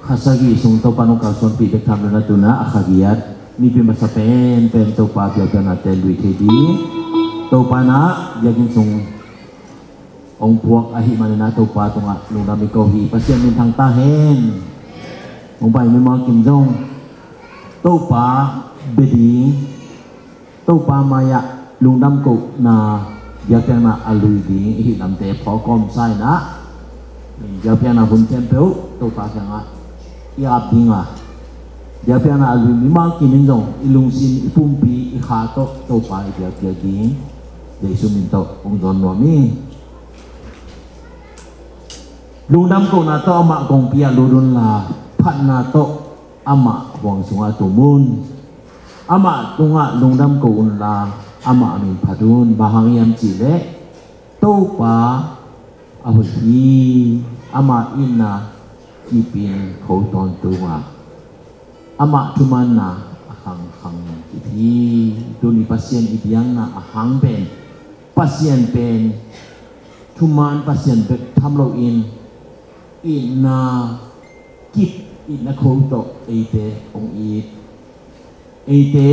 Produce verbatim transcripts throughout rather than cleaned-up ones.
Kha sagih sung Topa nong kalsuanpih bek tham lo-in ah tu-in ah kha giat, nipi masa penpen Topa biakpiaknate lui thei ding, Topa in ah biakinn sung hong puak ahih manin ah Topa tungah lungdam i ko hi. Pasian minthang ta hen. Hong pai mimal kim zong Topa bia ding, Topa mai-ah lungdam kohna biakpiakna a lui ding i hih lamte phawk kawmsa in ah, biakpiakna hun khempeuh Topa kiangah i ap ding a, biakpiakna a lui mimal kim in zong i lungsim, i pumpi, i kha tawh Topa i biakpiak ding Jesu min tawh hong zawn nuam hi. Lungdam kohna tawh amah kongpi ah lut unla, phatna tawh amah huang sungah tum un. Amah tungah lungdam ko unla, amah min phat un. Bang hang hiam cih leh Topa a hoih hi. Ama itna kipin kho tawntung a, ama thumanna a khangkhang kip hi. Tuni Pasian i biakna a hang pen, Pasian pen thuman, Pasian bek tham loin itna kip, itna kho tawh eite hong it, eite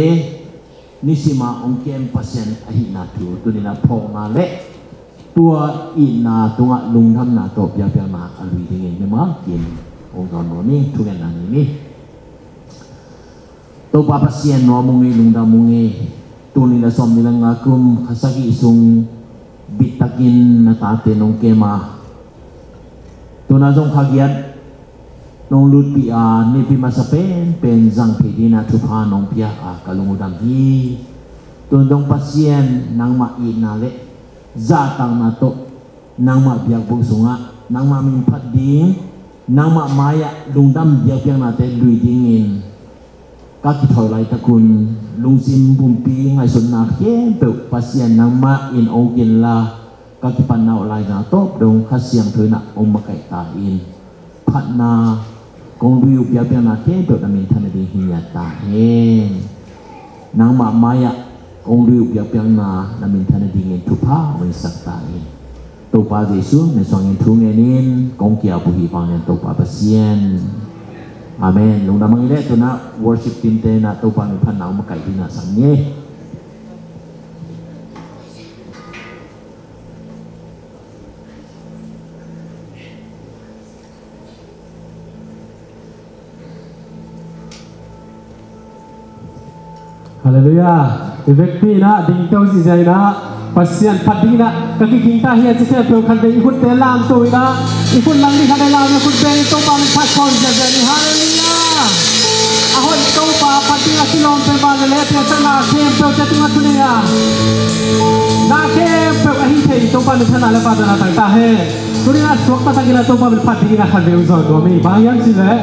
nisim a hong kem Pasian ahihna thu tuni-in ah phawkna le tua itna tungah lungdamna tawh biakpiakna a lui dingin mimal kim hong zawn nuam hi. Thungetna ni ni. Topa Pasian, nuam ung ei, lungdam ung ei. Tul nih le sawmnih le nga kum kha sagih sung bittakin na tate nong kem a, tu-in ah zong kha giat nong lutpih a, nipi masa penpen zang thei dingin ah thupha nong pia a, ka lung uh dam hi. Tu-in zong Pasian, nangmah itna le zahtakna tawh nangmah biakbuk sungah nangmah min phat ding, nangmah mai-ah lungdam biakpiaknate lui dingin ka kithawi laitakun lungsim, pumpi, ngaihsutna khempeuh Pasian nangmah in ong kinla, ka kipatna uh laizang tawp dong Kha Siangtho in ah ong makaih ta in, phatna, kong lui uh biakpiakna khempeuh na minthanna ding hi ngiat ta hen. Nangmah mai-ah kong lui uh biakpiakna na minthanna dingin thupha hong hisak ta hen. Topa Jesu min suangin thu ngenin kong kiap uh hi. Vanglian Topa Pasian. Amen. Lungdam hang ei leh, tu-in ah worship team-te in ah Topa min phatna hong makaih dingin ah sang ni. Halleluiah. I vekpi in ah dingto ziahziah in ah, Pasian phat dingin ah ka kiging ta hi a ci khempeuh khatvei i khutte lamto in ah, i khut lang nih khatvei lam in ah khut beng in Topa min phat khawm ziahziah ni. Halleluiah. A hoih Topa phat ding a kilawm pen van le leh piansakna khempeuh te tungah thunei a, na khempeuh ahi thei Topa min phatna le phatna tang ta hen. Tuni-in ah suakta takin ah Topa min phat dingin ah khatvei hong zawn nuam hi. Bang hang hiam cih leh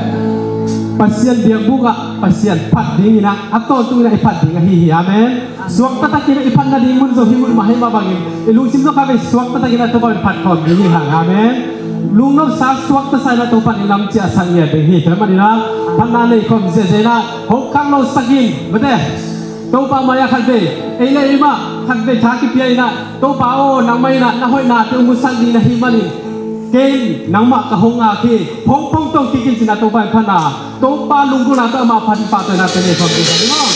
Pasian biakbuk ah Pasian phat dingin ah a tawntungin ah i phat ding ahi hi. Amen. Suakta takin ah i phat nading mun zong hi mun mah ahih mah bangin i lungsim zong khatvei suakta takin ah Topa min phat khawm ding hi hang. Amen. Lungnopsa, suakta sa in ah Topa in i lam ciahsak ngiat ding hi. Tua ahih manin ah phatna nei khawm ziahziah in ah hong khanglosak in, mate. Topa mai-ah khatvei, ei le ei mah khatvei tha kipia in ah, Topa aw, nangmah in ah na hoihnate hong musak ding na hih manin, kei in nangmah ka hong ngak hi, phongphong tawh kik in ci-in ah Topa in phatna, Topa lunggulhna tawh ama phat in pahtawinate nei khawm ding hi maw.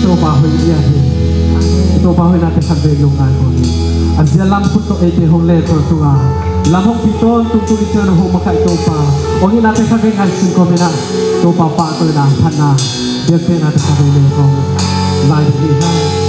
Topa hoih dia hi. Topa hoihnate khatvei lungngai ko hi. A zia lam khut tawh eite hong le tawh tunga lam hong pi tawntung tung i ciang hong makaih Topa hong hihnate khatvei ngaihsun ko mena. Topa pahtawi na phatna biakpiaknate khatvei le ko lai ding hi hang.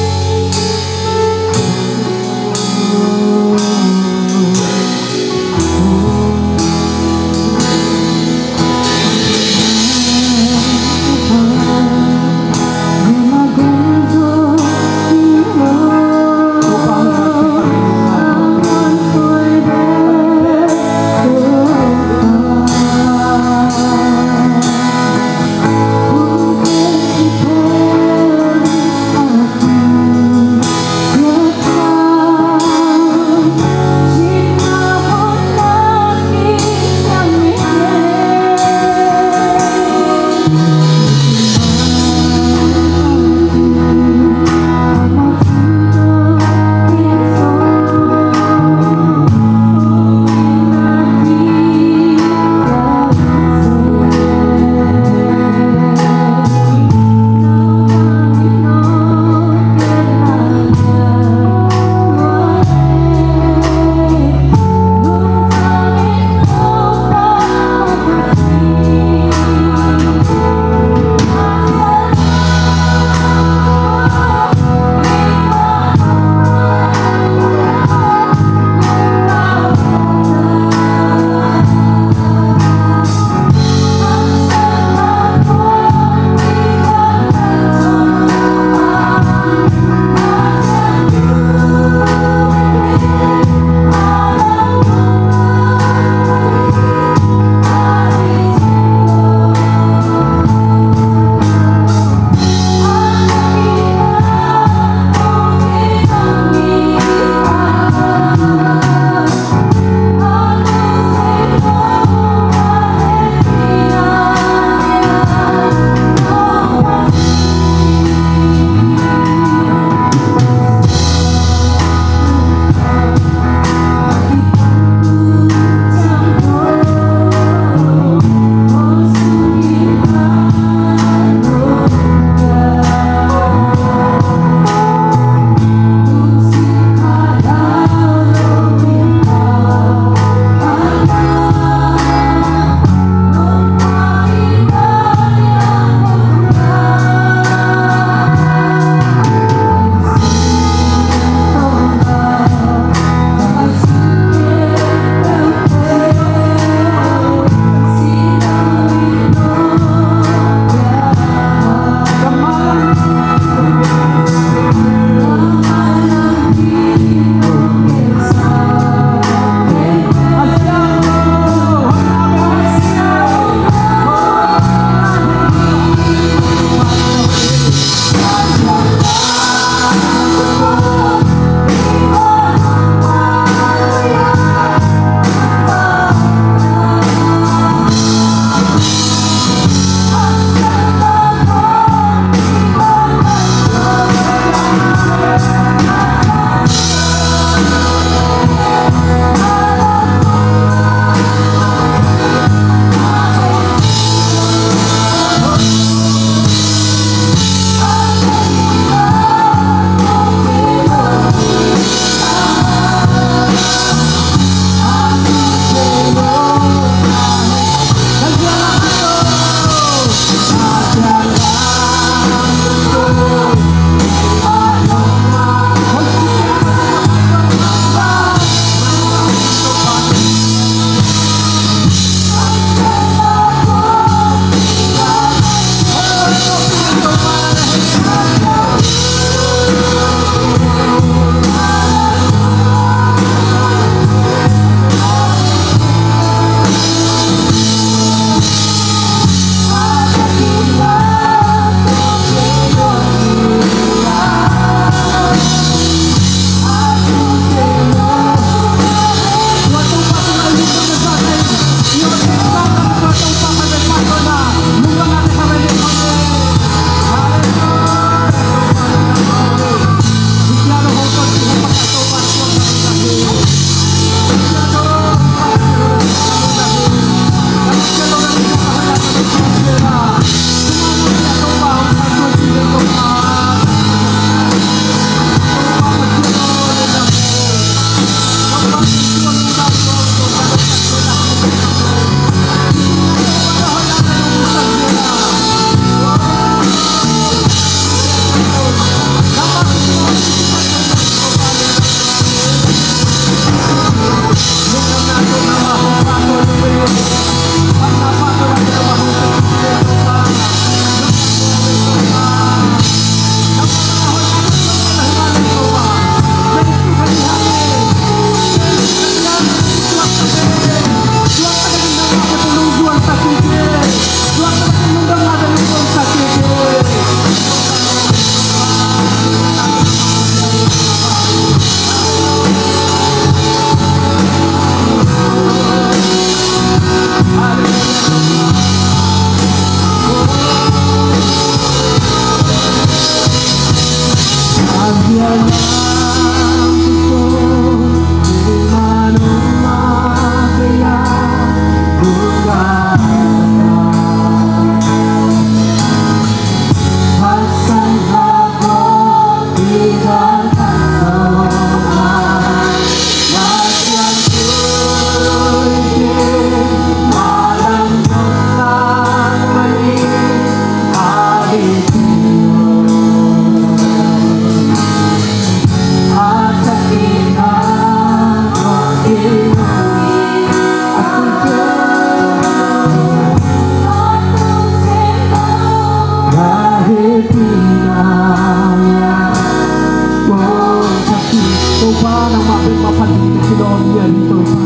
Topa, nangmah bek mah phat ding na kilawm hi Topa.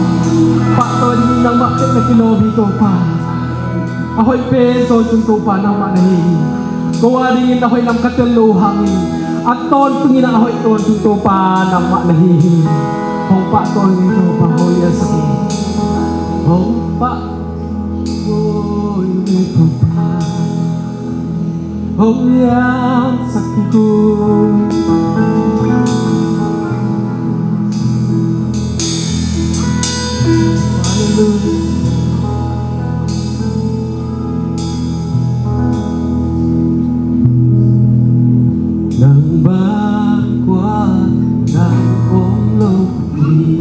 Pahtawi ding nangmah bek na kilawm hi Topa. A hoih pen tawntung Topa nangmah na hi hi. Ko a dingin a hoih lam ka tel lo hangin, a tawntungin a hoih tawntung Topa nangmah na hi hi. Hong pahtawi ni Topa, hong liansak hi. Hong pahtawi ni Topa, hong liansak hi kei. Hallelujah. Nang bang kua nang om lo hi.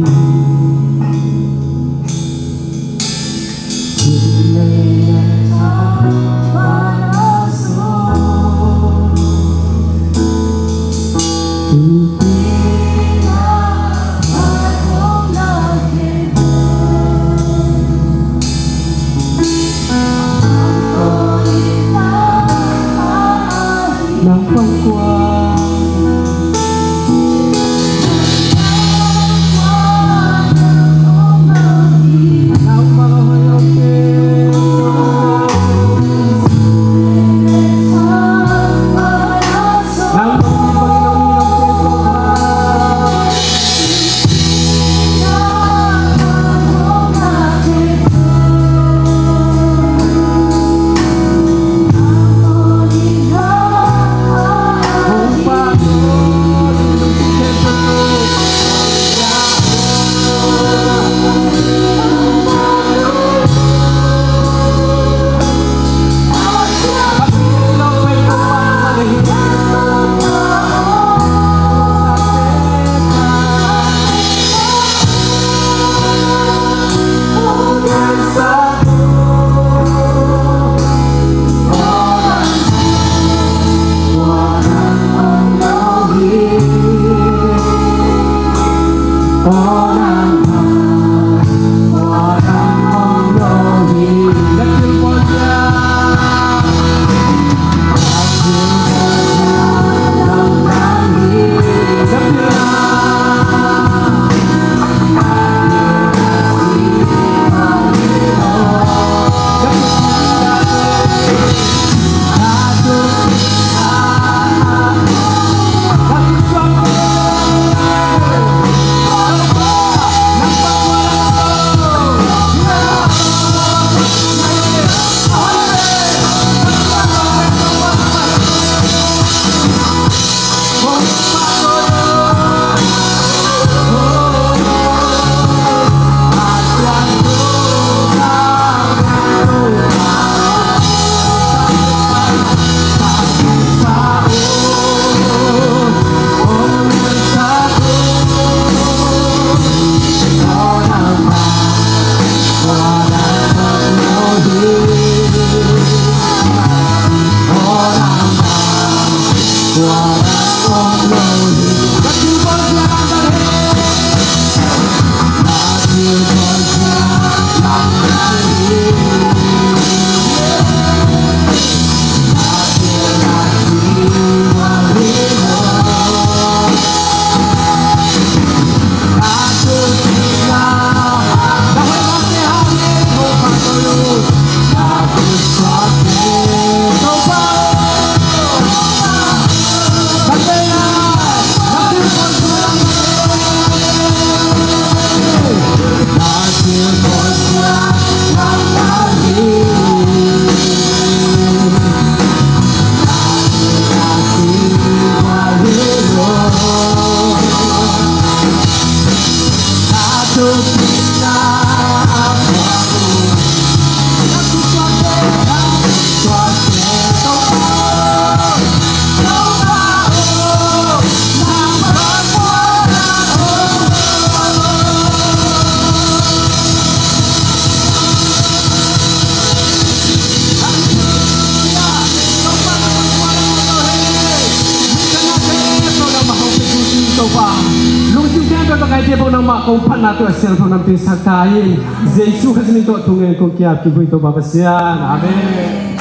Siapa nangmah kong phatna tawh a siapa nampi sakta in Jesu Khazih min tawh thungen kong kiap kibui Topa Pasian. Amen.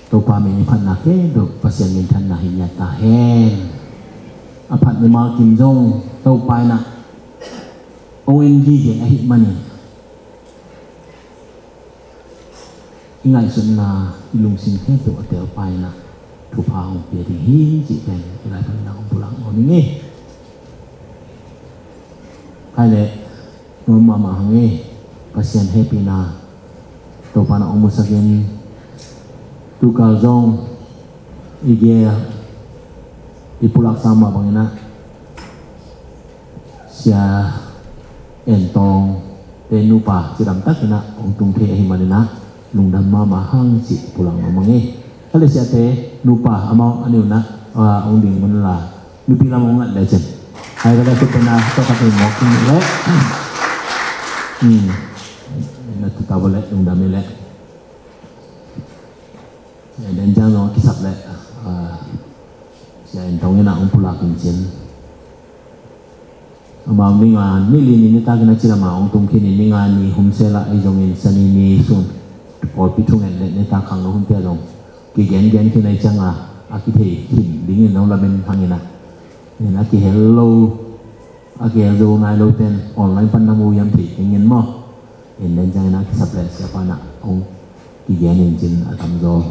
Topa min phatna khempeuh Pasian minthanna hi ngiat ta hen. A phat mimal kim zong Topa in ah ong en gige ahih manin i ngaihsutna i lungsim khempeuh a telpa in ah thupha hong pia ding hi cih pen i lai panin ah hong pulak nuam ing ei. Khai leh nuam mahmah hang ei. Pasian hehpihna Topa in ah hong musak in tukal zong i gel i pulak sang mah bangin ah Sia En Tawng te nupa cidam takin ah hong tung thei ahih manin ah lungdam mahmah hang cih pulak nuam ing ei. Kha le siate nupa amau a ni un ah hong ding un la nupi lam hong ngat le cin. Hai ka le kut pen a tawh khat in mawk tung le na tuta bo le lungdam i le. Den ciang zong a kisap le Sia En Tawng in ah hong pulak in cin. Amau ni nga ni li ni nitak in a cidam a hong tung khin in ni nga ni hum sel ah ei zongin Sani ni sun pawlpi thungen le nitak khang lo hun tia zong kigen gen khin ei ciang a a kithei khin dingin lo lamen hangin ah nin a kihel lo a kihel zo nai lo ten online pan na mu hiam thei kengin maw. In den ciangin a kisap le siapa in ah hong kigen in cin a tamzaw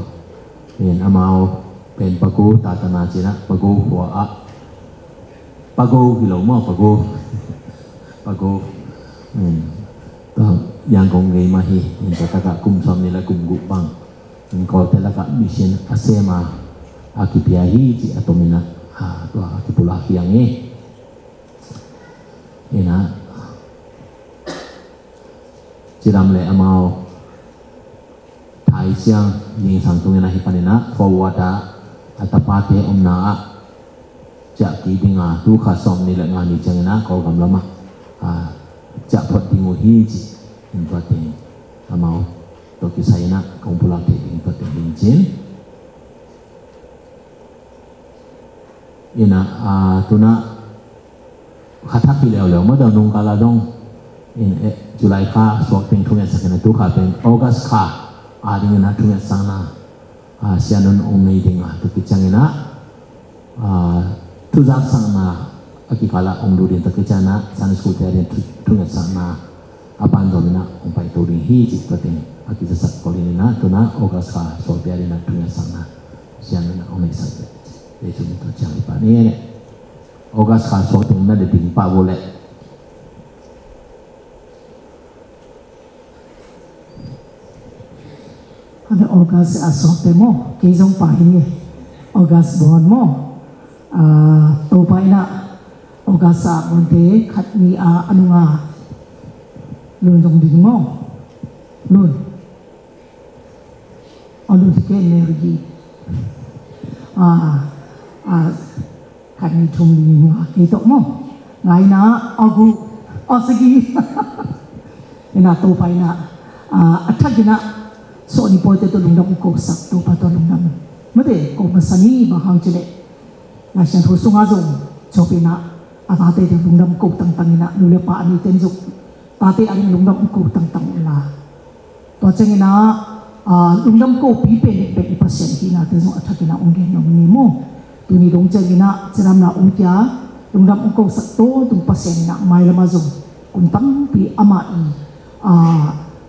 in amau pen Pago tatana cin ah Pago khua ah Pago hi lo maw Pago Pago in tua Yangon ngei mah hi. In tua takah kum sawm ni le kum guh bang in Kawlte lakah mission a sem a a kipia hi cih a tomin ah tua a kipulak hi ang ei. In ah cidam le amau Thai siang zingsang tungin ah hi panin ah forward ah a tapate omna ah ciah kik ding a tu kha sawm ni le nga ni ciangin ah Kawlgam lamah ciah phot ding uh hi ci in tua teng amau tawh kisai in ah kong pulak theih ding tua teng ding cin. In ah tuna kha thak hi leuleu maw deuh nung kala dong in July kha suak teng thungetsak in a tu kha pen August kha a dingin a thungetsakna Sia Nun ong nei ding a tu kiciangin a thuzaksakna a kikal ah ong lut in tu kiciangin a Sunday school te a ding thungetsakna a pan zom in a ong paito ding hi cih tua teng a kizasak kol in a tuna August kha suak te a ding a thungetsakna Sia Nun a ong neihsak te. Jesu min tawh ciang hi pah ni. August kha suak teng na le ding pah uh leh. Hane August a suak teng maw kei zong pah hi. August born maw. Topa in a August a born te khat ni a a nunga lun zong ding maw. Lun. A lun kei Mary. Khat ni thum ni nga kei tawh maw. Nga in a a gu a sagih. In a Topa in a a thak in a suah ni pawlte tawh lungdam ong kosak Topa tawh lungdam. Mate ko masa ni bang hang ci leh Laisiangtho sungah zong Job in a a tate tawh lungdam ko tangtang in a nu le pa a ni ten zong tate a ding lungdam ong ko tangtang un la. Tua ciangin a lungdam kopi pen i Pasian hihna te zong a thak in a ong gen nuam ni maw. Tuni dong ciangin a cidamna ong pia lungdam ong kosak tawntung Pasian in a mailam ah zong kum tampi amah i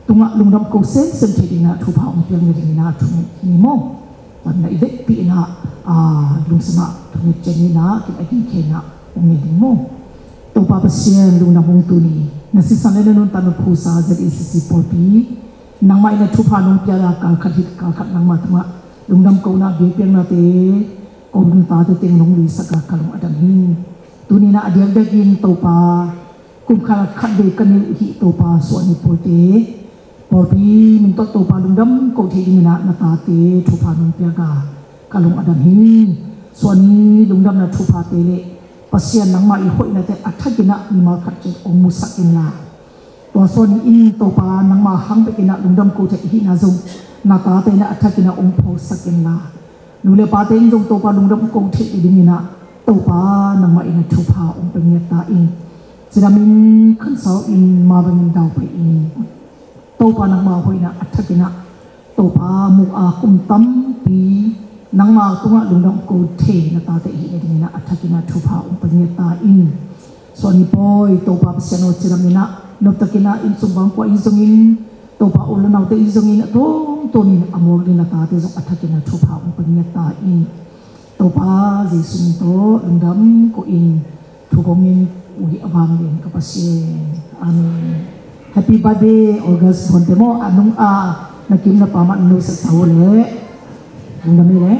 tungah lungdam ko semsem thei ding in a thupha ong piak ni ding in a thunget ni maw. Tua in a i vekpi in a lungsim ah thunget ciang in a kin a gingkhei in a ong ne ding maw. Topa Pasian lungdam ong tun ni. Na sisan le na nuntak na phusa Z A C C pawlpi nangmah in a thupha nong piak a kal khat hi kal khat nangmah tungah lungdam kohna biakpiaknate ko nuntakte teng nong luisak a ka lung a dam hi. Tuni in a a diakdiakin Topa kum khat khat vei ka neih uh hi Topa suah ni pawlte pawlpi min tawh Topa lungdam ko thei ding in a na tate thupha nong piak a ka lung a dam hi. Suah ni lungdamna thuphate le Pasian nangmah i hoihnate a thak in a mimal khat ciat ong musak in la. Tua suan in Topa nangma hang bekin ah lungdam ko thei i hihna zong na tate in ah a thakin ah hong phosak inla, nu le pate in zong Topa lungdam ko thei i dingin ah Topa nangmah in ah thupha hong pia ngiat ta in. Cidam in khansau in mah bangin dau phei in. Topa nangma hoihna a thakin ah Topa muh a kum tampi nangma tungah lungdam ko thei na tate i hihna dingin ah a thakin ah thupha hong pia ngiat ta in. Suan i pawi Topa Pasian aw, cidam in ah noptakin ah inn sung bang kua in zongin Topa u le naute in zongin a tuamtuam in a muak ding na tate zong a thakin ah thupha hong pia ngiat ta in. Topa Jesu min tawh lungdam ko in, thu kong in uh hi a vang ding ka Pasian. Amen. Happy birthday August Bonte maw, a nung a na kim na pa mah na nusia sa uh le. Lungdam hi le.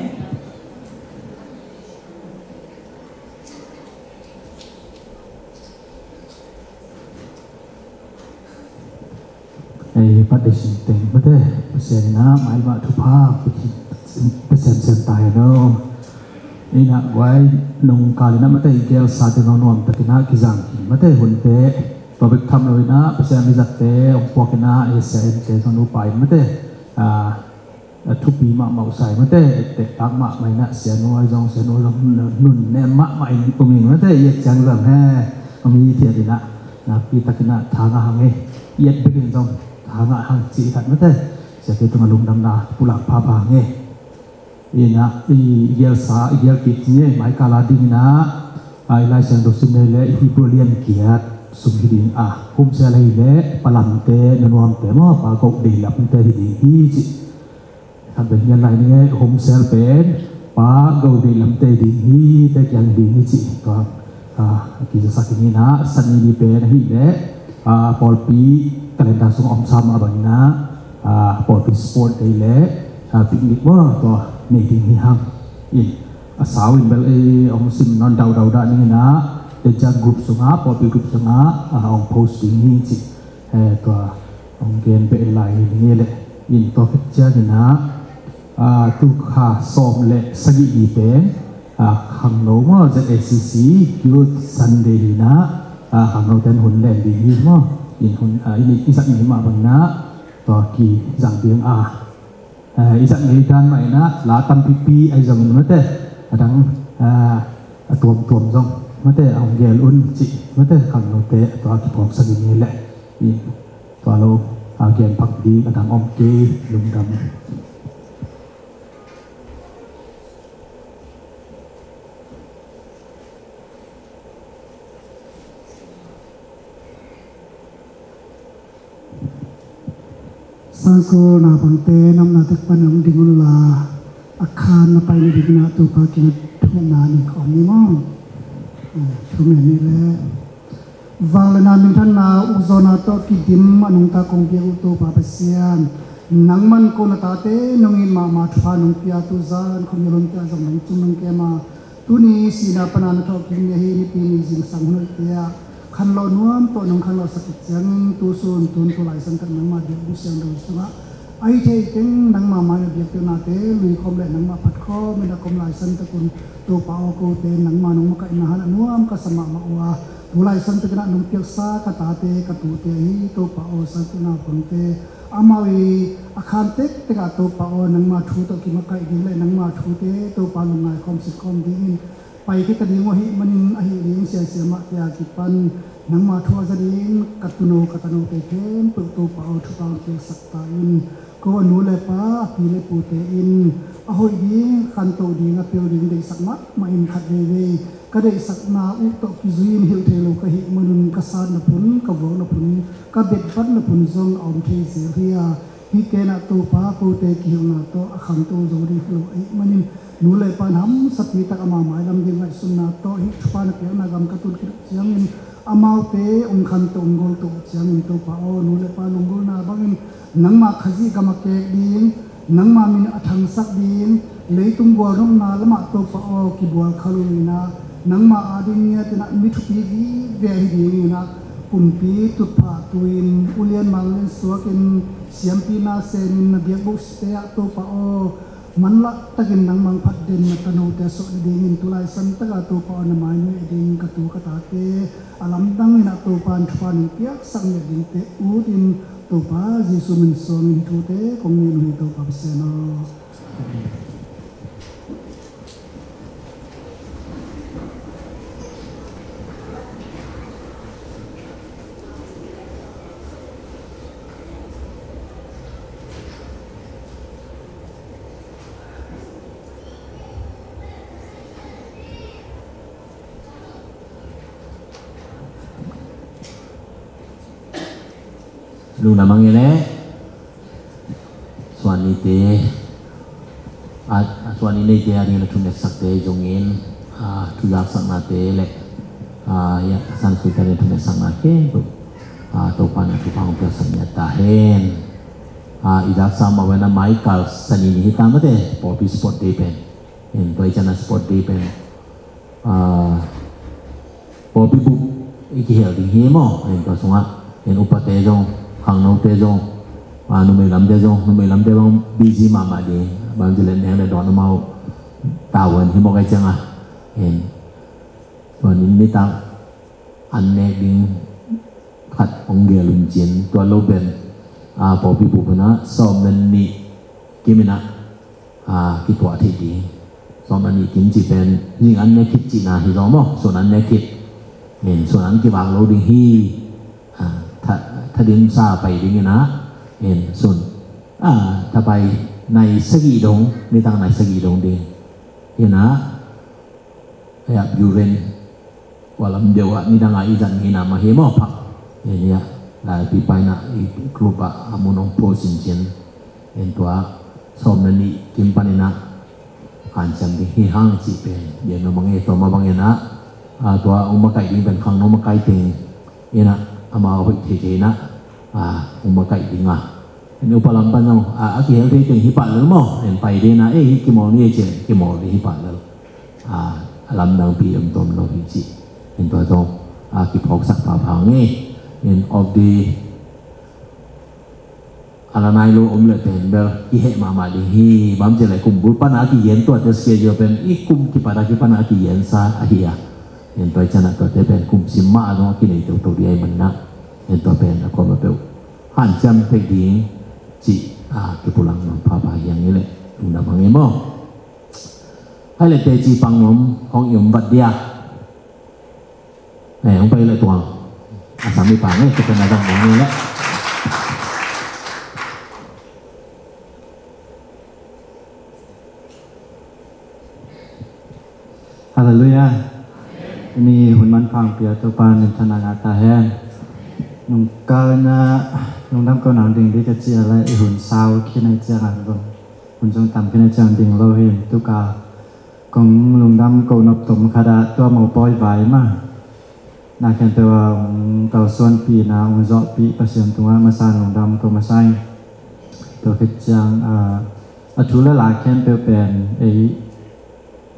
Ei, pat de sin teng mate, Pasian in ah mailam ah thupha pia semsem ta hen aw. Ei, na guai nung kal in ah mate, i gel sa teng aw nuam takin ah kizang khin mate, hunte tua bek tham lo in ah Pasian mi zatte hong puak in ah, ei, Sia N K zong nupa in mate, ah, a thupi mahmah uh sa hi mate, tektak mahmah in ah, Sia Nu ahi zong, Sia Nu ahi zong nun nem mahmah in um ing mate, i et ciang zong he, a mi thiat in ah, nakpi takin ah tha ngah hang e, i et bekin zong tha ngah hang ci khat mate, Sia te tungah lungdamna pulak phapha hang e. In ah, i gialsa, i gial kik ni e, mai kal a ding in ah, a i Lai Siangtho sim nei le i Hebrew lian giat sung hi ding a, humsel ahi le pa Lamte, na nuamte maw, pa Go Dei Lamte hi ding hi ci. Khat vei hian lai ni e, humsel pen pa Go Dei Lamte ding hi, te kiang ding hi ci. Tua, a, kizasak hi ni na, Sani ni pen ahi le, a, pawlpi calendar sung a om sa mah bangin ah, a, pawlpi sport day le, a, picnic maw, tua nei ding hi hang. In, a sau in bel ei hong sim nawn daudau dah ning in ah, te ciang group sungah, pawlpi group sungah, a, hong post ding hi ci. Eh, tua hong gen beh lai hi ni le. In tua khit ciangin ah, ah, tu kha sawm le sagih ni pen, ah, khangno maw, Z A C C Youth Sunday hi na, ah, khangno ten hun len ding hi maw. In hun, ah, i, i zak ni mah bang na, tua kizang ding a. Eh, i zak ngei dan mah in ah, la tampipi ahi zongin mate, a dang, eh, a tuamtuam zong mate, a hong gel un cih mate, khangnote a tua kiphawksak in hi leh, i tua lo, a gen phak ding a dang om kei, lungdam. Sangkul naupangte, na omna tek pan hong ding unla, a khan na pai nadingin ah Topa kiangah thungetna nei khawm ni maw? Eh, thungen ni leh. Vangliatna minthanna ukzawhna tawh kidim a nungta kong biak uh Topa Pasian, nangman ko na tate nong it mahmah, thupha nong pia, tuzan khawm i honte ah zong nong cung nong kem a, tuni sihna pana na thawhkik ni ahi Nipi ni zingsang hun hoihte ah khanlawh nuam tawh nong khanlawhsak khit ciangin, tusun tun tu laisan tak nangma biakbuk siangtho sungah a hih theih teng nangma mai-ah biakpiaknate luikhawm le nangma phatkhawm in a kom laisan tak un Topa aw, kote nangma nong makaihna han a nuam ka sa mahmah uh a, tu laisan takin ah nong piaksa ka tate ka tute ahi Topa aw, sangkul naupangte, amau i a khan tektek ah Topa aw, nangma thu tawh kimakaih ding le nangma thute Topa lungngai khawm sit khawm dingin paikhia ka ding uh ahih manin, ahih ding siasia mahte a kipan nangma thu a za ding ka tuuno ka tanote khempeuh Topa aw, thupha hong piaksak ta in. Ko a nu le pa, a pi le pute in a hoih ding, khanto ding, a pil ding deihsak mahmah in, khat veivei ka deihsakna uh tawh kizui in hilh thei lo ka hih manun ka satna phun, ka vuakna phun, ka betbatna phun zong a om thei zel hi a, hih ken ah Topa kote kihilhna tawh a khangto zo ding hi lo ahih manin, nu le pa in hamsapi tak amau mailam ding ngaihsunna tawh hih thupha na piakna gam ka tun khit uh ciangin, amaute hong khanto hong golto uh ciangin Topa aw, nu le pa lunggulhna bangin nangmah Khazih gam a kek ding, nangma min a thangsak ding, leitung bualnopna lamah Topa aw kibual kha lo in ah, nangma ading ngiat in ah mi thupi vive ahi dingin ah, kumpi tutphah tu-in, ulian manglian suakin, siampi na semin, na biakbuk site ah Topa aw, Manlah takin nangmah phat den na tanote a suah nadingin tulaisan taka Topa aw na mai nuih ding ka tu ka tate a lamdang inah Topa in thupha nong piaksak ngiat dingte ut in Topa Jesu min suangin hih thute kong ngen uh hi Topa Pasian aw. Lungdam a ngei leh suan nite, a, a suan ni neite a dingin a thunetsakte zongin, a, thuzaksaknate leh, a, ia, a sansuite a dingin thunetsakna khempeuh, a, Topa in a thupha hong piaksak ngiat ta hen. A, i zaksa mah ven a mai kal sani ni hi ta mate, pawlpi sport day pen. En, tua i ciangin a sport day pen. A, pawlpi bup i kihel ding hi maw. En, tua sungah en upate zong, khangnote zong, a, numei lamte zong, numei lamte bang busy mahmah ding. Bang ci leh neng leh dawn amau tavuan hi mawk a i ciangah. En, tua ni nitak an nek ding khat hong gel un cin, tua lo pen, a, pawlpi bup inah sawm le nih kim inah, a, kituah thei ding. Sawm le nih kim cih pen zing an nek khit cihna hi zaw maw, sun an nek khit. En, sun an kivak lo ding hi. A, tha, thadin sa pai ding inah, en, sun, a, thapai nai sagih dong, nitak nai sagih dong ding. Inah, a, ia, biuren ua lam deuh ah nidang a i zat ngeina mah hi maw phak. En, ia, laipi paina i club ah a mun hong pua cincin. En, tua sawm le nih kim pan inah hanciam ding hi hang cih pen gen nuam a ngei. Tua mah bang inah, a, tua hong makaih ding pen khangno makaih teng inah amau hoih theithei inah, a, hong makaih ding a. En, upa lam pan zong, a, a kihel thei teng hi pah lel maw. En, pai ding inah, ei, hih kimawl ni ei ci leh kimawl ding hi pah lel. A, a lamdangpi om tuam lo hi ci. En, tua zong, a, kiphawksak phapha ngei. En, off day a la nai lo om leh pen bel kiheh mahmah ding hi. Bang ci leh kum bul pan a kigen tuate schedule pen i kum kipat a kipan a kigensa ahi a. En, tua i ciangah tuate pen kum sim mah a zong a kinei toto ding ahih manin ah, en, tua pen a kuamah peuh hanciam theih ding cih, a, kipulak nuam phapha hi hang ei leh. Lungdam hang ei maw. Hai leh teci pang nuam hong i om vat dia. Eh, hong pai leh tuang. A sam i pang ei, tua pen a dang nuam ei leh. Halleluiah. Tuni hun manpha hong pia Topa minthanna ngah ta hen. Nungkal inah lungdam ko nang ding dih ka ci a leh i hun sau khin a i ciangah zong, hun zong tam khin a i ciangah ding lo hi. Tuka kong lungdam ko nop tom khat ah tua mopawi vai mah na khempeuh a hong kalsuanpih na hong zawhpih Pasian tungah masa in lungdam ko masa ing. Tua khit ciang, ah, a thu le la khempeuh pen ei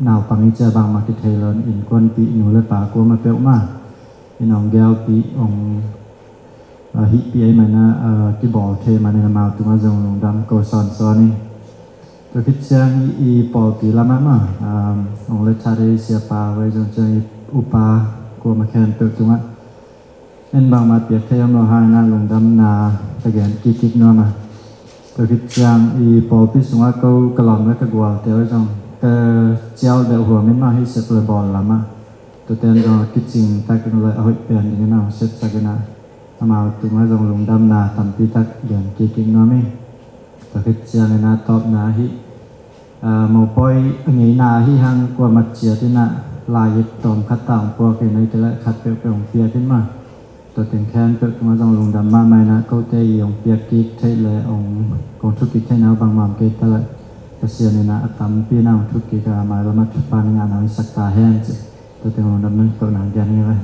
naupang i cia bangmah kithei lo in innkuanpih nu le pa kuamah peuhmah in hong gelpih hong, ah, hihpih ahih manin ah, ah, kibawl thei manin amau tungah zong lungdam ko sawnsawn ing. Tua khit ciang i, i pawlpi lamah mah, um, hong le that ei siapa vai zong ciang i upa kuamah khempeuh tungah en bangmah piak thei om lo hangin ah lungdamna ka gen kikkik nuam a. Tua khit ciang i pawlpi sungah ko ka lawm le ka gualte vai zong ka cial deuh huam in mah hih sep le bawl lamah tuate in zong a kicing takin le a hoih pian dingin a hong sepsak in ah amau tungah zong lungdamna tampi tak gen kikkik nuam ing. Tua khit ciangin ah tawpna ahi, ah, mopawi a ngeina ahi hang kuamah ciat in ah lai-it tawm khat ta hong puak in ah i te le khat peuhpeuh hong piak in mah. Tua teng khempeuh tungah zong lungdam mahmah in ah kote i hong piak kik theih le hong kong thuk kik theihna uh bangmah om kei ta le Pasian in ah a tampi in ah hong thuk kik a mailam ah thupha na ngahna hong hisak ta hen ci. Tua teng lungdam nang tawh nang dian hi ve.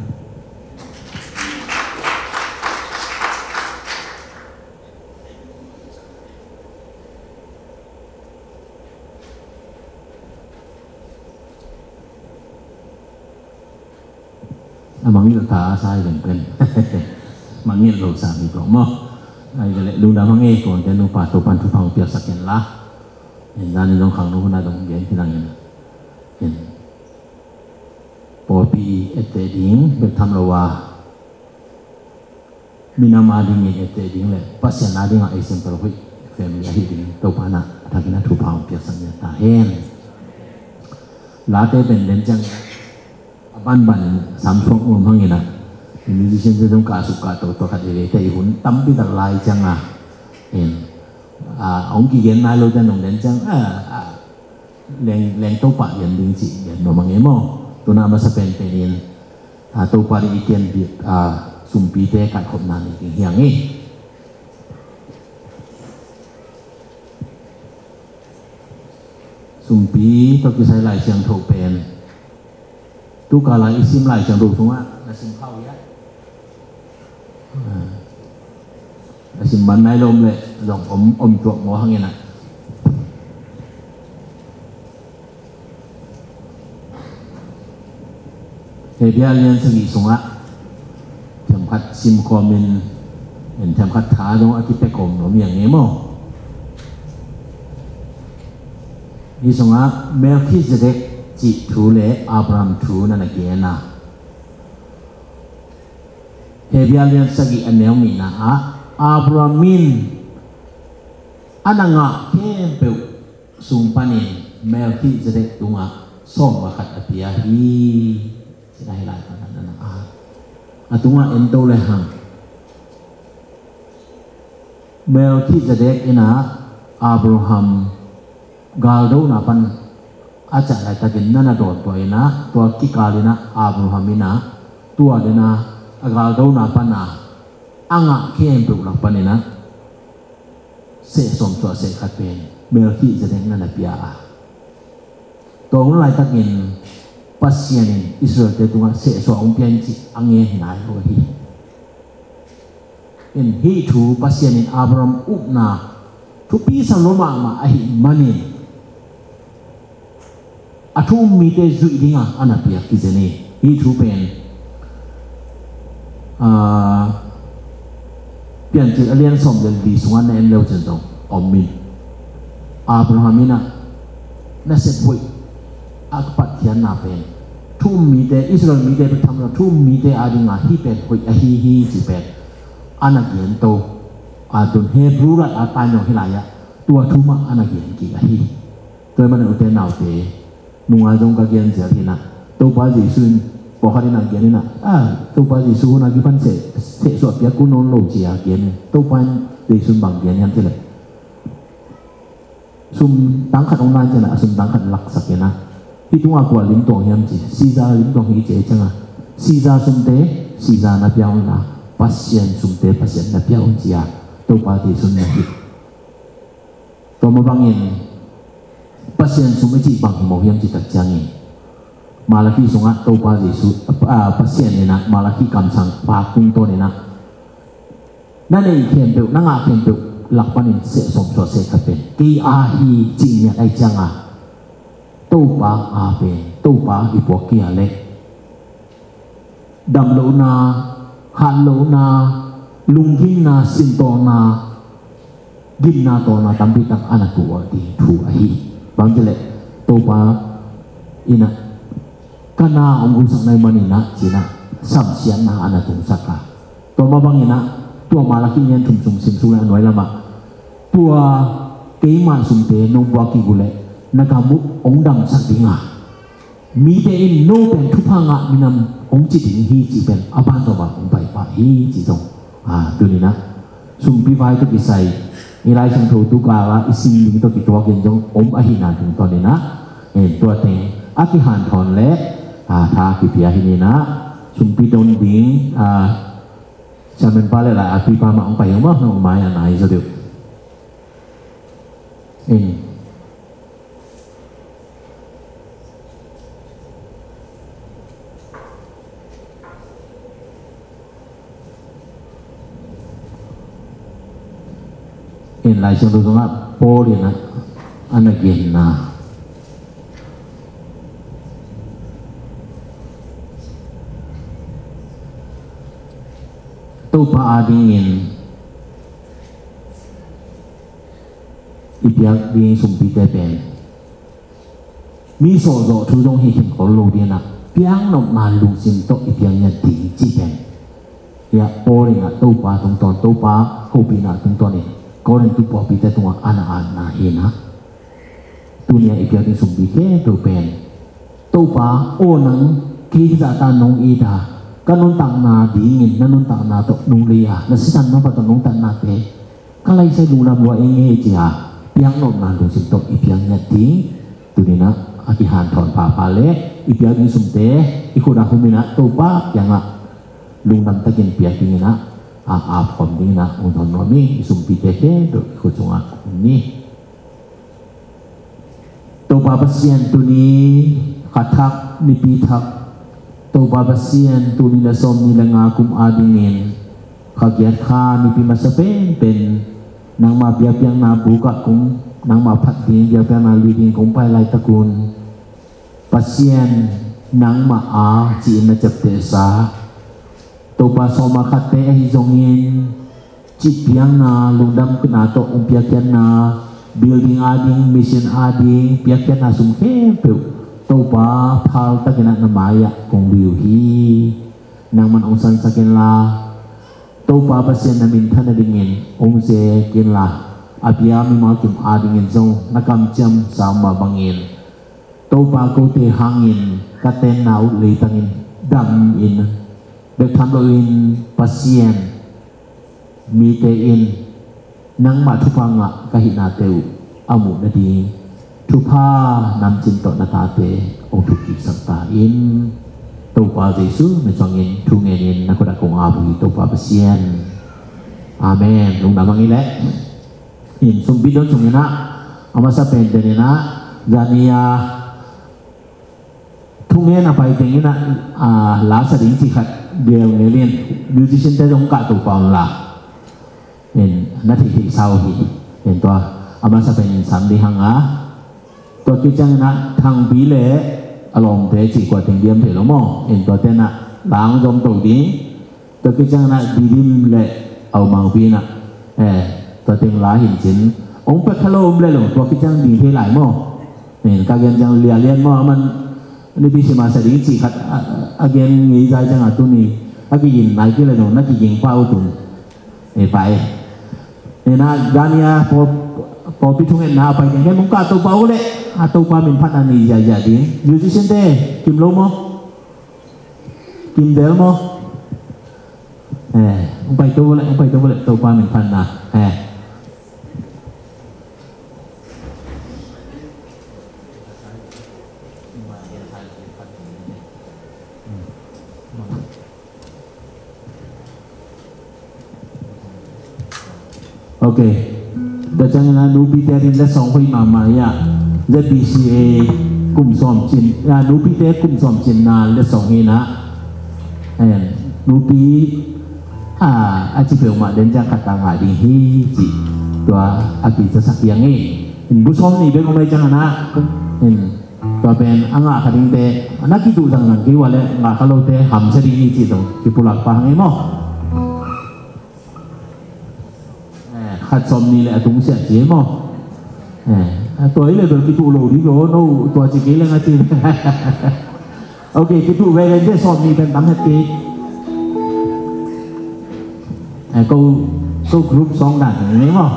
A mangngilh ta a sa hi ven pen. Mangngilh lo sa mi tawh maw. Ai ve le lungdam hang e, kawngte nupa Topan thupha hong piaksak hen la. Zan in zong khangno hun ah zong gen khin hang in. Pawlpi etteh ding bek tham lo a, minam a dingin etteh ding le Pasian a dingah example hoih family ahi ding Topa in a thakin a thupha hong piaksak ni ta hen. Late pen den ciang a banban sam suak nuam hang in a, musician te zong kahsuk kahto tua khat veve te i hun tampi tak lai ciang a, en, a, hong kigen nai lo te nong den ciang a, a, leng, leng Topa lian ding ci lian nuam hang e maw. Tuna masa penpen in, a, Topa ding i kian bik, a, sumpite katkhopna nei ding hi hang e. Sumpi tawh kisai Lai Siangtho pen tu kala i sim Lai Siangtho sungah na sim khau hiam? A, na sim man nai lo om leh zong om, om tuak maw hang in a. Hebru lian sagih sungah themkhat sim kawmin, en, themkhat tha dong a kipia kawm nuam hi hang e maw. Hih sungah Melchizedek cih thu le Abraham thu na na gen a, Hebru lian sagih a neu nihna ah Abraham in a na ngah khempeuh sung panin Melchizedek tungah sawm le khat a pia hi. Ci-in ahi lai pan a na na a, a tungah en to le hang. Melchizedek in a Abraham galdona pan a ciah laitakin na na dawn tua in a, tua kikal in a Abraham in a tua den a, a galdona pan a a ngah khempeuh lak panin a seh sawm suah seh khat pen Melchizedek na na pia a. Tua hun laitakin Pasian in Israel-te tungah seh suah hong pia in cih a ngen hi nai lo hi. In hih thu Pasian in Abraham upna thupi sa lua mahmah ahih manin a thu um mite zuih dingin a na piak kizen hi. Hih thu pen, aa, Piancil a lian sawm le li sungah na en le uh cin zong om in, Abraham in a nasep hoih a patkhiatna pen thu um mite, Israel mite bek tham lo, thu um mite a dingin hih pen hoih ahi hi cih pen a na gen to. A tun Hebru lai a tai nong hi lai ah tua thu mah a na gen kik ahi. Tua ahih manin ute naute, nung a zong ka gen zel hi in a, Topa Jesu in pawlkhat in a gen in a, a, Topa Jesu hun a kipan seh, seh suah piak kul nawn lo ci a gen in, Topa in Jesu in bang gen hiam cih leh, sum tang khat hong na in ci a, a sum tang khat laksak in a, hih tungah kua lim tuang hiam ci, Caesar lim tuang hi ci a, ciangin Caesar sumte Caesar na pia un la, Pasian sumte Pasian na pia un ci a, Topa Jesu in na hilh. Tua mah bangin Pasian sum i cih bang hi mawk hiam cih tak ciangin Malakhi sungah Topa Jesu, a, Pasian in a Malakhi kamsang pa tungtawn in a, na neih khempeuh, na ngah khempeuh lak panin seh sawm suah seh khat pen kei a hi cih ngiat ahih ciangin Topa a pen, Topa i puak kei a leh damlohna, hatlohna, lunggimna, sintawlna, gimna tawlna tampi tak a na tuah ding thu ahi. Bang cih leh Topa in a ka na hong gulsak na hih manin a ci-in a samsiatna a na tungsak a. Tua mah bangin a tua Malakhi lian thum sung sim suk leh a nuai lamah tua keima sumte nong puak kik uh leh na gam uh hong damsak ding a, mite in no pen thupha ngah minam hong ci ding hi cih pen a ban tawh bang hong pai pah hi cih zong, a, tuni in a sumpi vai tawh kisai i Lai Siangtho tu kal a i sim ding tawh kituak in zong om ahihna tungtawn in a, en, tua teng a kihanthawn leh, a, tha kipia hi in a, sumpi don ding, a, chairman pa leh lai a pi pa mah hong pai hong mah hong mai a nai zaw deuh. En. En, Lai Siangtho sungah Paul in a, a na genna, Topa a dingin i piak ding sumpite pen mi sawhzawh thu zong hi khin khol lo ding a, piaknopna lungsim tawh i piak ngiat ding cih pen hiah Paul in ah Topa tungtawn, Topa hopihna tungtawn in Korin tu pawlpite tungah a na atna hi a, tuni a i piak ding sumpi khempeuh pen Topa aw, nang kei zahta nong it a, ka nuntakna dingin na nuntakna tawh nong lei a, na sisan mapa tawh nong tatnate ka laisai lungdam lua ing e ci a, piaknopna lungsim tawh i piak ngiat ding. Tuni in ah a kihanthawn phapha le i piak ding sumte i khut ah hum in ah Topa kiangah lungdam takin piak ding in ah, a, a phawm ding in ah hong hon nuam ing. I sumpite khempeuh i khut sungah hong ni. Topa Pasian, tuni kha thak nipi thak, Topa Pasian, tul nih le sawmnih le nga kum adingin kha giat kha nipi masa penpen nangma biakpiakna buk ah kong, nangma phat ding, biakpiakna lui ding kong pai laitak un, Pasian, nangmah a ci-in na ciaptehsa Topa, sawma khatte ahi zongin cih piakna, lungdamna tawh hong piakkhiatna, building ading, mission ading piakkhiatna sum khempeuh Topa, phal takin ah na mai-ah kong lui uh hi. Nangman hong sansak inla, Topa Pasian na minthan nadingin hong zek inla, a bia mimal kim adingin zong na kamciamsa mah bangin Topa, kote hangin ka tenna uh leitangin dam in, bek tham loin Pasian, mite in nangmah thupha ngah ka hihnate uh a muh nading thupha namcin tawh na tate hong thukkiksak ta in. Topa Jesu min suangin thu ngenin na khut ah kong ap uh hi, Topa Pasian. Amen. Lungdam hang i leh. In sumpi don sungin ah, a masa penpen in ah, zani a thungen a pai teng in ah, a, la sa ding cih khat gel ngel in, musician te zong kah to pah un la. In na theih theih sa uh hi. In tua a masa pen in sam ding hang a, tua kiciang in ah Thangpi le a lawmte cih kua teng diam thei lo maw. In tua ten ah la hong zom to ding. Tua kiciang in ah Didim le Aumangpi in ah, eh, tua teng la hin cin. Hong pek kha lo om le lo, tua kiciang ding thei lai maw. Eh, ka gen ciang lia lian maw, a man nipi sim a sa ding cih khat a, a gen ngei zai ciang a tuni a kigin nai kei le lo, na kiging pah uh tun. Eh, pai. Eh, na, zani a paw, pawlpi thungetna a pai teng kei mong ka Topa uh le, a Topa min phat na ni ziahziah ding. Musician te, kim lo maw. Kim del maw? Eh, hong pai to le, hong pai to le, Topa min phat na. Eh. Ok. Tua ciangin a nupite ading letsong hoih mahmah hi a, Z B C A kum sawm cin, a, nupite kum sawm cinna letsong hi na. Ayan, nupi, a, a ci peuhmah den ciang khat ta ngah ding hi cih tua a kizasak hi a ngei. In bu sawm nih bek om ei ciangin a, in Tua pen a ngah kha dingte na kiduh zangzang kei ua le, ngah kha lote hamsa ding hi cih zong kipulak pah hang ei maw? Eh, khat sawm nih le a tung siah ci ei maw? Eh, a tua i level kituh lo ding lo, no, tua ci kei leng a ci. Ok, kituh veve te sawm nih pen tam het kei. Eh, ko, ko group song dan ei maw?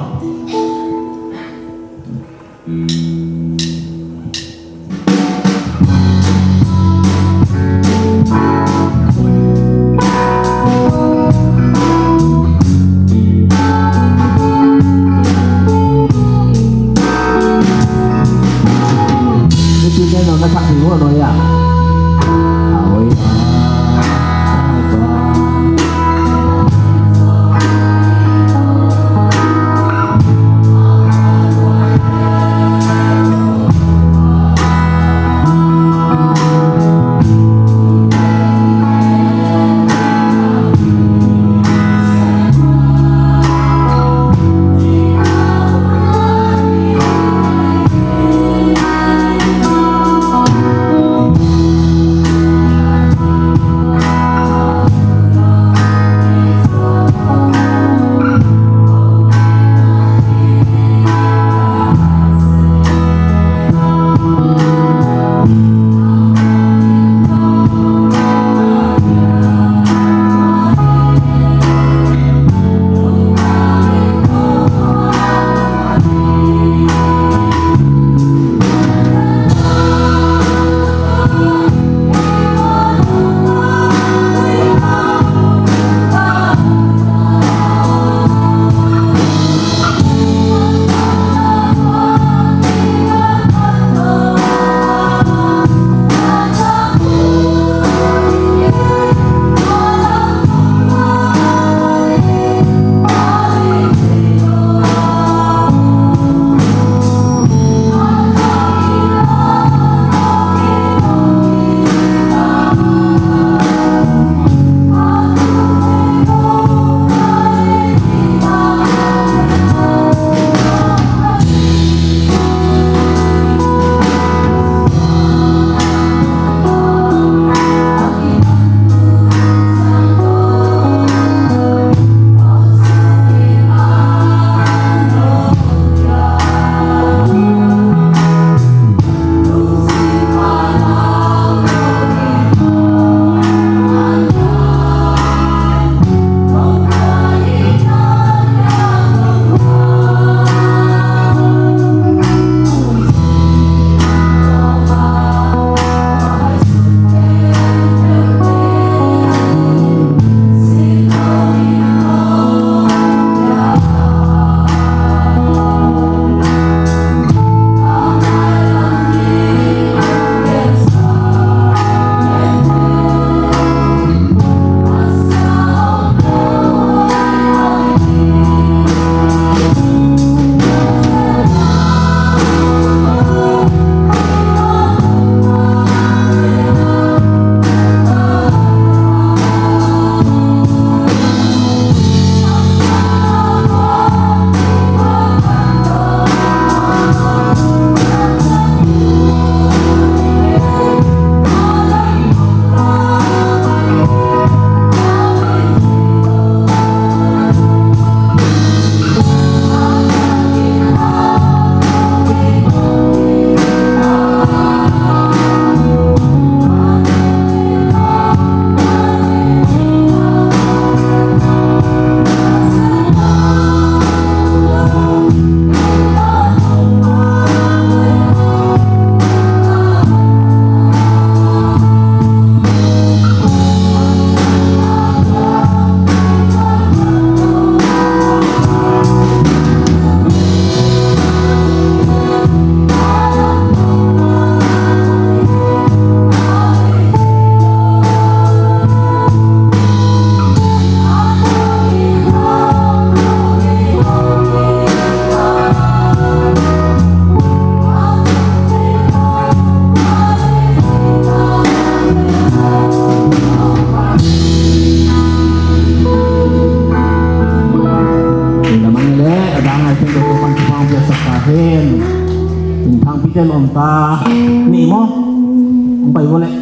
Tel om ta ni maw? Hong pai vua leh.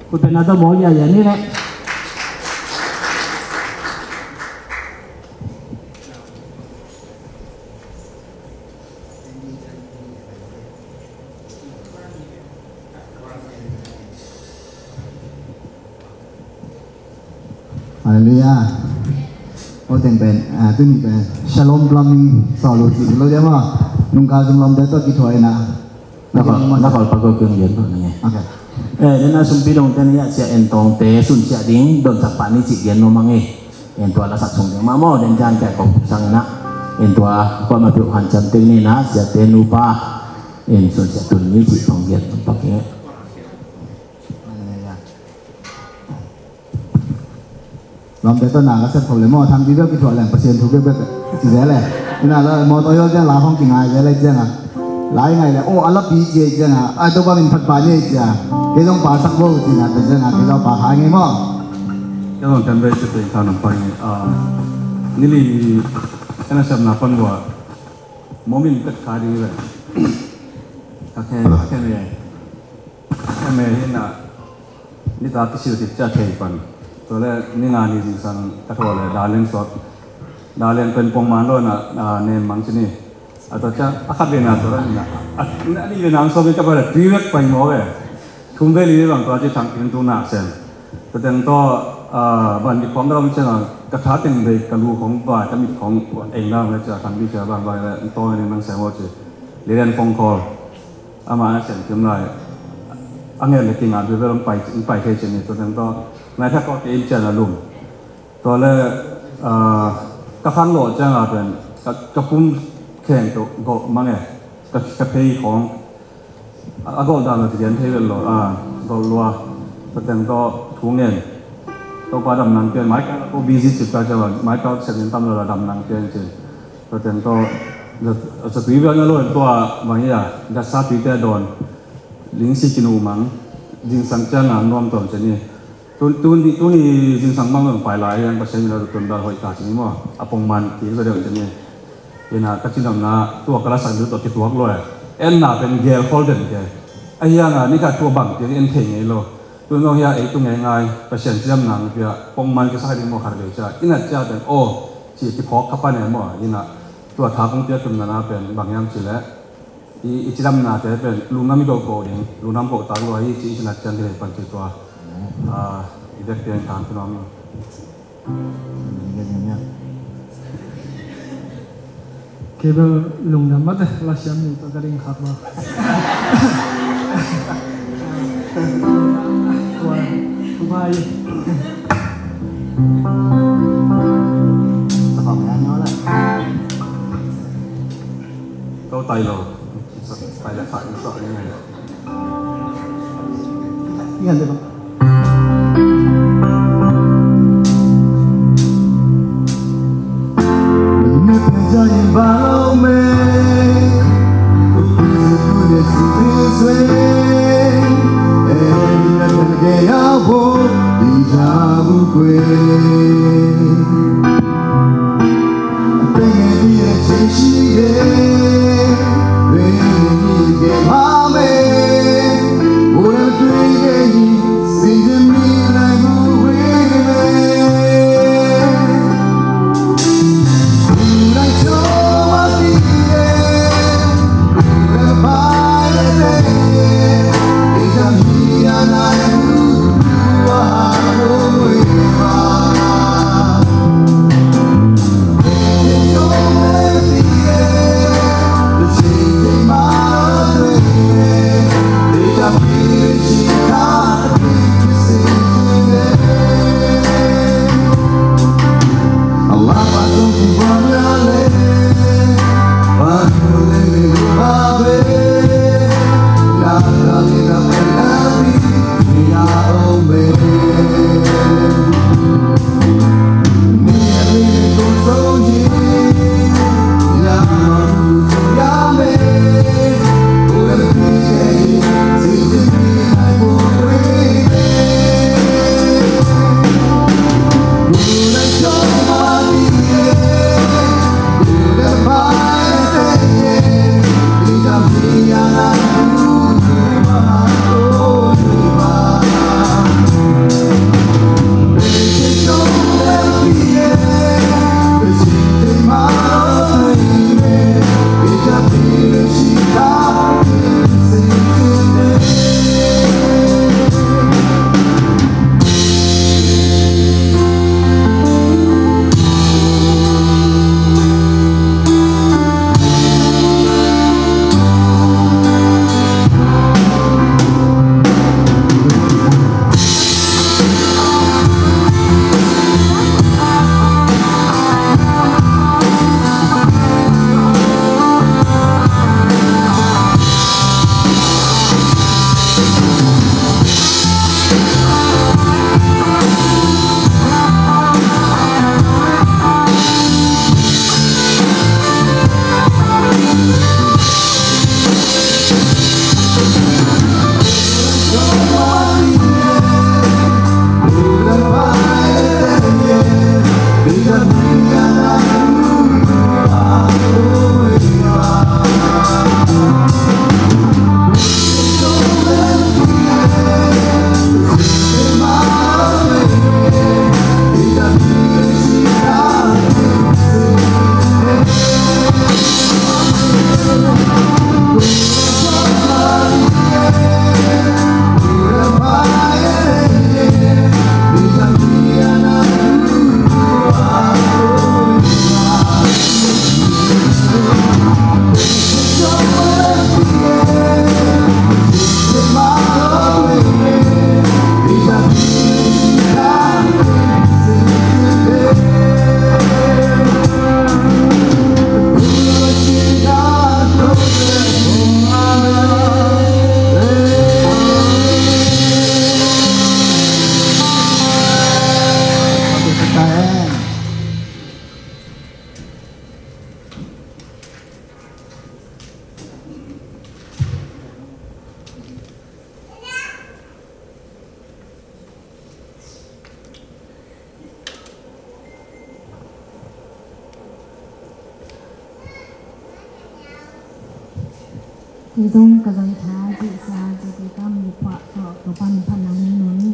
Khut beng na ta maw, ya ya ni leh. Halleluiah. Aw teng pen, ah, tuni pen Shalom Plumbing sawl uh cih lo dia maw. Nungkal zong lawmte tawh kithuah in ah. Na kol, na kol pak ko kiang lian pak ni. Ok. Eh, den a sumpi dongte ni ah, Sia En Tawngte sunsiah ding don sak pah ni cih gen nuam ing. En tua lasak sung ding mah maw, den ciang kia kong sang in ah. En tua kuamah peuh hanciam teng ni in ah, siate nupa en sunsiah tun ni cih tawng gen pak ing. Lawmte tawh na ka sep kho le maw, Thangpi bek kithuah leng Pasian thu bekbek ci zel e. Ina la mawtaw yawl ciang la hong kingai zel e ciang a. Lai ngai le, oh, a lapi ci e ciang a, ai Topa min phat pah ni e ci a. Kei zong pa sak bo ci na te ciang a, kei zong pa kha nge maw. Kei zong ten bei ci te kha nam pai nge. Ah, ni li ni, ena sep na pan bua. Momin kat kha ding ve. Ka khe, ka khe me. Ka khe me hi na. Nitak kisil kik cia thei pan. Tua le ni nga ni zingsang ka thaw le Dalian sawt. Dalian pen pongman lo na, na nem mang ci ni. A tua cia a khat ve na tua le na. A, a ni ve na ang sawt ka pa le tui vek pai maw ve. Thum ve li ve bang tua ci thang in tu na sem. Tua teng tawh, a, ban di khawng ka lam ciang a ka tha teng ve ka lu khawng bai ka mit khawng eng dam le cia thang di cia bang bai le tawh ni mang sem maw ci. Lian phone call. Ama na sem kim lai. A ngen le kinga bi vel pai, pai thei cin ni tua teng tawh. Ngai thak kawk in cian a lum. Tua le, ah, ka khang lawh ciang a pen, ka, ka pum kheng tawh gawh mang e. Ka, ka phei khawng. A, a gawh dan lo ti lian thei vel lo, ah, gawh lua. Tua teng tawh thu ngen. Topa dam nang pian, mai ka ko busy cip ka ciang a, mai ka sem in tam lo la dam nang pian cin. Tua teng tawh, za, zatui bia na lo in tua, bang ia, gasa tuite dawn, ling si kinu mang, zingsang ciang a nuam tuam ciang ni. Tun, tun, tuni zingsang bang bang pai lai, yang Pasian min a tun dal hoih ta ciang ni maw, a pongman ki za deuh ciang ni. Ina ka cinamna, tua ka la sang deuh tua kituak lo e. En na pen gel khol den ke. A hiang a, ni ka tua bang ciang en thei ngei lo. Tun zong hia ei tu ngei ngai, Pasian cinamna pia, pongman kisa ding maw khat vei cia. Ina cia pen, aw, ci kiphawk kha pan e maw, ina. Tua tha kong piak tumna na pen bang hiam cih leh i, i cidamnate pen lungdam i kohkoh ding, lungdam kohtak lua hi ci i cinat cian ding pan ci tua. Ah, i dek piang tang pi nuam. Kei bel lungdam mate, la siam ni tua ka ding khak lua. Tua, tua bai. Tau tai lo. Sak tai la sak ni sak ni ngai. Ngai le ba. Kei zong ka zai tha zihsa zite kam liphuah tawh Topa min phatna nei nuam hi.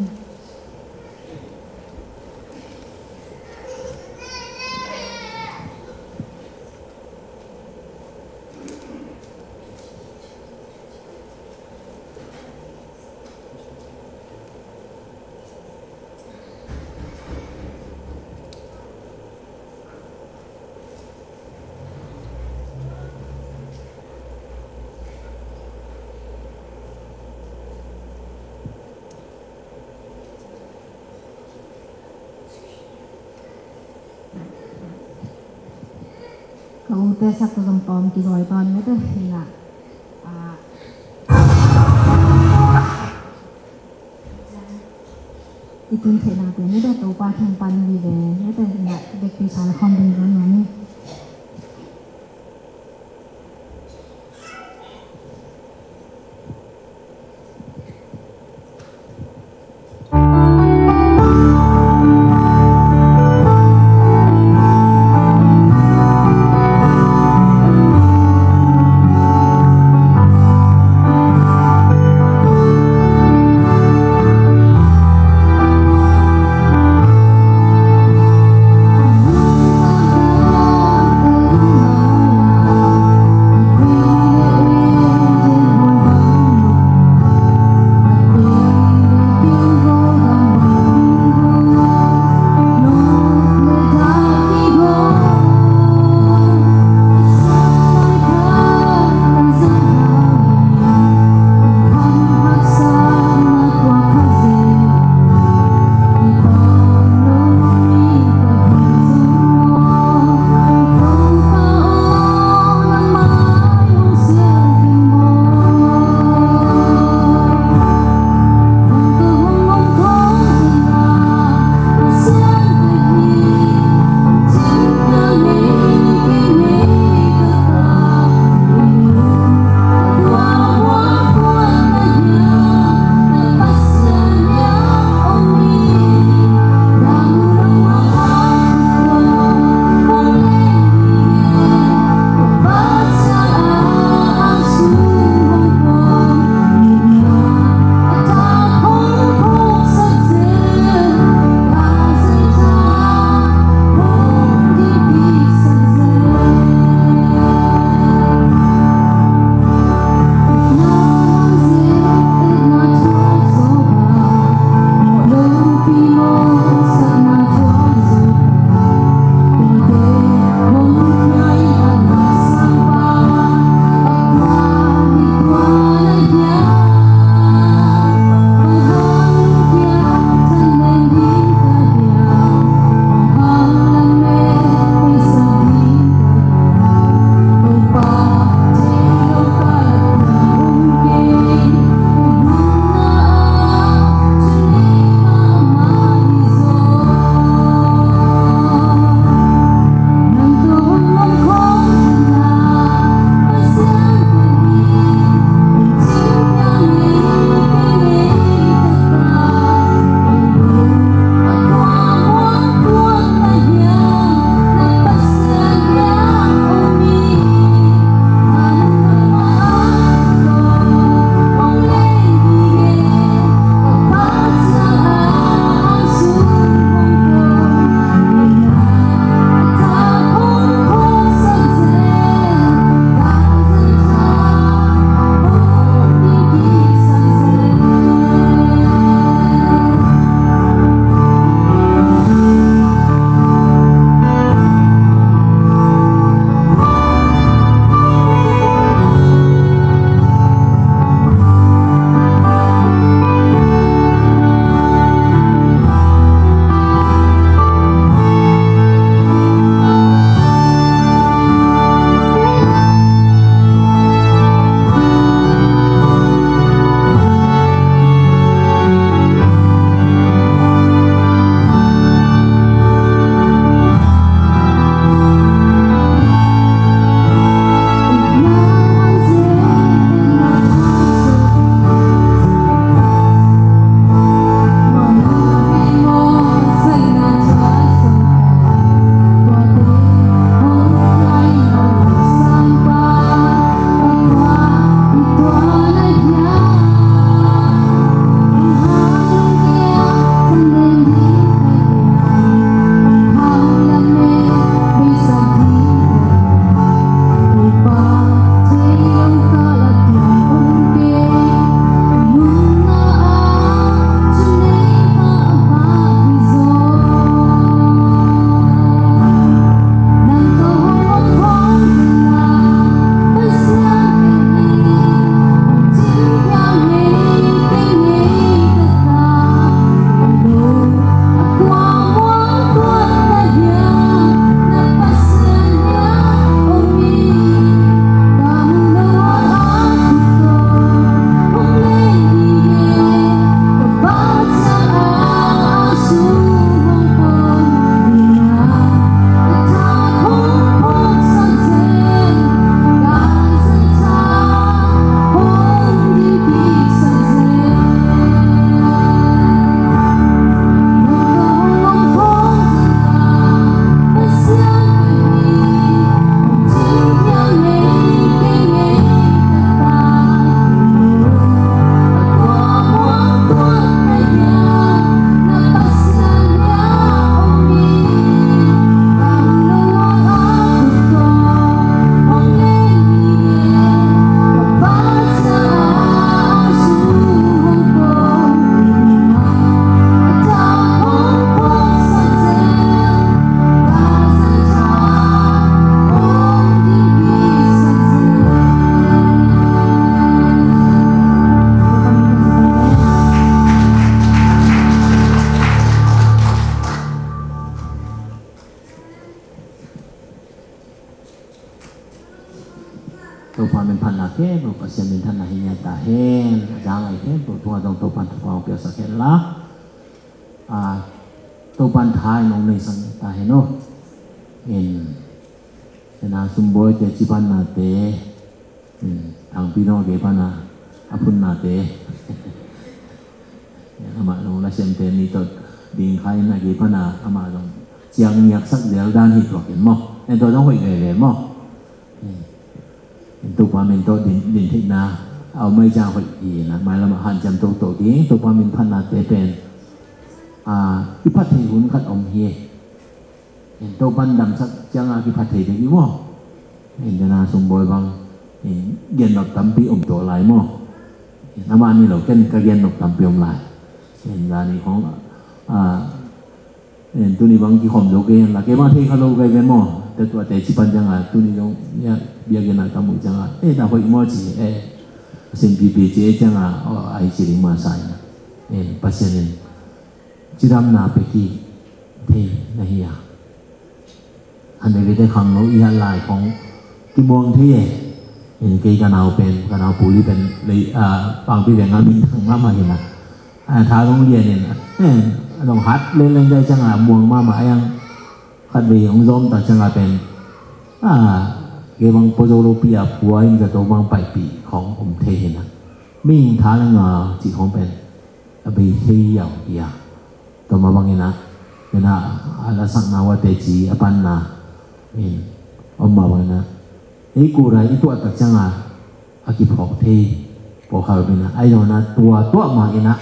Ka ute sak tawh zong tawm kizui tawn mete hi na. Ah, i tun theihna te mete Topa kiang pan vive mete hi na, vekpi sa le khawm ding zong nuam hi. Topa min phatna khempeuh, Pasian min phatna hi ngiat ta hen. A za ngai khempeuh tungah zong Topa thupha hong piaksak hen la, a, Topa tha in hong neisak ta hen aw. In, ena sumbawi te ci panna te, in, thangpi dong a gei pana a phunna te. Amah zong la siam te ni tot ding kha in a gei pana amah zong ciang ngiaksak zel dan hi tuak in maw. En tua zong hoih veve maw. Topa min tawh din, din theihna a om mai ciang hoih hi na, mailam ah hanciam toto ding, Topa min phatna te pen, a, i phat thei hun khat om hi. Topa damsak ciang a kiphat thei ding hi maw. Ena sumbawi bang, gennop tampi om to lai maw. Amah ni lo ken ka gennop tampi om lai. Zani khong, a, tuni bang kikhawm zo kei hen la, kei bang thei kha lo kei ve maw. Te tua te ci pan ciang a, tuni zong, ya, biakinn a ka muh ciang a, eh, na hoih maw ci, eh, a sin pipi ci, eh, ciang a, oh, ai ci ding ma sa in, eh, Pasian in cidamna pia hi thei na hi a. An dei vete khangno i hat lai khong kimuang thei e. In kei ka nau pen, ka nau puli pen lei, a, pangpi veng a min thang mahmah hi na. A, tha zong lian in, eh, a zong hat leleng dai ciang a muang mahmah a, iang khat vei hong zawm ta ciang a pen, a, kei bang pua zo lo pi a pua in zato bang paipih khong om thei hi na. Mihing tha le nga cih khong pen a bei thei hiau hi a. Tua mah bangin ah, ena, a lasakna uh a teci a panna in om mah bangin ah, ei kura i tuah tak ciang a, a kiphawk thei pawlkhat om in ah, ai dong na tua tuah mah in ah,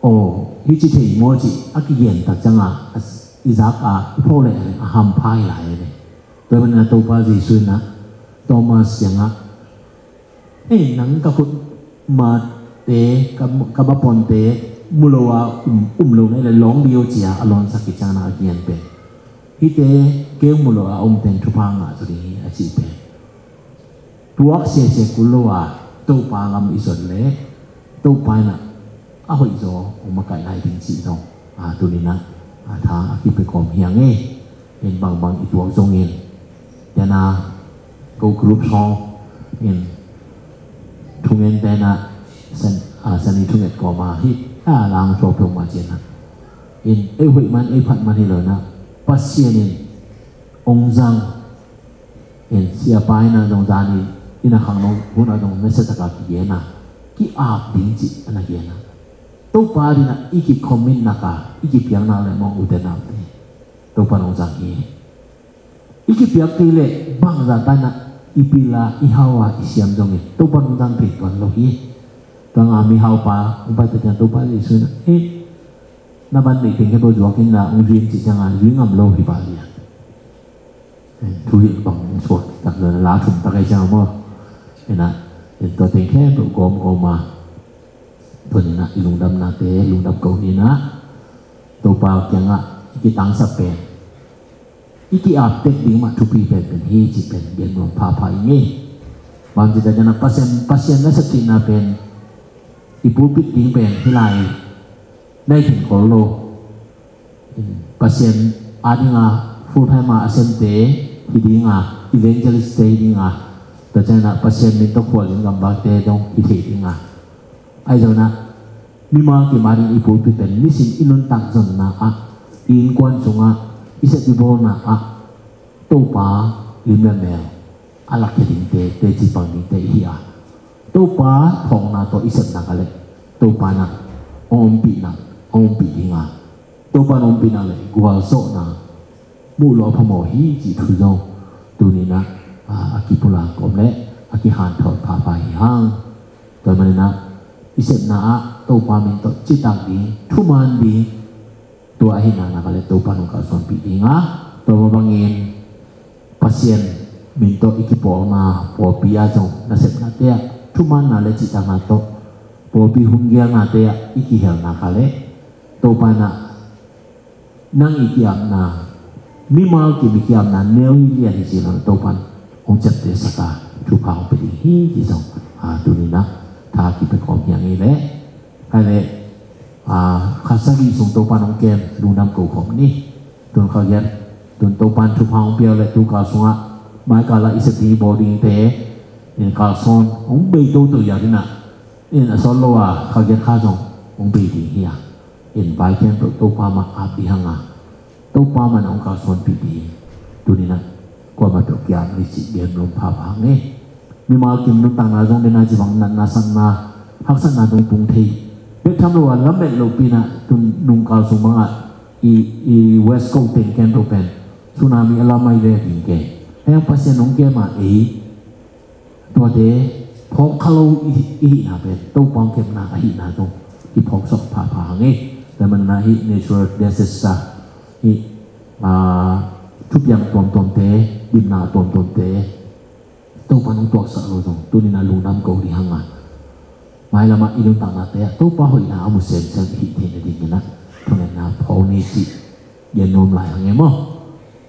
aw, hih ci thei maw cih a kigen tak ciang a, a, i zak a i phawk leh a hampha hi lai ve. Tua manin ah Topa Jesuh in ah Thomas kiangah, "Ei, nang ka khut mate, ka, ka maponte mu lo a um, um lo na hih leh lawng dih o," ci-a a lawnsak khit ciangin a kigen pen, "Hihte kei hong mu lo a um teng thupha ngah zaw ding hi," a cih pen, tuak siasia kul lo a Topa lam i zon leh Topa in ah a hoihzaw hong makaih lai ding cih zong, a, tuni-in ah, a, tha a kipia kawm hi hang e. In bangbang i tuak zongin, tena, ko group song in thungen tena, san, a, sani thunget kawma hi, a, lang suak peuhmah ci-in ah, in ei hoih man, ei phat man hi lo-in ah, Pasian in hong zang, in siapa in ah zong zan in, in a khangno hun ah zong nasiatak a kigen a, ki-ap ding cih a na gen a. Topa adingin ah i kicommit nak a, i kipiak nak leh mawng ute naute, Topa in hong zang hi. I kipiak kei leh bangzah ta in ah i pil a, i hau a, i siam zongin Topa in hong zang thei tuan lo hi. Tua nga mihaupa hong pai ta ciang Topa Jesuh in ah, "Hih na van neih teng khempeuh zuak in la hong zui in," cih ciang a zui ngam lo hi pah lian. Thu hi bang suak tak lo, la thum tak ahi ciang maw. Ena, tua teng khempeuh gawmgawm a, tua ni-in ah i lungdamnate lungdam ko ni-in ah, Topa kiangah i kitangsap pen, i ki-ap tek ding mah thupi penpen hi cih pen gen nuam phapha ing ei. Bang ci tak ciang ah Pasian, Pasian na sep theihna pen i pulpit ding pen hih lai na hi khin kol lo. Pasian adingin full time a a semte hi dingin, evangelist te hi dingin, tua ciangin ah Pasian min tawh khualzin gamvakte dong hi thei dingin, ahi zongin ah mimal kim adingin i pulpit pen nisim i nuntak zonna ah, i innkuan sungah, i sep i bawlna ah Topa lim le mel a lakkhia dingte teci pang dingte i hi a, Topa phawkna tawh i sep nak leh Topa in ah hong ompih nak, hong ompih dingin, Topa in hong ompih nak leh gualzawhna muh loh a phamawh hi cih thu zong tuni-in ah, a, a kipulak kawm leh a kihanthawn phapha hi hang. Tua manin ah i sepna ah Topa min tawh citak ding, thuman ding, tua ahih nak leh Topa in hong kalsuanpih dingin, tua mah bangin Pasian min tawh i kipawlna pawlpi ah zong nasepnate ah thumanna le cihtakna tawh pawlpi hun geelnate ah i kihel nak leh Topa in ah nang i ki-apna, mimal kim i ki-apna neu hi lian hi ci-in ah Topa in hong ciaptehsak a, thupha hong pia ding hi cih zong, a, tuni-in ah tha kipia kawm hi hang ei leh. Hai leh, a, kha sagih sung Topa in hong kem, lungdam ko khawm ni. Tun kha giat, tun Topa in thupha hong pia leh tu kal sungah mai kal ah i sep ding i bawl dingte, in kalsuan hong bei toto ya ding a, in a sawt lo a kha giat kha zong hong bei ding hi a, in vai khempeuh Topa mah ap ding hang a, Topa mah na hong kalsuanpih ding. Tuni-in a kuamah tawh kiam ni cih gen nuam phapha hang e. Mimal kim nuntakna zong dena ci bang natna satna haksatna dong pung thei bek tham lo a lamet lopi-in a tun nung kal sung bangah i, i West Coast teng khempeuh pen tsunami a lam mai ve ding ke. Heng Pasian hong kem a ei tuate phawk kha lo i, i hihna pen Topa hong kepna ahihna zong i phawk suak phapha hang e. Tua manin a hih natural disaster hih, ah, thupiang tuamtuamte, dimna tuamtuamte Topa nong tuaksak lo zong tuni-in a lungdam ko ding hang a, mailam ah i nuntaknate ah Topa hoihna a mu semsem i hih theihna dingin a thungetna phawk ni cih gen nuam lai hang e maw.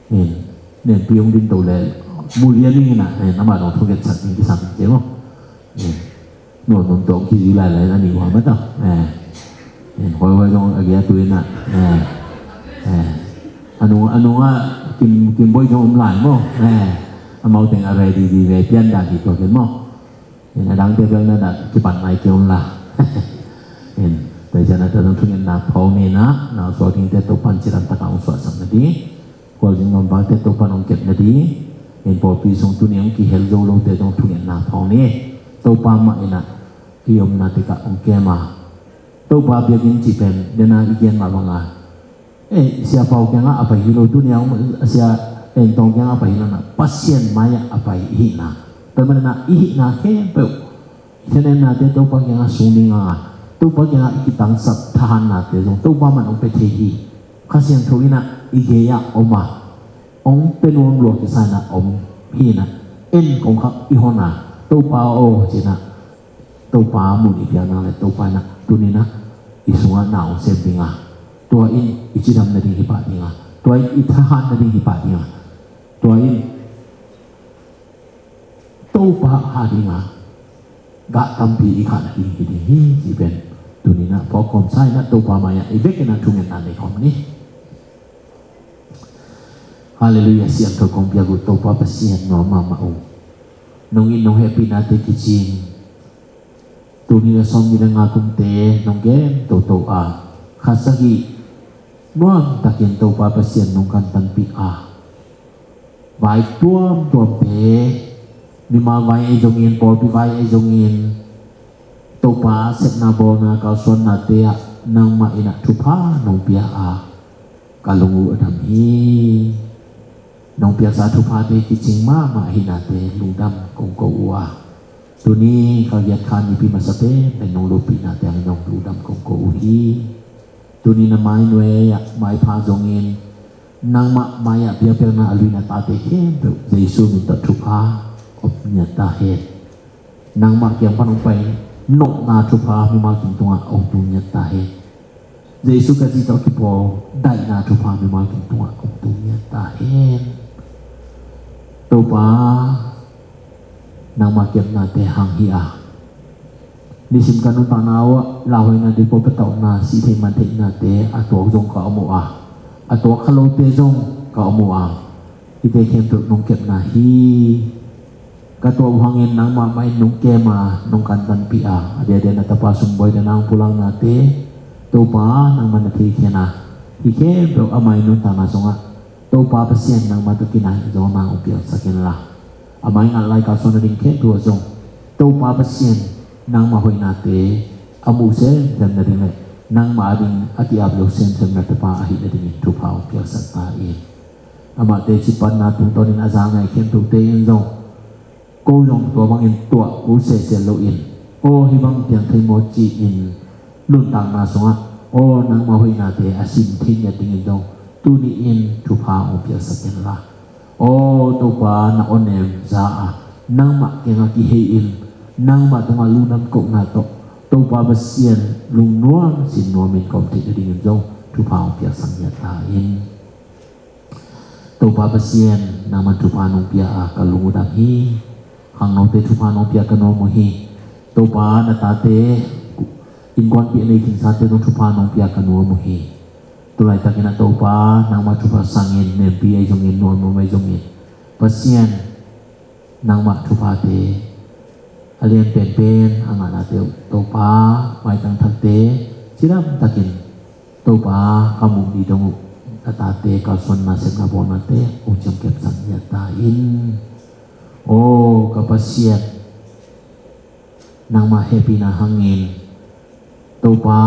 Nen, nen pi hong din to le mu lian dingin a, nen amah dong thungetsak ding kisam ding ci e maw. Nen, nuam nuam tawh kizui lailai na ni hua mah tawh. Eh, eh, huai huai zong a gia tui na. Eh, eh. A nung, a nung a kim, kim boi zong om lai maw. Eh, amau teng a ready di ve pian dan di tua ken maw. Eh, a dangte bel na dak kipan lai kei om la. Eh, tua ciang a tua zong thungetna phawk ni na, na suak dingte Topa'n cidam takin hong suahsak na di. Khualzin nuam bangte Topa'n hong kepna ding. Nen pawlpi sung tuni hong kihel zo lote zong thungetna phawk ni. Topa mah in a i omna tekah hong kem a. Topa biakinn cih pen dena i gen mah bang a, eh, Sia Pau kiangah a pai hi lo, tuni hong Sia Eng Tawng kiangah a pai hi lo na, Pasian mai-ah a pai i hihna. Tua manin a i hihna khempeuh thanemnate Topa kiangah sung ding a, Topa kiangah i kitangsap thahatnate zong Topa mah in hong pia thei hi. Kha Siangtho in a i gei ah om a, hong pia nuam lua kisa in a om hi in a, en kong khak i hon a, Topa aw ci in a, Topa mun i piak nang le Topa in a tuni in a i sungah na hong sem ding a, tua in i cidam nading hi pah ding a, tua in i thahat nading hi pah ding a, tua in Topa a ding a gah tampi i khah nading hi ding hi, ci pen tuni in a phawk kawmsa in a Topa mai-ah i vekin a thungetna nei khawm ni. Halleluiah, siangtho kong piak uh Topa Pasian nuam mahmah uh. Nong it nong hehpihnate kicing. Tuni le sawmnih le nga kumte nong gen toto a, kha sagih nuam takin Topa Pasian nong kantanpih a, vai tuamtuamte, mimal vai ahi zongin, pawlpi vai ahi zongin, Topa sepna bawlna kalsuannate ah nangmah in a thupha nong pia a, ka lung uh a dam hi. Nong piaksa thuphate kicing mahmah ahihnate lungdam kong ko uh a, tuni kha giat kha nipi masa pen nong lopihnate ah nong lungdam kong ko uh hi. Tuni na mai nuai ah maipha zongin, nangmah mai-ah biakpiakna a luina tate khempeuh Jesu min tawh thupha om ngiat ta hen. Nangmah kiang pan hong pai nopna thupha mimal kim tungah hong tung ngiat ta hen. Jesu Khazih tawh kipawl daihna thupha mimal kim tungah hong tung ngiat ta hen. Topa, nangmah kepnate hang hi a, nisim ka nuntakna uh ah lauhuaina, dipawlpi tawhna, sih theih man theihnate a tuak zong ka om uh a, a tuak kha lote zong ka om uh a, hihte khempeuh nong kepna hi. Ka tuah uh hangin nangmah mah in nong kem a, nong kantanpih a, a diakdiak na tapa sumbuai dena hong pulaknate Topa nangmah na thei khin a, hih khempeuh amah in nuntakna sungah Topa Pasian nangmah tawh kinai zawhna hong piaksak inla, amah in ngat lai kalsuan nading khempeuh ah zong Topa Pasian nangmah hoihnate a muh semsem nading le nangmah ading a ki-ap lo semsem na tapa ahih nadingin thupha hong piaksak ta in. Amahte cipatna tungtawnin a za ngai khempeuhte in zong ko zong tua bangin tuah uh sehseh loin, aw hih bang piang thei maw ci-in nuntakna sungah aw nangmah hoihnate a sim thei ngiat dingin zong tuni-in thupha hong piaksak inla, aw Topa na awnem za a, nangmah kiangah kihei-in nangmah tungah lungdam kohna tawh Topa Pasian lungnuam sinnuamin ka om theih nadingin zong thupha hong piaksak ngiat ta in. Topa Pasian, nangman thupha nong pia a ka lung uh dam hi. Khangnote thupha nong pia ka nuam uh hi. Topa, na tate innkuanpih a nei khinsate zong thupha nong pia ka nuam uh hi. Tulaitakin a Topa, nangmah thupha sangin, nempi ahi zongin, nuamnuam ahi zongin, Pasian, nangmah thuphate A lian penpen a ngahnate uh Topa, maitang thakte cidamtakin Topa ka muh ni dong uh na tate kalsuanna sepna bawlnate uh ciam kepsak niat ta in. O ka Pasian, nangmah hehpihna hangin Topa,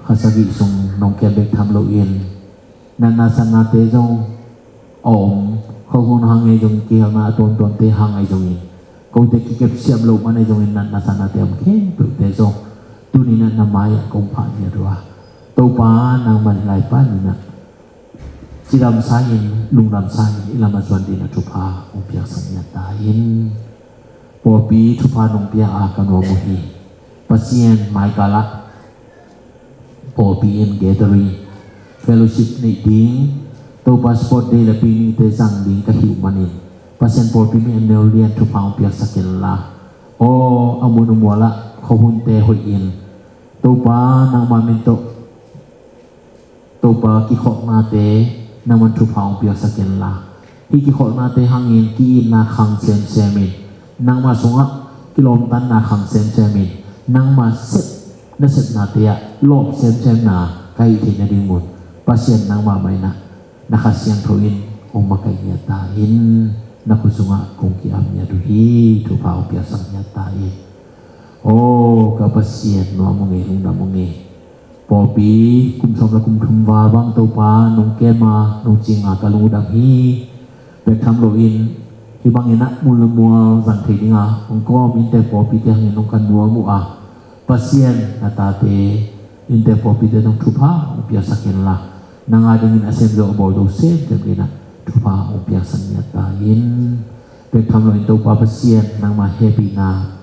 kha sagih sung nong kem bek tham loin natna satnate zong a om, khuahun hang ei zong, kihelna a tuamtuamte hang ei zongin, kote kikepsiam loh man ei zongin natna satnate a om khempeuhte zong tuni-in ah na mai-ah kong phah niat uh a, Topa nangman laipa ni-in ah cidamsa in, lungdamsa in i lam a zuan dingin ah thupha hong piaksak niat ta in. Pawlpi thupha nong pia a ka nuam uh hi. Pasian, maikal ah pawlpi in gathering, fellowship neih ding, Topa sport day le picnic te zang ding ka hih uh manin, Pasian, pawlpi mi a neu lian thupha hong piaksak in la. Aw, a mun a mual ah khuahunte hoih in, Topa nangma min tawh Topa kikhawknate nangman thupha hong piaksak in la. Hih kikhawknate hangin ki-itna khang semsem in, nangma sungah kilawmtatna khang semsem in, nangma sep, na sepnate ah lawp semsemna ka hih theih nadingun, Pasian, nangma mah in ah na Kha Siangtho in hong makaih niat ta in. Na khut sungah kong ki-ap niat uh hi. Thupha hong piaksak niat ta in. Aw ka Pasian, nuam ung ei, lungdam ung ei. Pawlpi kum sawm le kum thum val bang Topa nong kem a, nong cing a ka lungdam hi. Bek tham loin hih bangin ah mun le mual zang thei ding a hong kawm innte pawlpite hangin nong ka nuam uh a, Pasian, na tate innte pawlpite zong thupha hong piaksak in la. Nang a dingin a sem zo, a bawl zo semsem dingin ah thupha hong piaksak niat ta in. Bek tham loin Topa Pasian, nangma hehpihna,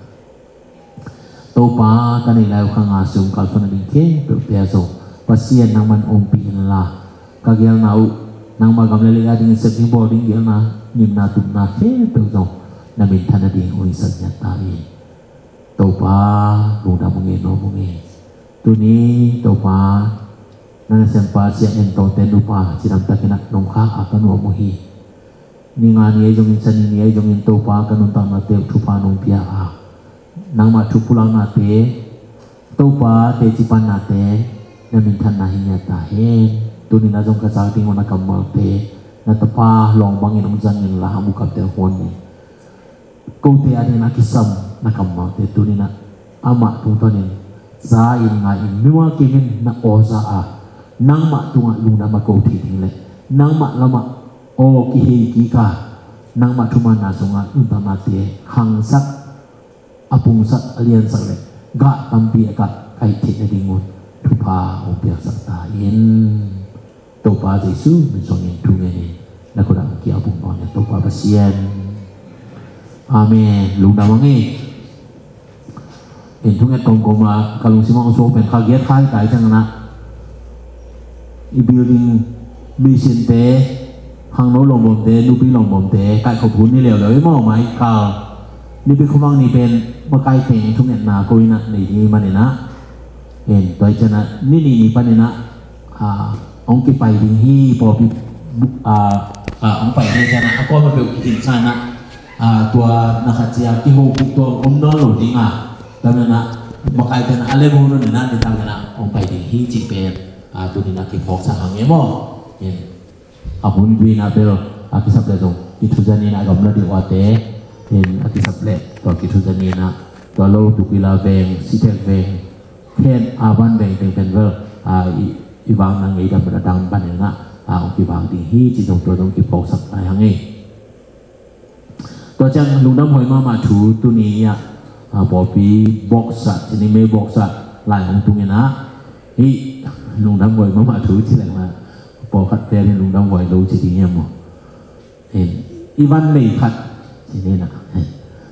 Topa, ka neih lai uh khang a sum kalsuan nading khempeuhte ah zong, Pasian, nangman ompih in la. Ka geelna uh nangma gam le lei a dingin sep ding, bawl ding geelna, ngimna, tupna khempeuh zong na minthan nading hong hisak niat ta in. Topa, lungdam ung ei, nuam ung ei. Tuni Topa, na nasempa Sia En Tawng te nupa cidamtakin ah nong kha a ka nuam uh hi. Ni nga ni ei zongin, Sani ni ei zongin Topa, ka nuntaknate uh thupha nong pia a, nangmah thu pulaknate, Topa teci pannate na minthanna hi ngiat ta hen. Tuni-in ah zong ka zak ding uh na kammalte, na tapa lawng bangin hong zang in la, a muh kamte hong huan in. Kote a dingin a kisam na kammalte tuni-in ah amah tungtawnin za in, ngai in, mimal kim in na aw za a, nangmah tungah lungdam a ko thei ding le nangmah lamah aw kihei kik a, nangmah thumanna sungah nuntaknate khangsak, a pungsak, a liansak le gah tampi a gah ka hih theih nadingun thupha hong piaksak ta in. Topa Jesu min suangin thu ngen in na khut ah hong ki-ap ung, Topa Pasian. Amen. Lungdam hang ei. In thunget kawmkawm a ka lungsim ah hong suak pen kha giat kha hi ta hi ciangin ah i building, mission te, khangno lawngbawmte, nupi lawngbawmte kaikhop hun ni leuleu hi maw, mai kal. Nipi khawmang ni pen makai teng thungetna ko-in ah nei ding hi manin ah, en, tua hi ciangin ah ni nih ni panin ah, ah, hong kipai ding hi, pawlpi, ah, ah, hong pai ding hi ciangin ah a kuamah peuh kikhin sa in ah, ah, tua na khat cia kiho buk tua om nawn lo ding a, tua manin ah makaite in ah a lem hun uh ni in ah, nitak in ah hong pai ding hi cih pen, ah, tuni-in ah kiphawksak hang e maw. En. A hun vei in ah bel a kisap leh zong kithuzanin ah gamla deuh a te, en, a kisap leh tua kithuzanin ah tua lo Tukwila veng, Sitek veng, Khen a van veng teng pen bel, a, i, i vang na ngei dam na dang panin ah, a, hong kivang ding hi cih zong tua zong kiphawksak lai hang ei. Tua ciang lungdam huai mahmah thu tuni ah, a, pawlpi box ah, cini mei box ah lai hong tungin ah, hih lungdam huai mahmah thu ci leng ah, pawlkhat pen lungdam huai lo ci ding hiam maw? En, i van lei khat, cini ah, en,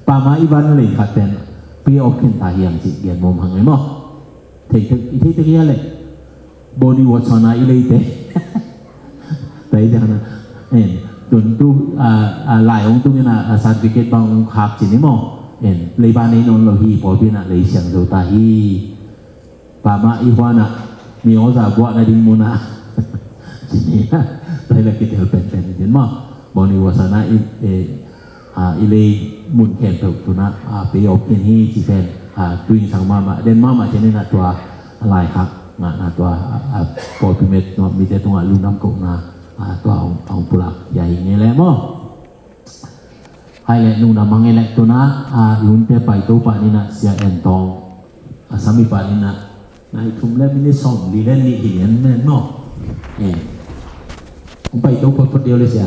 pama i van lei khat pen pay off khin ta hiam cih gen mawm hang ei maw? Thei tek, i thei tek hia leh Boni Watson a i leite. Tua hi ciangin ah, en, tun tu, a, a, lai hong tungin ah, a, certificate bang hong khak cini maw? En, leiba nei nawn lo hi, pawlpi in ah lei siang zo ta hi. Pama i huan ah mi awza buah nading mun ah, cini ah, tua hi leh kitel penpen hi cin maw? Boni Watson a i, e, A, i lei mun khempeuh tunah, a, pei awp khin hi ci pen, a, tuingsang mahmah den mahmah cianinah tua a laikhak ngahna tua, a, a, pawlpi met nuam mite tungah lungdam kohna, a, tua hong, hong pulak hi a hi ngei leh maw. Hai leh nungna mang ei leh tunah, a, i hunte pai Topa ninah Sia En Tawng, a, samipa ninah nai thum le minit sawm li le nih hi en men maw. Eh. Hong pai Topa phot deu le sia.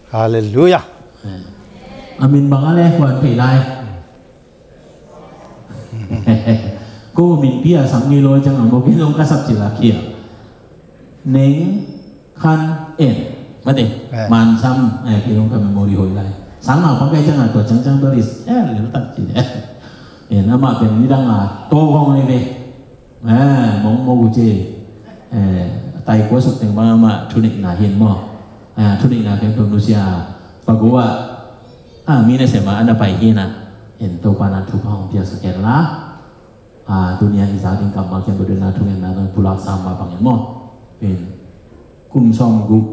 Halleluiah. A min bang a le huan thei lai. Ko min pia sam ngei lo ciang a mo kin long ka sap cila kia. Neng Khan En. Mate. Eh. Man sam, eh, kin long ka memory hoi lai. Sang mau pang kai ciang a tua ciang ciang tua lis. Eh, lel tak ci. Eh, nama pen ni dang a to kong ni ve. Eh, mong mong uci. Eh, tai kua suk teng bang ama thunik na hin mo. Eh, thunik na ken tu nusia. Pagua. Ah, mina sema ana pai hina. En Topa na thupha hong piaksak hen la. Ah, tunia i za ding kammal kiang ko dena thungen na dong pulak sam ma bang en mo. En. Kum sawm guk.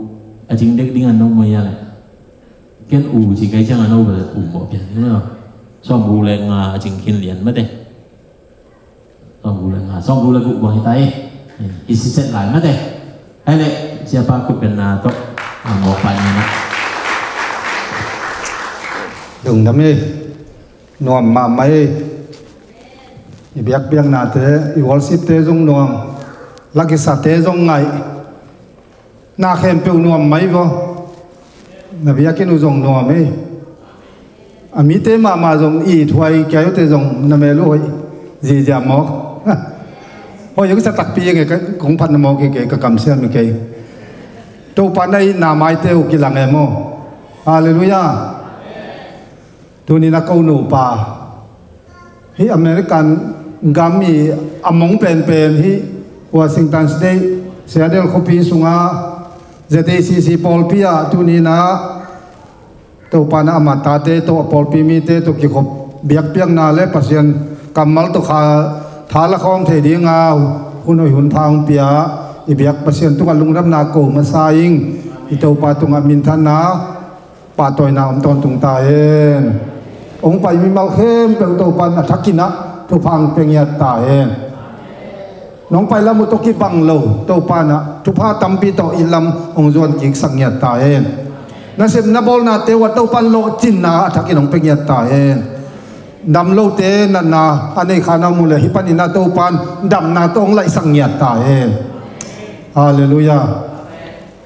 A jing dek ding an no mo ya le. Ken u ci kai ciang an no ba um mo pian. Sawm guk le nga a jing khin lian mate. Sawm guk le nga, sawm guk le guk bang hi ta hi. Hi siset lai mate. Hai le, siapa khut pen na tawh, a, mawk pai ni na. Lungdam hi. Nuam mahmah hi. I biakpiaknate, i worshipte zong nuam. Lakisate zong ngaih. Na khempeuh nuam mai vaw. Na biakinn uh zong nuam ei. A mite mahmah zong i thuai kiai uhte zong na mel uh hoih zizia mawk. Hoih hong sa takpi enge kong phat na mawk enge ka kamsiam enge. Topa na i na maite uh kilang e maw. Halleluiah. Tunin a ko nupa hi American gam i a mong penpen hi Washington State, Seattle khuapi sunga Z A C C pawlpi ah tunin a Topa na ama tate tawh a pawlpi mite tawh kikhop biakpiakna le Pasian kammal tawh kha tha la khawm thei dinga hun hoih hun pha hong pia i biak Pasian tungah lungdamna ko masa ing i Topa tungah minthanna pahtawina om tawntung ta hen. Hong pai mimal khempeuh Topan a thakin ah thupha hong pia ngiat ta hen. Nong pai lam uh tawh kibang lo Topan ah thupha tampi tawh i lam hong zuan kiksak ngiat ta hen. Na sem na bawlnate uh ah Topan lawhcinna a thakin hong pia ngiat ta hen. Dam lote natna a nei kha na mu le hih panin ah Topan damna tawh hong laihsak ngiat ta hen. Halleluiah.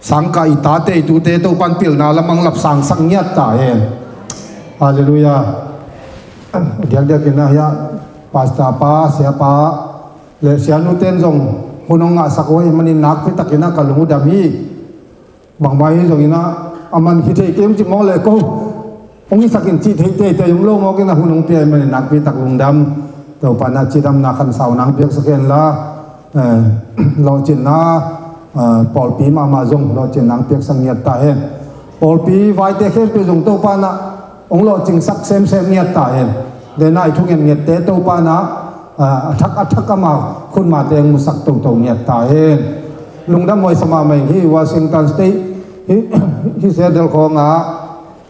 Sangkah i tate i tute Topan pilna lamang lapsang sak ngiat ta hen. Halleluiah. Diakdiak in ah hiah pastor pa, siapa le sianu ten zong hun hong ngahsak uh ahih manin nakpi takin ah ka lung uh dam hi. Bangmah hi zongin ah a man hi thei kei hong ci mawk le ko hong hisak in cih theih teitei hong lo mawk in ah hun hong pia ahih manin nakpi tak lungdam. Topan ah cidamna khansau nang piaksak hen la. Eh, lawhcinna, eh, pawlpi mahmah zong lawhcinna ang piaksak ngiat ta hen. Pawlpi vaite khempeuh zong Topa na hong lawhcingsak semsem ngiat ta hen. Dena i thungen ngiatte Topa na, eh, a thak a thak ama khutmate hong musak toto ngiat ta hen. Lungdam huai sa mahmah ing hi Washington State hi, hi Seattle khawng ah,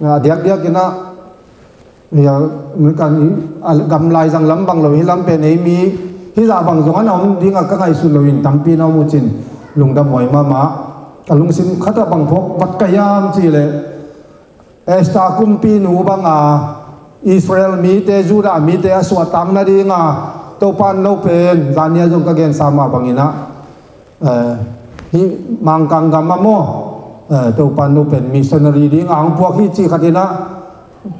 a diakdiak in ah Hia, American hi, a, gam laizang lam bang lo hi lam pen ei mi hizah bang zong an a om dingah ka ngaihsut loin tampi na om uh cin lungdam huai mahmah. Ka lungsim khatah bang phawk vat ka hiam cihleh Esther kumpinu banga Israel mite, Judah mite a suahtak nadinga Topan no pen zania zong ka gensa mah banginah Eh, hih Mangkang gam ah maw, eh, Topa no pen missionary ding a hong puak hi cih khat in ah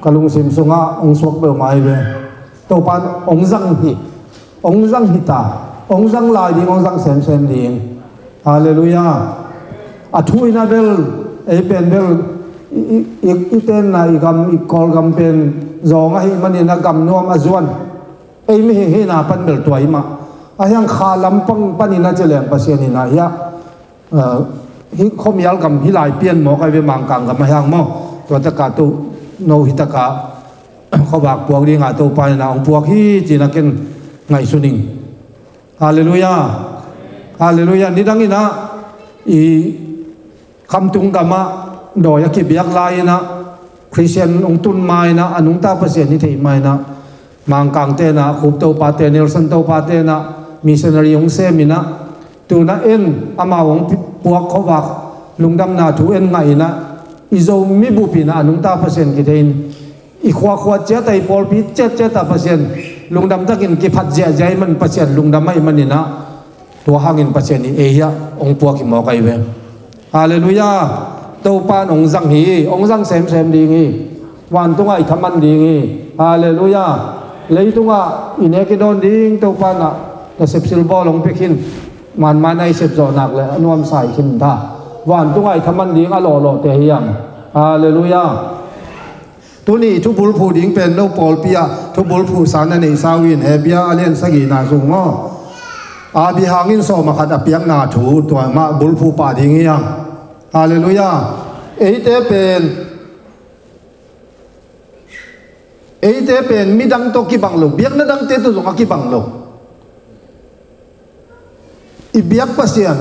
ka lungsim sungah hong suak peuhmah hi ve. Topa hong zang hi, hong zang hi ta, hong zang lai ding, hong zang semsem ding. Halleluiah. A thu in ah bel ei pen bel i, i, i, i tenna i gam, i Kawlgam pen zawng ahih manin ah gam nuam a zuan. Ei mihing hihna pan bel tua hi mah. A hiang kha lam pang panin a ci leng Pasian in ah hiah, eh, hih khuamial gam hih lai pian mawk a hi ve Mangkang gam a hiang maw. Tua takah to no hi takah khuavak puak dingah Topa in ah hong puak hi ci-in ah ken ngaihsun ing. Halleluiah. Halleluiah. Nidang in ah I khamtung gamah dawi a kibiak lai-inah Khristian hong tun ma-inah a nungta Pasian i theih ma-inah Mangkang tenah Khup Topa te, Nelson Topa tenah missionary hong seminah tunah en amau hong puak khuavak lungdamna thu en ngahinah i Zomi bup inah a nungta Pasian kithei in i khuakhua ciat a i pawlpi ciatciat ah Pasian lungdam takin kiphat ziahziah i man Pasian lungdam ahih maninah tua hangin Pasian in ei hiah hong puak hi mawk ahi ve. Halleluiah. Topa in hong zang hi, hong zang semsem ding hi. Vantungah i thaman ding hi. Halleluiah. Leitungah i nek i dawn ding Topa in ah nasep silbawl hong pia khin. Manmah in a i sepzawh nak le a nuamsa hi khin ta. Vantungah i thaman ding a lawhlawhte hi ang. Halleluiah. Tuni thubulphuh ding pen no pawlpi ah thubulphuhsa na neihsa uh in, Hebru a lian sagihna sung maw, a bihangin sawm a khat a piakna thu tua mah bulphuh pah ding hi ang. Halleluiah. Eite pen eite pen midang tawh kibang lo, biakna dangte tawh zong a kibang lo. I biak Pasian,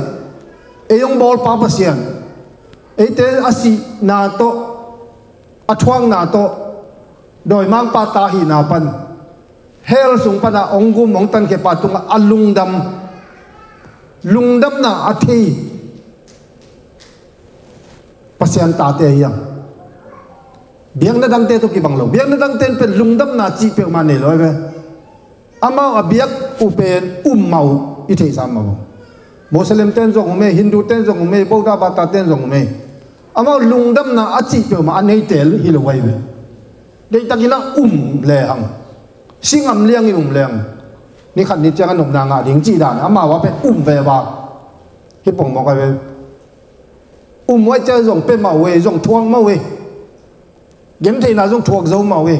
ei hong bawlpa Pasian, eite a sihna tawh, a thuakna tawh, dawimangpa ta hihna pan hell sung panah hong gum hong tankhia pa tungah a lungdam, lungdamna a thei Pasian tate hi ang. Biakna dangte tawh kibang lo. Biakna dangte in pen lungdamna cih peuhmah nei lo hi ve. Amau a biak uh pen um mah uh i theihsa mah uh. Muslim ten zong um ei, Hindu ten zong um ei, Buddha bata ten zong um ei. Amau lungdamna a cih peuhmah a neite hi lo ahi ve. Deihtakin a um lehang, si ngam liangin um lehang, ni khat ni ciang a nopna ngah ding cih dan amau a pen um ve va. Hi pongmawk ahi ve. Um uh ahih ciang zong pia mah uh ei, zong thuak mah uh ei. Gentheihna zong thuak zo mah uh ei.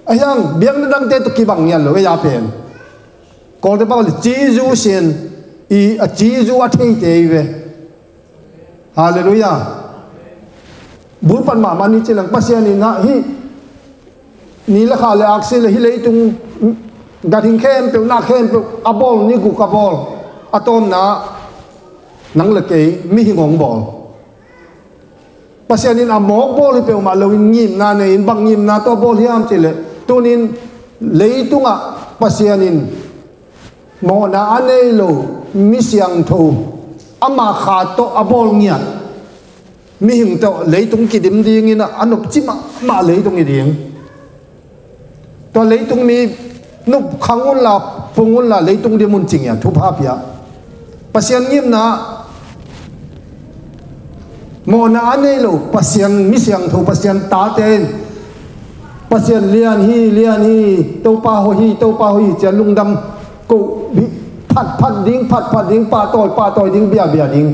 Ahi hang biakna dangte tawh kibang ngiat lo ei a pen. Kawlte bang le cizu sin i a cizu a theite hi ve. Halleluiah. Bulpat mahmah ni ci leng Pasian in ah hih ni le kha le aksi le hih leitung ganhing khempeuh, na khempeuh a bawl, ni guk a bawl, a tawpna nang le kei mihing hong bawl. Pasian in a mawk bawl hi peuhmah loin ngimna nei-in bang ngimna tawh a bawl hiam cih leh, tunin leitungah Pasian in mawhna a nei lo mi siangtho ama kha tawh a bawl ngiat mihing tawh leitung kidim dingin a nopci mahmah leitung hi ding. Tua leitung mi nup khang unla, pung unla, leitung dim un ci ngiat thupha pia. Pasian ngimna mawhna a nei lo Pasian mi siangtho, Pasian tate in Pasian lian hi, lian hi, Topa hoih hi, Topa hoih hi ci-a lungdam koh hi, phatphat ding, phatphat ding, pahtawi pahtawi ding, biabia ding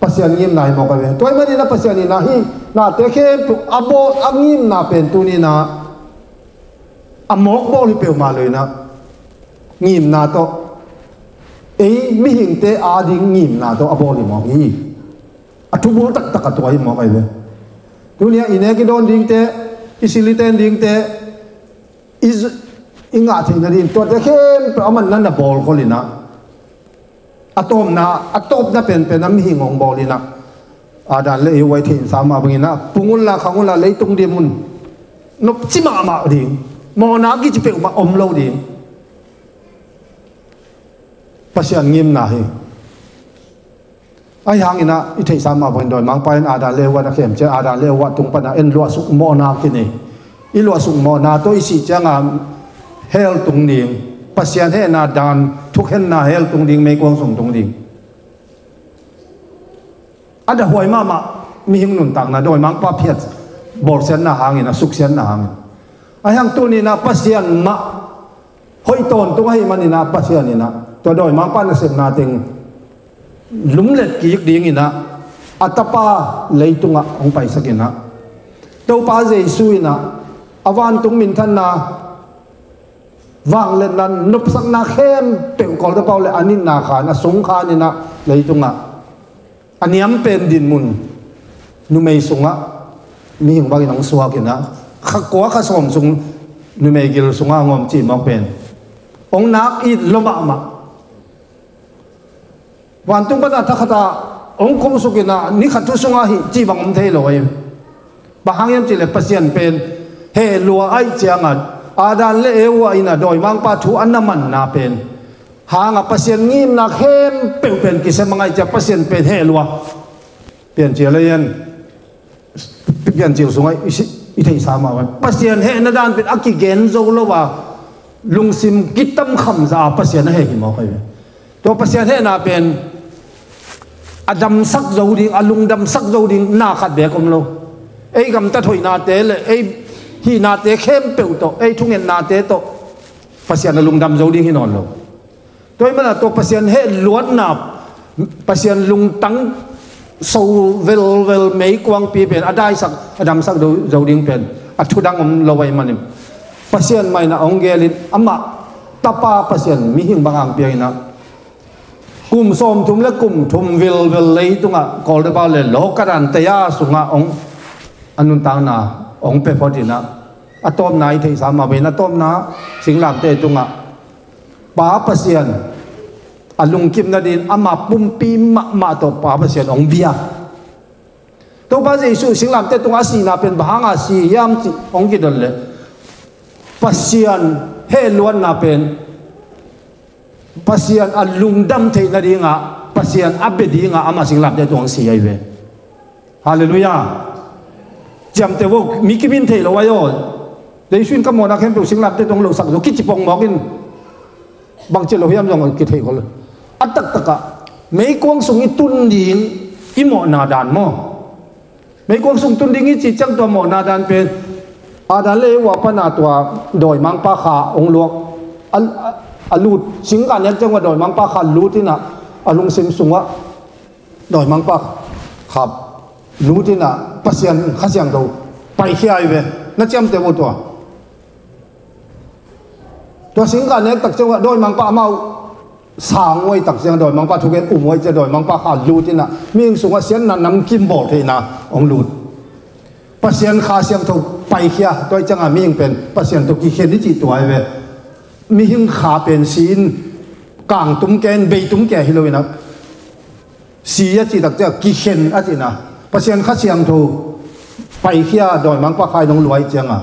Pasian ngimna hi mawk ahi ve. Tua ahih manin a Pasian in ah hih nate khempeuh a bawl, a ngimna pen tunin ah a mawk bawl hi peuhmah loin ah ngimna tawh, ei mihingte ading ngimna tawh a bawl hi mawk hi. A thubul taktak a tua hi mawk ahi ve. Tuni-ah i nek i dawn dingte, i sil i ten dingte, i z-, i ngah theihna ding tuate khempeuh a man na na bawl khol in ah, a tawpna, a tawpna penpen a mihing hong bawl in ah, Adam le Eva i theihsa mah bangin ah pung unla khang unla leitung dim un. Nopci mahmah ding, mawhna kici peuhmah om lo ding Pasian ngimna hi. Ahi hangin ah i theihsa mah bangin dawimangpa in Adam le Eva na khem ciang Adam le Eva tung panah en luahsuk mawhna kinei. I luahsuk mawhna tawh i sih ciangah hell tung ding, Pasian hehna dan thukhenna hell tung ding, meikuang sung tung ding. A dahhuai mahmah mihing nuntakna dawimangpa phiat bawlsiatna hangin, a suksiatna hangin. Ahi hang tunin ah Pasian mah hoih tawntung ahih manin ah Pasian in ah tua dawimangpa nasepna teng lumlet kik dingin ah a tapa leitungah hong paisak in ah Topa Jesu in ah a vantung minthanna, vangliatna, nopsakna khempeuh Kawlte pau le a nitna khan, a sung khan in ah leitungah a niam pen dinmun numei sungah mihing bangin hong suak in ah kha kua kha sawm sung numei gil sungah hong om cih mawk pen hong nak it lua mahmah. Vantung panah thakhatah Hong kum suk in ah ni khat thu sungah hih cih bang om thei lo ahi. Bang hang hiam cih leh Pasian pen heh lua ahih ciangah Adam le Eva in ah dawimangpa thu a na manna pen hangah Pasian ngimna khempeuh pen kisem a ngaih ciang Pasian pen heh lua. Piancil a hian, Piancil sungah i si-, i theihsa mah pen Pasian hehna dan pen a kigen zo lo a, lungsim kitam khamza a Pasian a heh hi mawk ahi ve. Tua Pasian hehna pen a damsak zo ding, a lungdamsak zo ding na khat beek om lo. Ei gamtat hoihnate le ei hihnate khempeuh tawh, ei thungetnate tawh Pasian a lungdam zo ding hi nawn lo. Tua ahih manin ah tua Pasian heh luatna, Pasian lungtang so velvel meikuangpi pen a daisak, a damsak zo, zo ding pen a thudang om lo ahih manin Pasian mah in ah hong gelin amah tapa Pasian mihing bang hang pia in ah kum sawmthum le kum thum vilvel leitungah Kawlte pau le lawka dan taya sungah hong a nuntakna hong pia phot in ah a tawpna i theihsa mah bangin a tawpna singlamteh tungah Pa Pasian a lungkim nadin ama pumpi mahmah tawh Pa Pasian hong bia. Topa Jesuh singlamteh tungah a sihna pen bang hanga si hiam cih hong kidon leh Pasian heh luatna pen Pasian a lungdam theih nadingah Pasian a bia dingah ama singlamteh tungah hong si ahi ve. Halleluiah. Ciamteh vo, mi kimin thei lo ahi aw. Jesuh in ka mawhna khempeuh singlamteh tungah hong losak zo kici pongmawk in bangci lo hiam zong kithei khol lo. A taktakah meikuang sung i tun ding i mawhna dan maw? Meikuang sung tun ding i cih ciang tua mawhna dan pen Adam le Eva pana tua dawimangpa kha hong luak a, a, a lut singkah nek ciang ua dawimangpa kha lut in ah a lungsim sungah dawimangpa kha lut in ah Pasian Kha Siangtho paikhia ahi ve. Na ciamteh vo tua. Tua singkah nek tak ciangah dawimangpa amau sang uh ahih tak ciangah dawimangpa thugen um uh ahih ciangah dawimangpa kha lut in ah mihing sungah siatna namkim bawl theihna hong lut. Pasian Kha Siangtho paikhia tua ahih ciangah mihing pen Pasian tawh kikhen i cih tua ahi ve. Mihing kha pen si in kangtum ken beitum ke hi lo in ah si a cih tak ciangah kikhen a cihna Pasian Kha Siangtho paikhia dawimangpa kha in hong luah ahih ciangah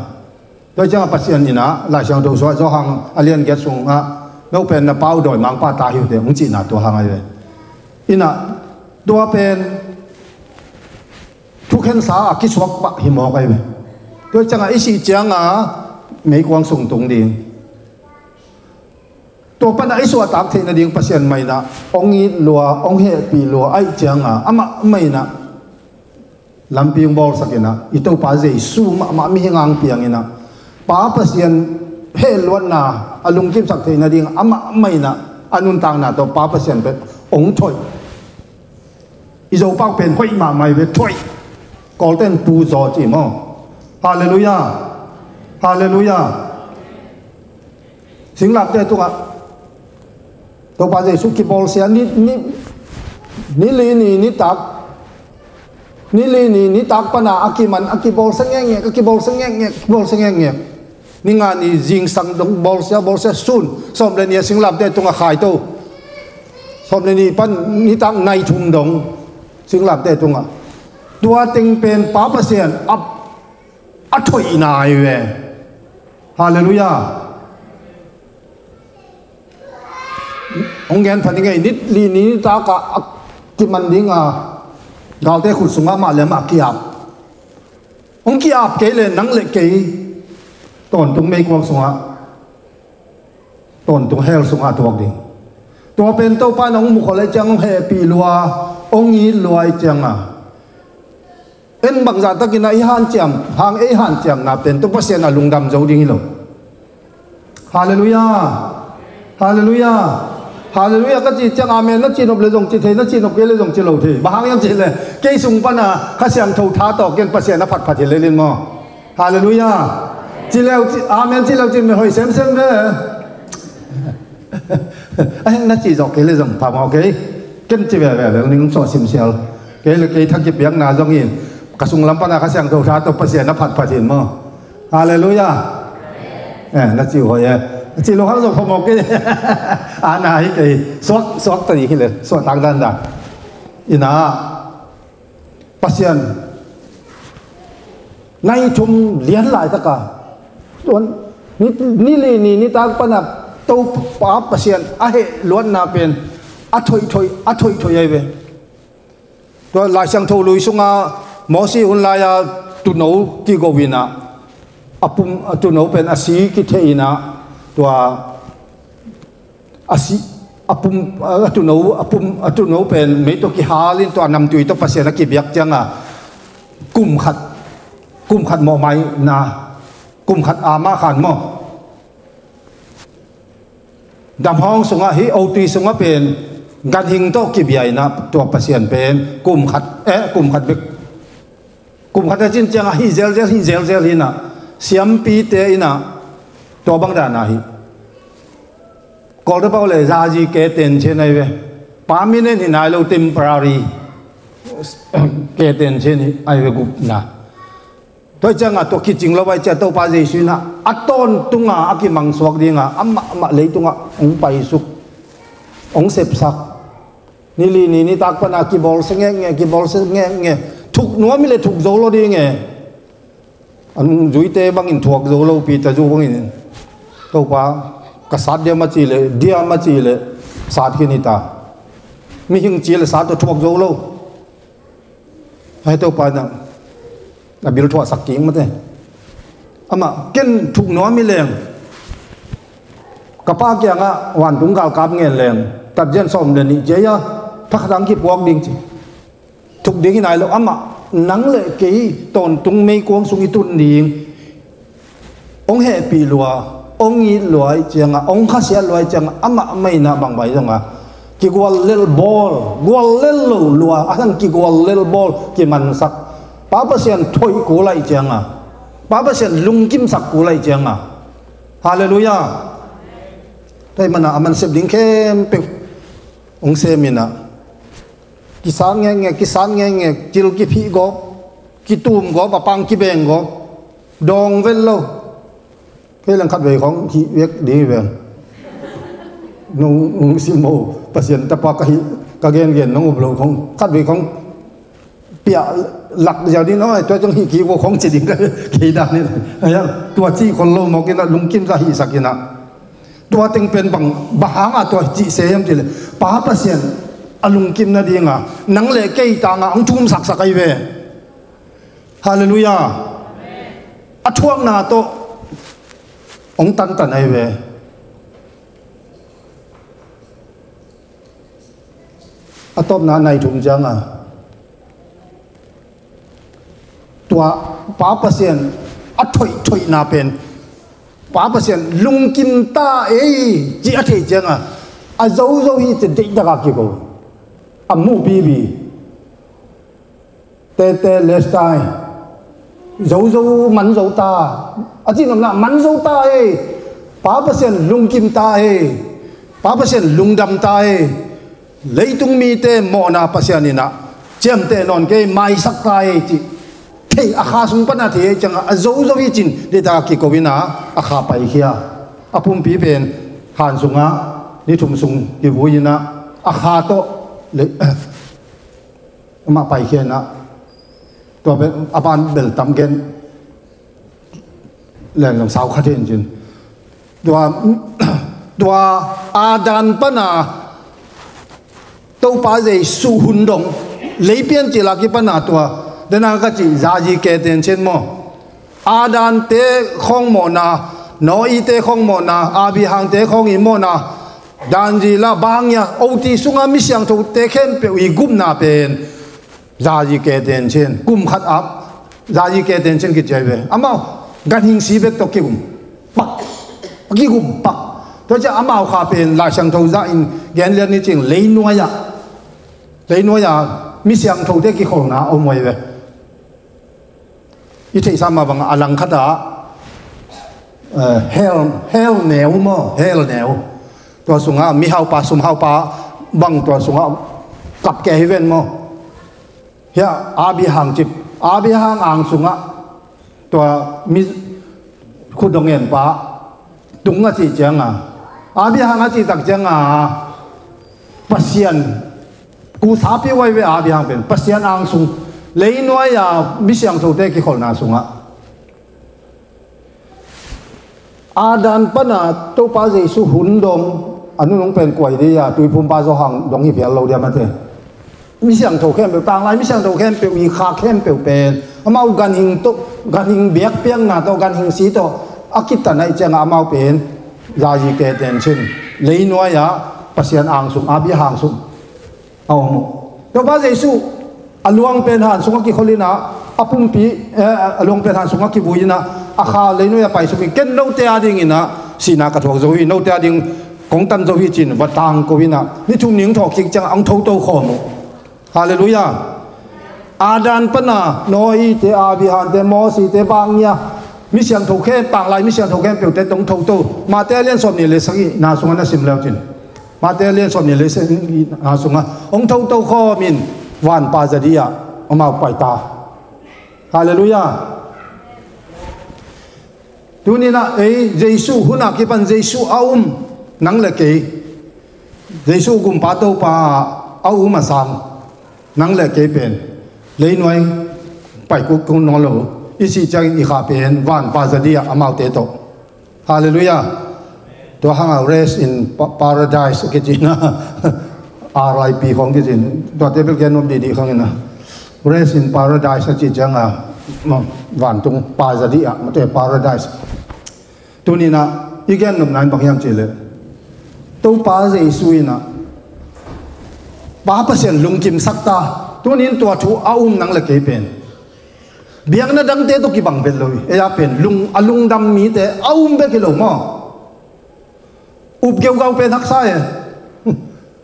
Tua ciangah Pasian in ah Lai Siangtho sungah Johan a lian giat sungah no pen na Pa uh dawimangpa ta hi uh teh hong cihna tua hang ahi ve. In ah tua pen thukhensa a kisuak pah hi mawk ahi ve. Tua ciangah i sih ciangah meikuang sung tung ding. Tua panah i suahtak theih nading Pasian mah in ah hong it lua, hong hehpih lua ahih ciangah amah mah in ah lampi hong bawlsak in ah i Topa Jesuh mahmah mihing hang piang in ah Pa Pasian heh luatna a lungkimsak theih nading amah mah in ah a nuntakna tawh Pa Pasian pen hong thoih. I Zopa pen hoih mahmah hi ve, thoih. Kawlte in pu zaw ci maw? Halleluiah. Halleluiah. Singlamteh tungah Topa Jesuh kibawlsia ni, ni, ni li ni nitak, ni li ni nitak pana a kiman a kibawlsia ngekngek, a kibawlsia ngekngek, kibawlsia ngekngek. Ni nga ni zingsang dong bawlsia, bawlsia sun sawm le nih a singlamteh tungah khaito. Sawm le nih pan nitak nai thum dong singlamteh tungah. Tua teng pen Pa Pasian a, a thoihna hi ve. Halleluiah. Hong gen pha ni ngei, ni li ni nitak a kiman ding a galte khut sungah mah le mah ki-ap. Hong ki-ap kei le nang le kei tawntung meikuang sungah, tawntung hell sungah a tuak ding. Tua pen Topa in hong mukhol ahih ciang hong hehpih lua, hong it lua ahih ciangah en bangzah takin ah i hanciam hang, ei hanciamna pen tua Pasian a lungdam zo ding hi lo. Halleluiah. Halleluiah. Halleluiah ka cih ciang amen na cihnop le zong ci thei, na cihnop kei le zong ci lo thei. Bang hang hiam cih le kei sung pana Kha Siangtho tha tawh ken Pasian a phatphat hi lel in maw? Halleluiah. Ci leu ci, amen ci leu cin me hoih semsem ve. A heng na cih zawh kei le zong pha maw kei? Ken ci veve le ning sawh simsial. Kei le kei thak kipiakna zong in ka sunglam pana Kha Siangtho tha tawh Pasian a phatphat in maw? Halleluiah. Eh, na ci hoih e. Na ci lo hang zong pha maw kei? A na hi kei. Suak, suak ta ding hi le. Suak tang dan dan. Ina Pasian nai thum lian laitaka, tuan ni, ni li ni nitak pana Topa Pasian a heh luatna pen a thoih thoih, a thoih thoih ahi ve. Tua Lai Siangtho lui sunga Mosi hun laia tuuno kigo inah, a pum, a tuuno pen a si kithei inah, tua a si, a pum, a tuuno, a pum, a tuuno pen mei tawh kihalin tua namtui tawh Pasian a kibiak cianga kum khat, kum khat mawhmaina, kum khat ama khan maw. Damhawng sungah, hih O T sungah pen ganhing tawh kibia inah tua Pasian pen kum khat, eh, kum khat bek, kum khat a cin ciangah hih zelzel, hih zelzel hinah, siampite inah tua bang dana hi. Kawltabau le zazi keten cin ahi ve. Permanent hi nai lo, temporary keten cin ahi ve, gupna. Tua ciangah tua kicing lo vai cia Topa Jesu inah a tawntunga a kimangsuak dinga amah amah leitungah hong paisuk, hong sepsak. Ni li ni nitak pana kibawlsia ngeknge, kibawlsia ngeknge. Thuk nuam hi le thuk zo lo ding e. An zuite bangin thuak zo lo, Peter zu bangin, Topa, ka sat diam a ci le, diam a ci le, sat khin hi ta. Mihing ci le sat tawh thuak zo lo. Hei Topa inah a bil thuahsak kik mate. Amah ken thuk nuam hi leng, ka Pa kiangah vantung galkap ngen leng, tatzian sawm le nih cia, thakhatang kipuak ding ci. Thuk ding hi nai lo, amah nang le kei tawntung meikuang sung i tun ding. Hong hehpih lua, hong it lua ih cianga, hong khasiat lua ih cianga, amah mah inah bangbai zonga kigual lel bawl, gual lel lo lua, a hang kigual lel bawl kimansak. Pa Pasian thoih kul aih cianga, Pa Pasian lungkimsak kul aih cianga. Halleluiah. Tua ih mana a mansep ding khempeuh hong sem inah, kisat ngeknge, kisat ngeknge, cil kiphih gawp, kitum gawp, a pang kibeng gawp, dawng vel lo. Kei leng khatvei khong hih vek ding hi veng. Nong, nong sim mo, Pasian tapa ka hih, ka gengen nong up lo khong, khatvei khong piah lak ziau ding, oi, tua ciang hih kik vo khong ci ding ka, kei dan in. Tua cih khol lo mawk inah, lungkimsa hihsak inah. Tua teng pen bang, bang hanga tua cih se hiam cih leh, Pa Pasian a lungkim nadinga nang le kei tangah hong thumsaksak ahi ve. Halleluiah. A thuakna tawh hong tantan ahi ve. A tawpna nai thum cianga tua Pa Pasian a thoihthoihna pen, Pa Pasian lungkim ta ei ci a theih cianga a zozo hi ci deihdaka kiko. A muh pipi. Tete lestai. Zozo man zo ta. A cihnopna man zo ta ei. Pa Pasian lungkim ta ei. Pa Pasian lungdam ta ei. Leitung mite mawhna Pasian inah ciamteh nawn kei, maisak ta ei cih theih, a kha sung pana theih ei cianga a zozo hi cin deihdaka kiko inah a kha paikhia. A pumpi pen han sungah ni thum sung kivui inah a kha tawh le amah paikhia inah, tua bel, a ban bel tam gen leng zong sau kha thei in cin. Tua, tua Adam pana Topa Jesuh hun dong, lei piancil a kipana tua, dena ka cih zazi keten cin maw. Adam te khawng mawhna, Noah te khawng mawhna, Abraham te khawng i mawhna, danzi la bangia, oti sunga mi siangthote khempeuh i gupna pen zazi keten cin, kum khat ap, zazi keten cin kici ahi ve. Amau ganhing si bek tawh kigum pak, kigum pak. Tua ciah amau kha pen Lai Siangtho zah in gen lian ni cing, leinuai ah, leinuai ah mi siangthote kikholna om ahi ve. I theihsa mah bang a langkhat ah, eh, hell, hell neu maw, hell neu. Tua sungah mihaupa, sumhaupa bang tua sungah kap kei hi ven maw. Hiah Abraham cip, Abraham ang sungah tua mi khutdong enpa tung a cih cianga, Abraham a cih tak cianga Pasian Kusa piuai ve a bihang pen Pasian angsung, leinuai-a mi siangthote kikholhna sungah Adam pana Topa Jesu hun dong a nunung pen kuai dih a tuiphumpa Johan dong hi phial lo dia mate. Mi siangtho khempeuh, tanglai mi siangtho khempeuh, i kha khempeuh pen amau ganhing tawh, ganhing biakpiakna tawh, ganhing si tawh a kitan ahih ciangah amau pen zazi ke tenchin leinuai-a Pasian angsung, a bia hangsung a om uh. Topa Jesu a luang pen han sungah kikholh inah, a pumpi, eh, a luang pen han sungah kivui inah, a kha leinuai-a paisuk in, ken note a dinginah sihna ka thuak zo hi, note a ding kong tan zo hi ci-in va tangko inah, ni thum ni hong thawhkik ciangah hong thoto khawm uh. Halleluiah. Adam pana Noah-te, Abraham-te, Moses-te, bangia mi siangtho khem, tanglai mi siangtho khempeuhte tawh hong thoto. Mate a lian sawm nih le sagihna sungah na sim leucin, Mate a lian sawm nih le sagihna sungah hong thoto khawmin vanpa zadia amau paita. Halleluiah. Tuninah ei Jesu hunah kipan Jesu a um nang le kei, Jesu gumpa Topa a um a sang nang le kei pen leinuai paikuk kong nawn lo, i sih ciangin i kha pen vanpa zadia amaute tawh. Halleluiah. Tua hanga rest in pa-, paradise a kicina, R I P khong kicin, tuate bel gen nuam didi khangina. Rest in paradise a ci cianga, ma, vantung pa zadia, mate paradise. Tuninah i gen nopna in bang hiam cihleh, Topa Jesu inah Pa Pasian lungkimsak ta. Tunin tua thu a um nang le kei pen biakna dangte tawh kibang vet lo hi. Ei a pen lung, a lungdam mite a um bek hi lo maw? Up geugau pen haksa e.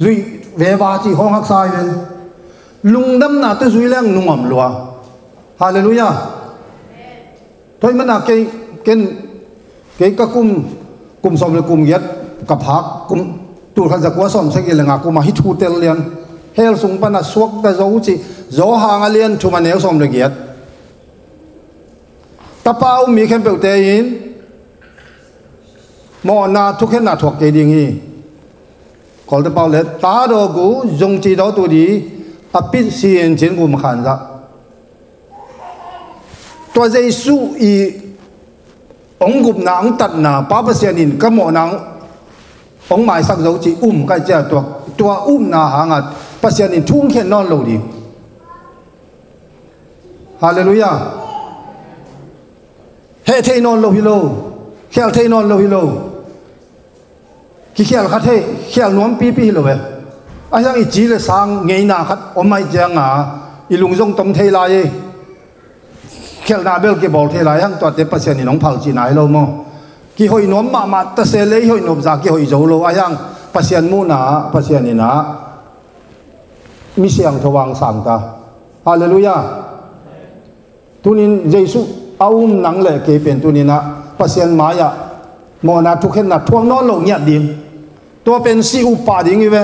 Zuih veva cih khawng haksa hi ven. Lungdamna tawh zui leng nungam lua. Halleluiah. Tua ahih mana kei, ken, kei ka kum, kum sawm le kum giat ka phak, kum, tulkhat zakua sawm sagih le nga kuma hih thu tel lian. Hell sung pana suakta zo cih, Johan a lian thum a neu sawm le giat. Tapa a um mi khempeuhte in mawhna thukhenna thuak kei ding hi. Kawlte pau le, ta dawk uh, zong ci dawk tu di, a pit si in cin gum khan zah. Tua Jesu i hong gupna, hong tatna, Pa Pasian in ka mawhna hong maisak zo cih um ka hih ciah tua, tua upna hangah Pasian in thu hong khen nawn lo ding. Halleluiah. Heh thei nawn lo hi lo. Khial thei nawn lo hi lo. Kikhial kha thei, khial nuam pipi hi lo e. A hiang i ci le sang ngeina khat om ahih cianga i lung zong tom thei lai e. Khialhna bel kibawl thei lai hang, tuate Pasian in hong phal cihna hi lo maw? Kihoih nuam mahmah ta se le i hoih nop zah kihoih zo lo. A hiang Pasian muhna ah, Pasian in ah mi siangtho hong sang ta. Halleluiah. Tunin Jesu a um nang le kei pen tunin ah Pasian mai-ah mawhna thukhenna thuak nawn lo ngiat ding. Tua pen si up pah ding hi ve.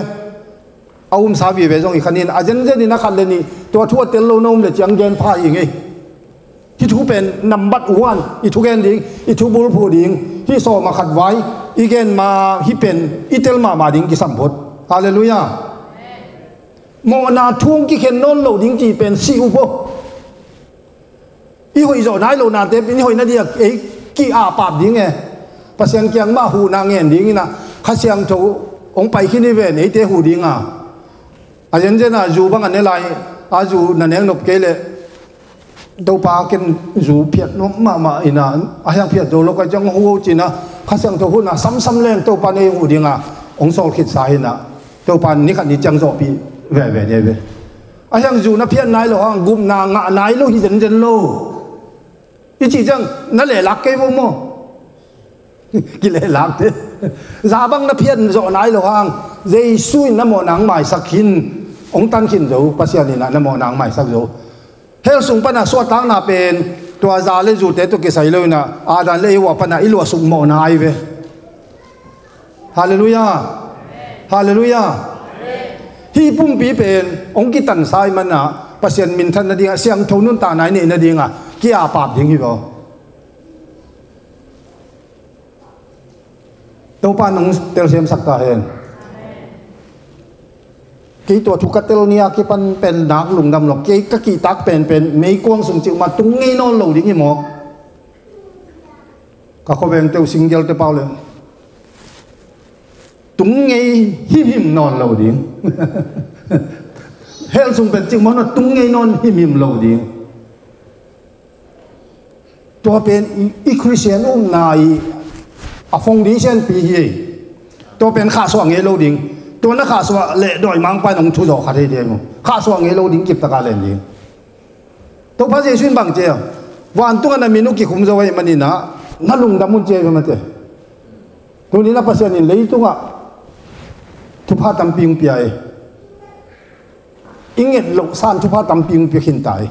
A umsa vive zong hi khanin a zenzenin a khat le nih tua thu a tel lo na um le ciang gen pha hi ngei. Hih thu pen nambat uan i thugen ding, i thubul phuh ding, hih sawm a khat vai i gen ma hih pen i tel mahmah ding kisam phot. Halleluiah. Mawhna thu hong kikhen nawn lo ding cih pen si up aw. I hoih zawh nai lo nate pen i hoih na dia ei ki-apap ding e. Pasian kiang mah huhna ngen dingin ah Kha Siangtho hong pai khin hi ven eite huh dinga. A zenzen a zu bang a ne lai a zu na nek nop kei leh Topa ken zu phiat nuam mahmah ina a hiang phiat zo lo ka ciang hu cina Kha Siangtho huhna samsam leng Topa nei huh dinga hong sawl khitsa hina Topa ni khat ni ciang zawhpih veve ne ve. A hiang zu na phiat nai lo hang gupna ngah nai lo hi zenzen lo. I cih ciang na lehlak kei vo maw? Kilehlak te. Za bang na phiat zawh nai lo hang Jesu in na mawhna hong maisak khin, hong tan khin zo, Pasian in ah na mawhna hong maisak zo. Hell sung pana suahtakna pen tua za le zute tawh kisai lo in ah Adam le Eva pana i luahsuk mawhna ahi ve. Halleluiah. Halleluiah. Hih pumpi pen hong kitansa ahih manah Pasian minthan nadingah siangtho nuntakna i neih nadingah ki-apap ding hi vaw. Topa nang telsiamsak ta hen. Kei tua thu ka tel ni a kipan pen nak lungdam lo. Kei ka kihtak penpen meikuang sung cih mah tung ngei nawn lo ding hi maw? Ka khuaveng teu singgel te pau le tung ngei himhim nawn lo ding. Hell sung pen cih mah na tung ngei nawn himhim lo ding. Tua pen i, i Christian umna i a foundation pi hi. Tua pen khahsuah ngei lo ding. Tua na khahsuah leh dawimangpa in hong thuzawh kha thei ding. Khahsuah ngei lo ding, kiptaka len ding. Topa Jesu in bang ci a, vantungah na min uh kikhum zo ahih manin ah na lungdam un ci a hi ve mate. Tuni-in ah Pasian in leitungah thupha tampi hong pia hi. I nget loh san thupha tampi hong pia khin ta hi.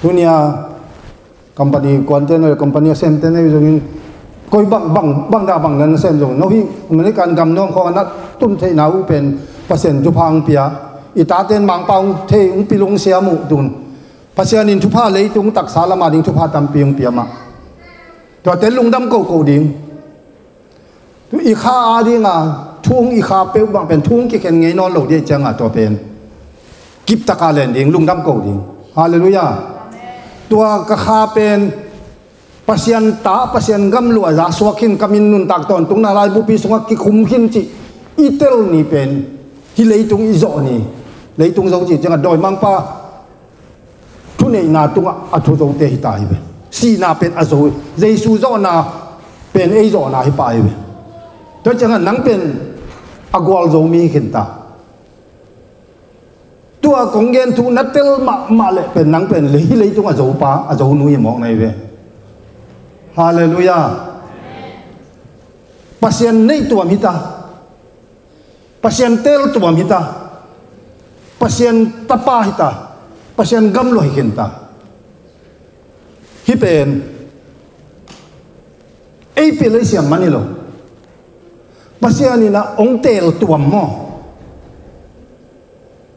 Tuni-a company kuante na, company a semte na zongin koi bang, bang, bang dah bang na sem zong, no hih American gam nuam khawng a na tun theihna uh pen Pasian thupha hong pia. I taten mangpa hong thei, hong pil, hong siam uh tun. Pasian in thupha, leitung taksa lam a ding thupha tampi hong pia mah. Tuate lungdam kohkoh ding. Tu i kha a dinga thu hong, i kha peuh bang pen thu hong kikhen ngei nawn lo ding ahih cianga tua pen kiptaka len ding, lungdam ko ding. Halleluiah. Tua ka kha pen Pasian ta, Pasian gam luah za suak khin, ka min nuntak tawntungna laibupi sungah kikhum khin cih i tel ni pen hih leitung i zawh ni. Leitung zo cih ciangah dawimangpa thuneihna tungah a thu zote hi ta hi ve. Sihna pen a zo hi. Jesu zawhna pen ei zawhna hi pah hi ve. Tua ciangah nang pen a gualzo mi hi khin ta. Tua kong gen thu na tel mahmah leh pen nang pen lei, hih leitung a zo pa, a zo nu hi mawk na hi ve. Halleluiah. Pasian neih tuam hi ta. Pasian teel tuam hi ta. Pasian tapa hi ta. Pasian gam luah hi khin ta. Hih pen ei pil ei siam man hi lo. Pasian in a hong teel tuam maw?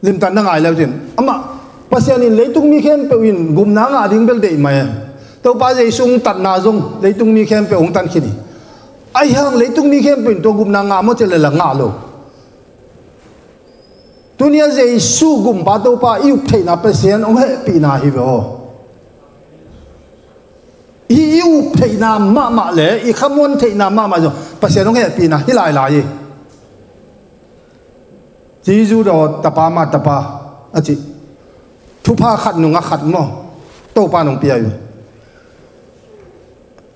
Limtan na ngai leu cin, amah Pasian in leitung mi khempeuh in gupna ngah ding bel deih mai. Topa Jesu hong tatna zong leitung mi khempeuh hong tan khin hi. Ahi hang leitung mi khempeuh in tua gupna ngah maw cih leh la ngah lo. Tuni-a Jesu gumpa Topa i up theihna Pasian hong hehpihna hi ve aw. I, i up theihna mahmah le i khamuan theihna mahmah zong Pasian hong hehpihna hi lailai hi. Jesu daw tapa mah tapa a cih thupha khat nungah khat maw? Topa nong pia hi.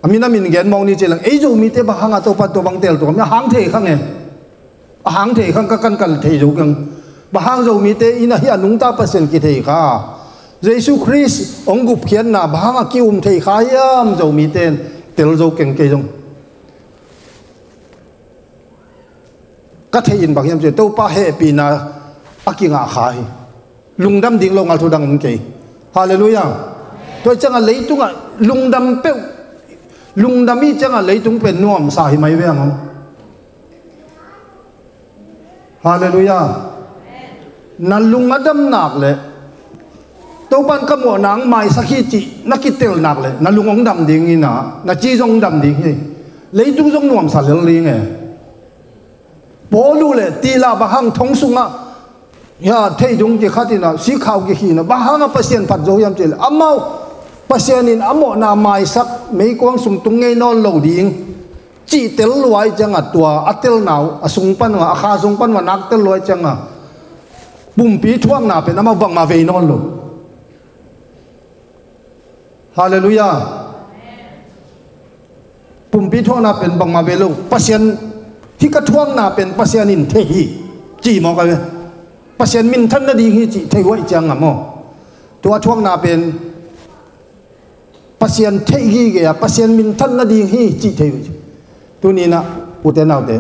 A min a min gen mawk ni ci leng, ei Zomite bang hanga Topa tua bang teel tuam hi a hang thei khang e. A hang thei khang ka kan kal thei zo keng. Bang hang Zomite in a hih a nungta Pasian kithei kha, Jesu Khrist hong gupkhiatna bang hanga ki-um thei kha hiam Zomite in tel zo keng kei zong. Ka theih in bang hiam cih leh Topa hehpihna a kingah kha hi. Lungdam ding lo ngal thu dang om kei. Halleluiah. Tua ciangah leitungah lungdam peuh, lungdam i ciangah leitung pen nuamsa hi mai ve ang. Halleluiah. Na lung a dam nak leh Topa in ka mawhna hong maisak hi cih na kitel nak leh na lung hong dam ding hi na, na ci zong hong dam ding hi. Leitung zong nuamsa lel ding e. Paul uh le Sila bang hang thong sungah, ya, theidung kikhat in a, sikhau kikhih in a, bang hangah Pasian phat zo hiam cih leh amau Pasian in a mawhna maisak, meikuang sung tung ngei nawn lo ding cih tel lua ahih ciangah tua a telna uh a sung pan uh a, a kha sung pan uh a nak tel lua ahih ciangah pumpi thuakna pen amau bangmah vei nawn lo. Halleluiah. Pumpi thuakna pen bangmah vei lo. Pasian, hih ka thuakna pen Pasian in thei hi cih mawk a ve. Pasian minthan nading hi cih thei uh ahih ciangah maw? Tua thuakna pen Pasian theih gige a, Pasian minthan nading hi cih thei uh. Tuni-in ah ute naute,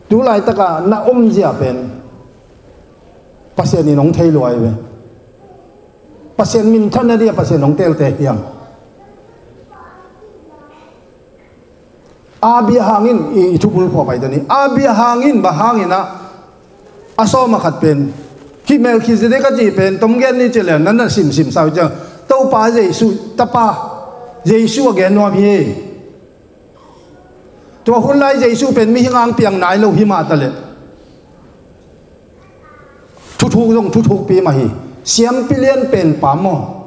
tu laitakah na omzia pen Pasian in hong thei lua hi ve. Pasian minthan nading a Pasian hong teelte hiam? A bia hangin i, i thubul phuah pai ta ni. A bia hangin bang hangin ah a sawm a khat pen, hih Melkhizedek a cih pen tom gen ni ci leh nan na simsim sau ciang, Topa Jesu tapa Jesu a gen nuam hi. Tua hun lai Jesu pen mihing hang piang nai lo hi mah ta leh, Thuk zong thuthukpi mah hi. Siampi lian pen pa maw?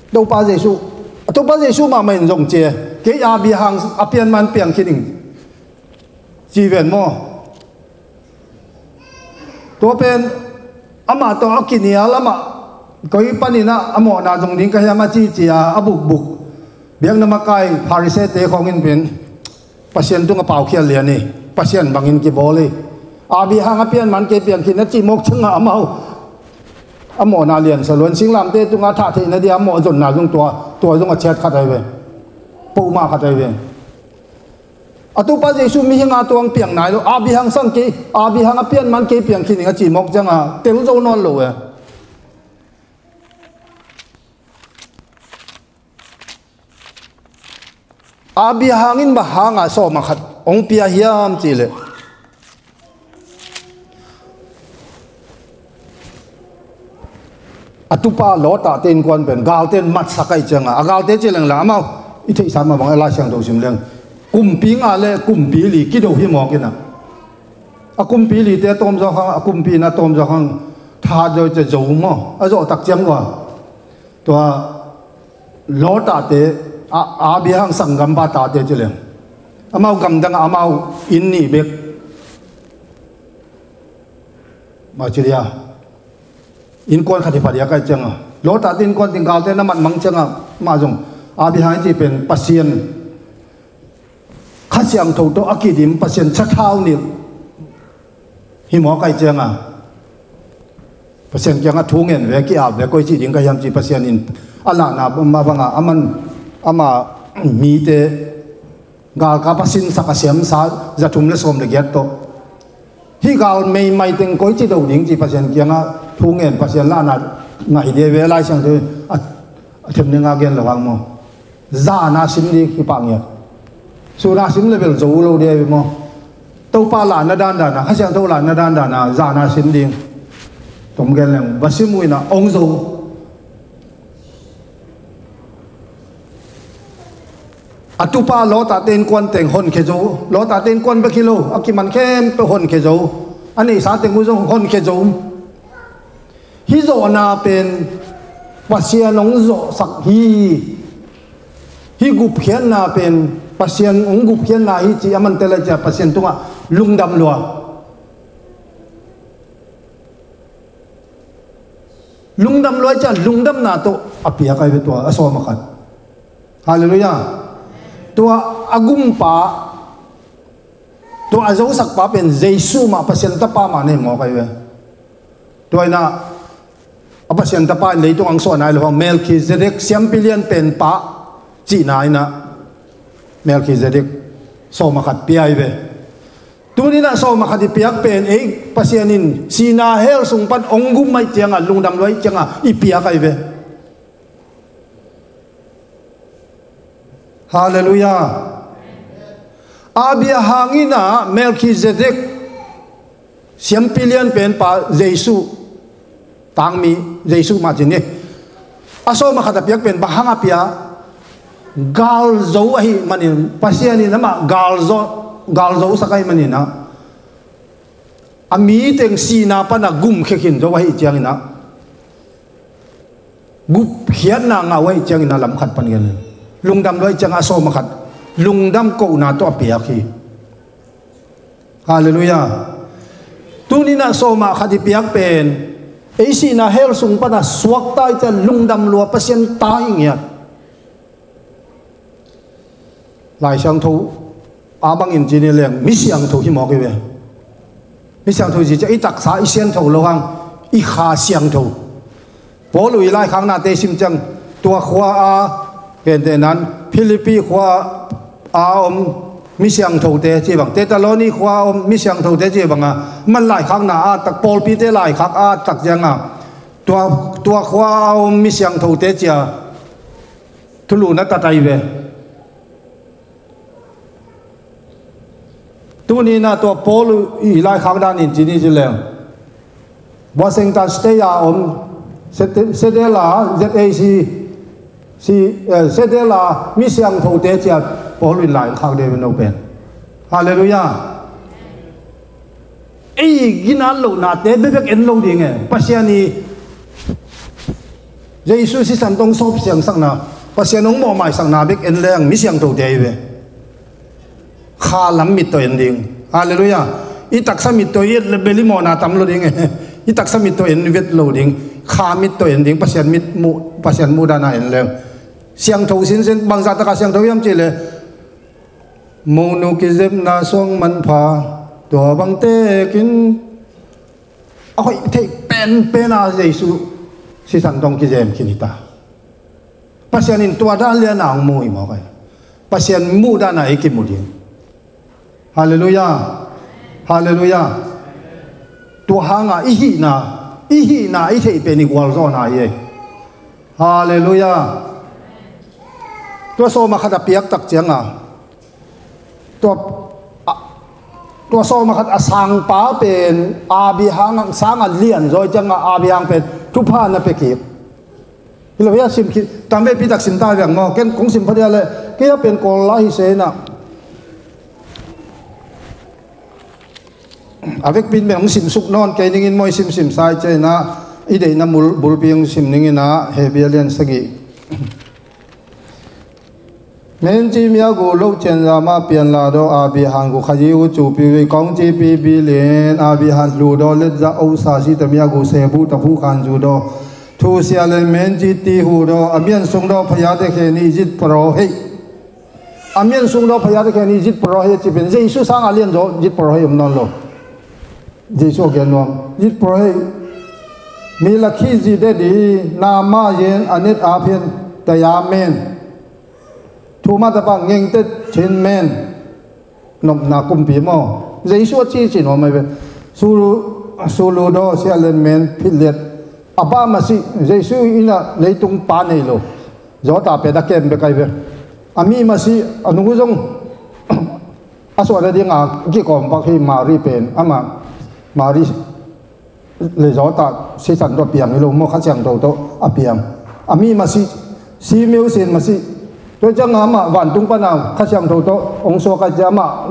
Topa Jesu, Topa Jesu mahmah in zong ci e, kei Abraham a pian man piang khin ing, ci ven maw? Tua pen amah tawh a kinial, amah koi panin ah a mawhna zong ding ka hiam a ci ci a, a bukbuk biakna makai Pharisee-te khawng in pen Pasian tungah paukhial lian hi. Pasian bangin kibawl hi. Abraham a pian man kei piang khin a cih mawk ciangah amau a mawhna lian sa luan, singlamteh tungah thah theihna dia a mawh zonna zong tua, tua zong a ciat khat ahi ve. Peuhmah khat ahi ve. A Topa Jesu mihing a tuang piang nai lo, Abraham sang kei, Abraham a pian man kei piang khin ing a cih mawk ciangah tel zo nawn lo e. Abraham in bang hanga sawm a khat hong pia hiam cih leh, a tupa Lot-ate innkuan pen galte in matsak ahih ciangah, a galte ci leng la amau i theihsa mah bang a Lai Siangtho sim leng, kumpi nga le kumpi li kido hi mawk in ah, a kumpi lite a tawm zawk hang, a kumpi in a tawm zawk hang, thahat zo i ci zo maw, a zawh tak ciang ua, tua Lot-ate, a, Abraham sanggampa tate ci leng, amau gamdangah amau inn nih bek, mah ci dia, innkuan khat hi pah dia ka hih ciangah, Lot-ate innkuan teng galte na matmang ciangah, mah zong Abraham i cih pen Pasian Kha Siangtho tawh a kidim, Pasian sathau nilh hi mawk ahih ciangah, Pasian kiangah thu ngen ve, ki-ap ve, koi cih ding ka hiam ci, Pasian in a lahna mah bangah a man, ama mite galkap a sinsak a siamsa za thum le sawm le giat tawh, hih gal meimai teng koi ci do ding ci, Pasian kiangah thu ngen, Pasian lahna ngah hi dia ve. Lai Siangtho a, a them ding a gen lo hang maw? Zana sim ding hi pah ngiat. Suna sim le bel zo lo dia ve maw? Topa lahna dandan a, Kha Siangtho lahna dandan a zana sim ding. Tom gen leng va sim uh in ah hong zo. A tupa Lot-ate innkuan teng honkhia zo. Lot-ate innkuan bek hi lo, a kiman khempeuh honkhia zo. A neihsa teng uh zong honkhia zo. Hih zawhna pen Pasian hong zawhsak hi. Hih gupkhiatna pen Pasian hong gupkhiatna hi cih a man tel ahih ciang Pasian tungah lungdam lua. Lungdam lua ahih ciang lungdamna tawh a piak ahi ve tua a sawm a khat. Halleluiah. Tua a gumpa, tua a zosakpa pen Jesu mah, Pasian Tapa mah na hi mawk ahi ve. Tua in ah a Pasian Tapa in leitung hong suah nai lo hang, Melkhizedek, siampi lian pen pa cihna in ah Melkhizedek sawm a khat pia ahi ve. Tuni in ah sawm a khat i piak pen ei Pasian in sihna hell sung pan hong gum ahih ciangah, lungdam lua ahih ciangah i piak ahi ve. Halleluiah. Abraham in ah Melkhizedek, siampi lian pen pa Jesu, tangmi Jesu mah ci ni. A sawm a khat a piak pen bang hang a pia? Galzo ahih manin, Pasian in amah galzo, galzosak ahih manin ah, a mi teng sihna pan a gumkhia khin zo ahih ciangin ah, gupkhiatna ngah uh ahih ciangin ah, lam khat pan gen, lungdam lua ahih ciangah a sawm a khat lungdam kohna tawh a piak hi. Halleluiah. Tuni in ah sawm a khat i piak pen ei sihna hell sung pan a suakta ahih ciang lungdam lua, Pasian ta hi ngiat. Lai Siangtho a bangin ci ni leng, mi siangtho hi mawk hi ve. Mi siangtho ci ciang i taksa i siangtho lo hang, i kha siangtho. Paul i laikhaknate sim ciang, tua khua a, gentehnan Philippi khua a om mi siangthote ci bang, Thessaloni khua a om mi siangthote ci bang a, man laikhakna a tak, pawlpite laikhak a tak ciangah, tua, tua khua a om mi siangthote ci a thulu na tat ahi ve. Tuni in ah tua Paul i laikhak danin ci ni ci leng, Washington State a om, Seattle a Z A C Si, eh, Sedela mi siangthote ciat Paul in lai khak deuh no pen. Halleluiah. Ei ginat lohnate bebek en lo ding e. Pasian i Jesu sisan tawh hong sawp siangsakna, Pasian hong mawhmaisakna bek en leng mi siangthote ahi ve. Kha lam mit tawh en ding. Halleluiah. I taksa mit tawh i et le bel i mawhna tam lo ding e. I taksa mit tawh en vet lo ding. Kha mit tawh en ding. Pasian mit muh, Pasian muhdana en leng. Siangtho sinsen, bangzah taka siangtho hiam cih le, monu kizepna suang manpha, tua bang tekin a hoih theih penpen a Jesu sisan tawh kizem khin hi ta. Pasian in tua dan lian a hong mu hi mawk ai. Pasian muhdana ei kimu ding. Halleluiah. Halleluiah. Tua hanga i hihna, i hihna i theih pen i gualzawhna hi ei. Halleluiah. Tua sawma khat a piak tak cianga, tua, a, tua sawma khat a sangpa pen Abraham sanga lian zaw cianga Abraham pen thupha na pia kik. Hi lo hia, sim kik, tamveipi tak sim ta viang maw. Ken kong sim pha dia le, kei a pen Kawl lai hi se na. A vekpin beng hong simsuk nawn kei ningin maw, i simsim sai cei na, i deihna mul, bulpi hong sim ningin a, Hebru lian sagih. Menci miagu lo cian zama pian la do, Abraham gu khayi u cupi ui kong cipi bilin, Abraham lu do let za o sa si ta miagu se bu ta hu khan zu do. Thu sia le menci ti hu do, a mian sung do phaya te khe ni zit paro hei. A mian sung do phaya te khe ni zit paro hei ci pen, Jesu sang a lian zo zit paro hei om nawn lo. Jesu a gen nuam. Zit paro hei. Mi la khi zi de di, na ma yen a net a phian ta ya men. Thu ma ta pa ngeng te chin men. Nopna kumpi maw. Jesu a ci ci nuam mai ve. Su, su lu do sia len men phit liat. A ba ma si, Jesu ina leitung pa nei lo. Zo ta pe da kem be kai ve. A mi ma si, a nungu zong. A suah da ding a kikawm pak hi Mari pen. Ama, Mari. Le zaw ta sisan tawh a piang hi lo maw, Kha Siangtho tawh a piang. A mi ma si, si miu sin ma si. Tua ciang amah vantung pana Kha Siangtho tawh hong suak a cia amah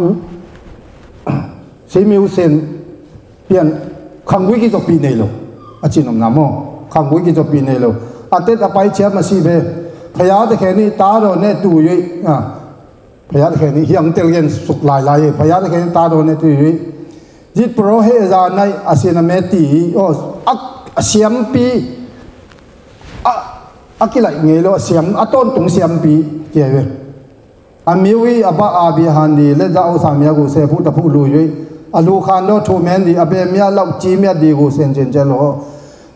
si miu sin pian khanggui kizopih nei lo. A cinopna maw, khanggui kizopih nei lo. A tet a pai cia ma si ve. Phaya te khe ni ta daw ne tu yui. Phaya te khe ni hiang tel gen suk lailai. Phaya te khe ni ta daw ne tu yui. Zit paro he za nai a sian a me ti hi. Aw, a, a siampi. A, a kilaih ngei lo a siam, a tawntung siampi. Cia ve. A miu i a ba a bi han di le za o sa mia gu se phu ta phu lu yui. A lu khan do thu men di a be mia lau ci mia di gu sen cin cel lo.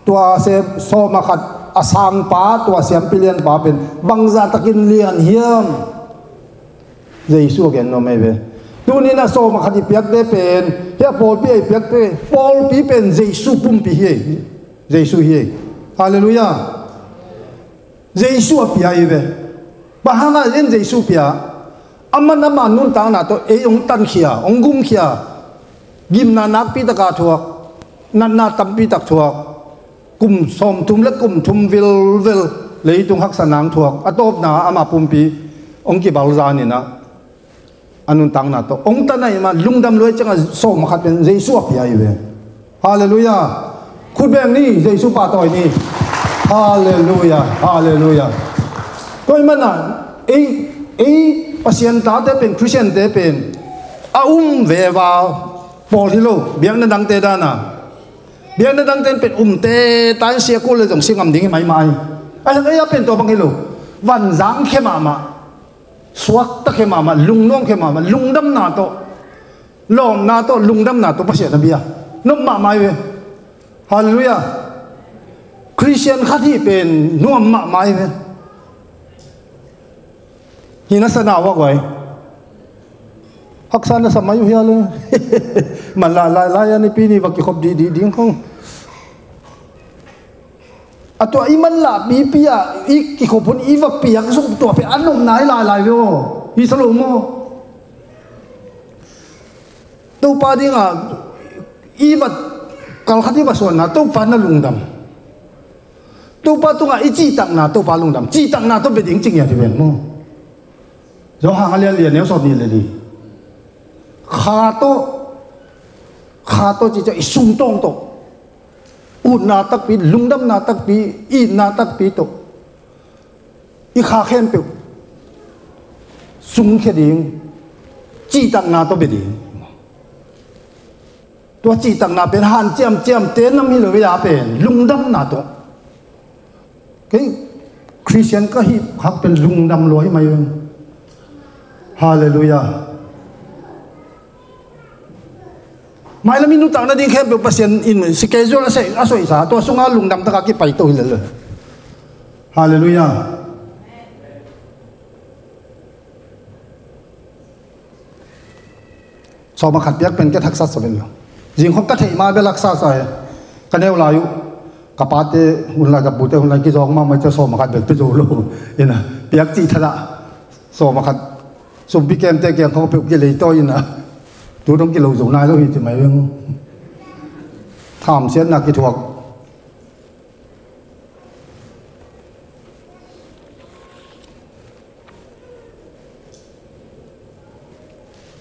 Tua se sawma khat a sangpa tua siampi lianpa pen bangza takin lian hiam. Jesu a gen nuam mai ve. Tuni na sawma khat i piakte pen, hia pawlpi a i piakte, pawlpi pen Jesu pumpi hi ei. Jesu hi ei. Halleluiah. Jesu a pia hi ve. Bang hanga in Jesu pia. Aman ama nuntakna tawh ei hong tankhia, hong gumkhia. Gimna nakpi taka thuak, natna tampi tak thuak. Kum sawmthum le kum thum vilvel leitung haksa nang thuak a tawpna ama pumpi hong kibalzan inah a nuntakna tawh hong tanai ma lungdam luai cianga sawma khat pen Jesu a pia hi ve. Halleluiah. Khutbeng ni, Jesu pahtawi ni. Halleluiah. Halleluiah. Tua i mana ei, ei Pasian tate pen, Khristiante pen a um veva pawl hi lo, biakna dangte dana. Biakna dangte in pen umte ta in sia kul le zong si ngam ding hi maimai. A hang ei a pen tua bang hi lo. Vanzang khe mahmah. Suakta khe mahmah, lungnuam khe mahmah, lungdamna tawh. Lawmna tawh, lungdamna tawh Pasian a bia. Nuam mahmah hi ve. Halleluiah. Khristian khat hi pen nuam mahmah hi ve. Hi na sana wak wai. Haksa na sa mai uh hia le. Man la lai lai a nipi ni va kikhop dih dih ding khong. A tua i man la pipi a i kikhop hun i va piak suk tua pe a nopna i lai lai ve aw. Hi sa lo maw. Topa dinga i va kalkhat i va suanna Topa na lungdam. Topa tungah i cihtakna, Topa lungdam, cihtakna tawh bia ding ci ngiat hi ven maw. Johan a lian li, a neu sawm nih le li. Kha tawh, kha tawh ci ciang i sungtawng tawh, utna takpi, lungdamna takpi, itna takpi tawh i kha khempeuh sungkhia ding, cihtakna tawh bia ding. Tua cihtakna pen hanciam ciamte nam hi lo, i a pen lungdamna tawh. Kei Khristian ka hih hak pen lungdam lua hi mai ung. Halleluiah. Mailam i nuntakna ding khempeuh Pasian in schedule a sei, a soisa, tua sunga lungdam taka kipai to hi lel. Halleluiah. Sawm a khat piak pen ka thaksa sa ven lo. Zing khong ka theih ma bel haksa sa e. Ka neu lai uh, ka pate hun lai, ka pute hun lai kizawng mahmah cia, sawm a khat bel pia zo lo. Ina, piak cih thadah. Sawm a khat sumpi kemte kiang khong peuh kilei tawi ina. Tu dong kilo zo nai lo hi ci mai veng. Thamsiatna kithuak.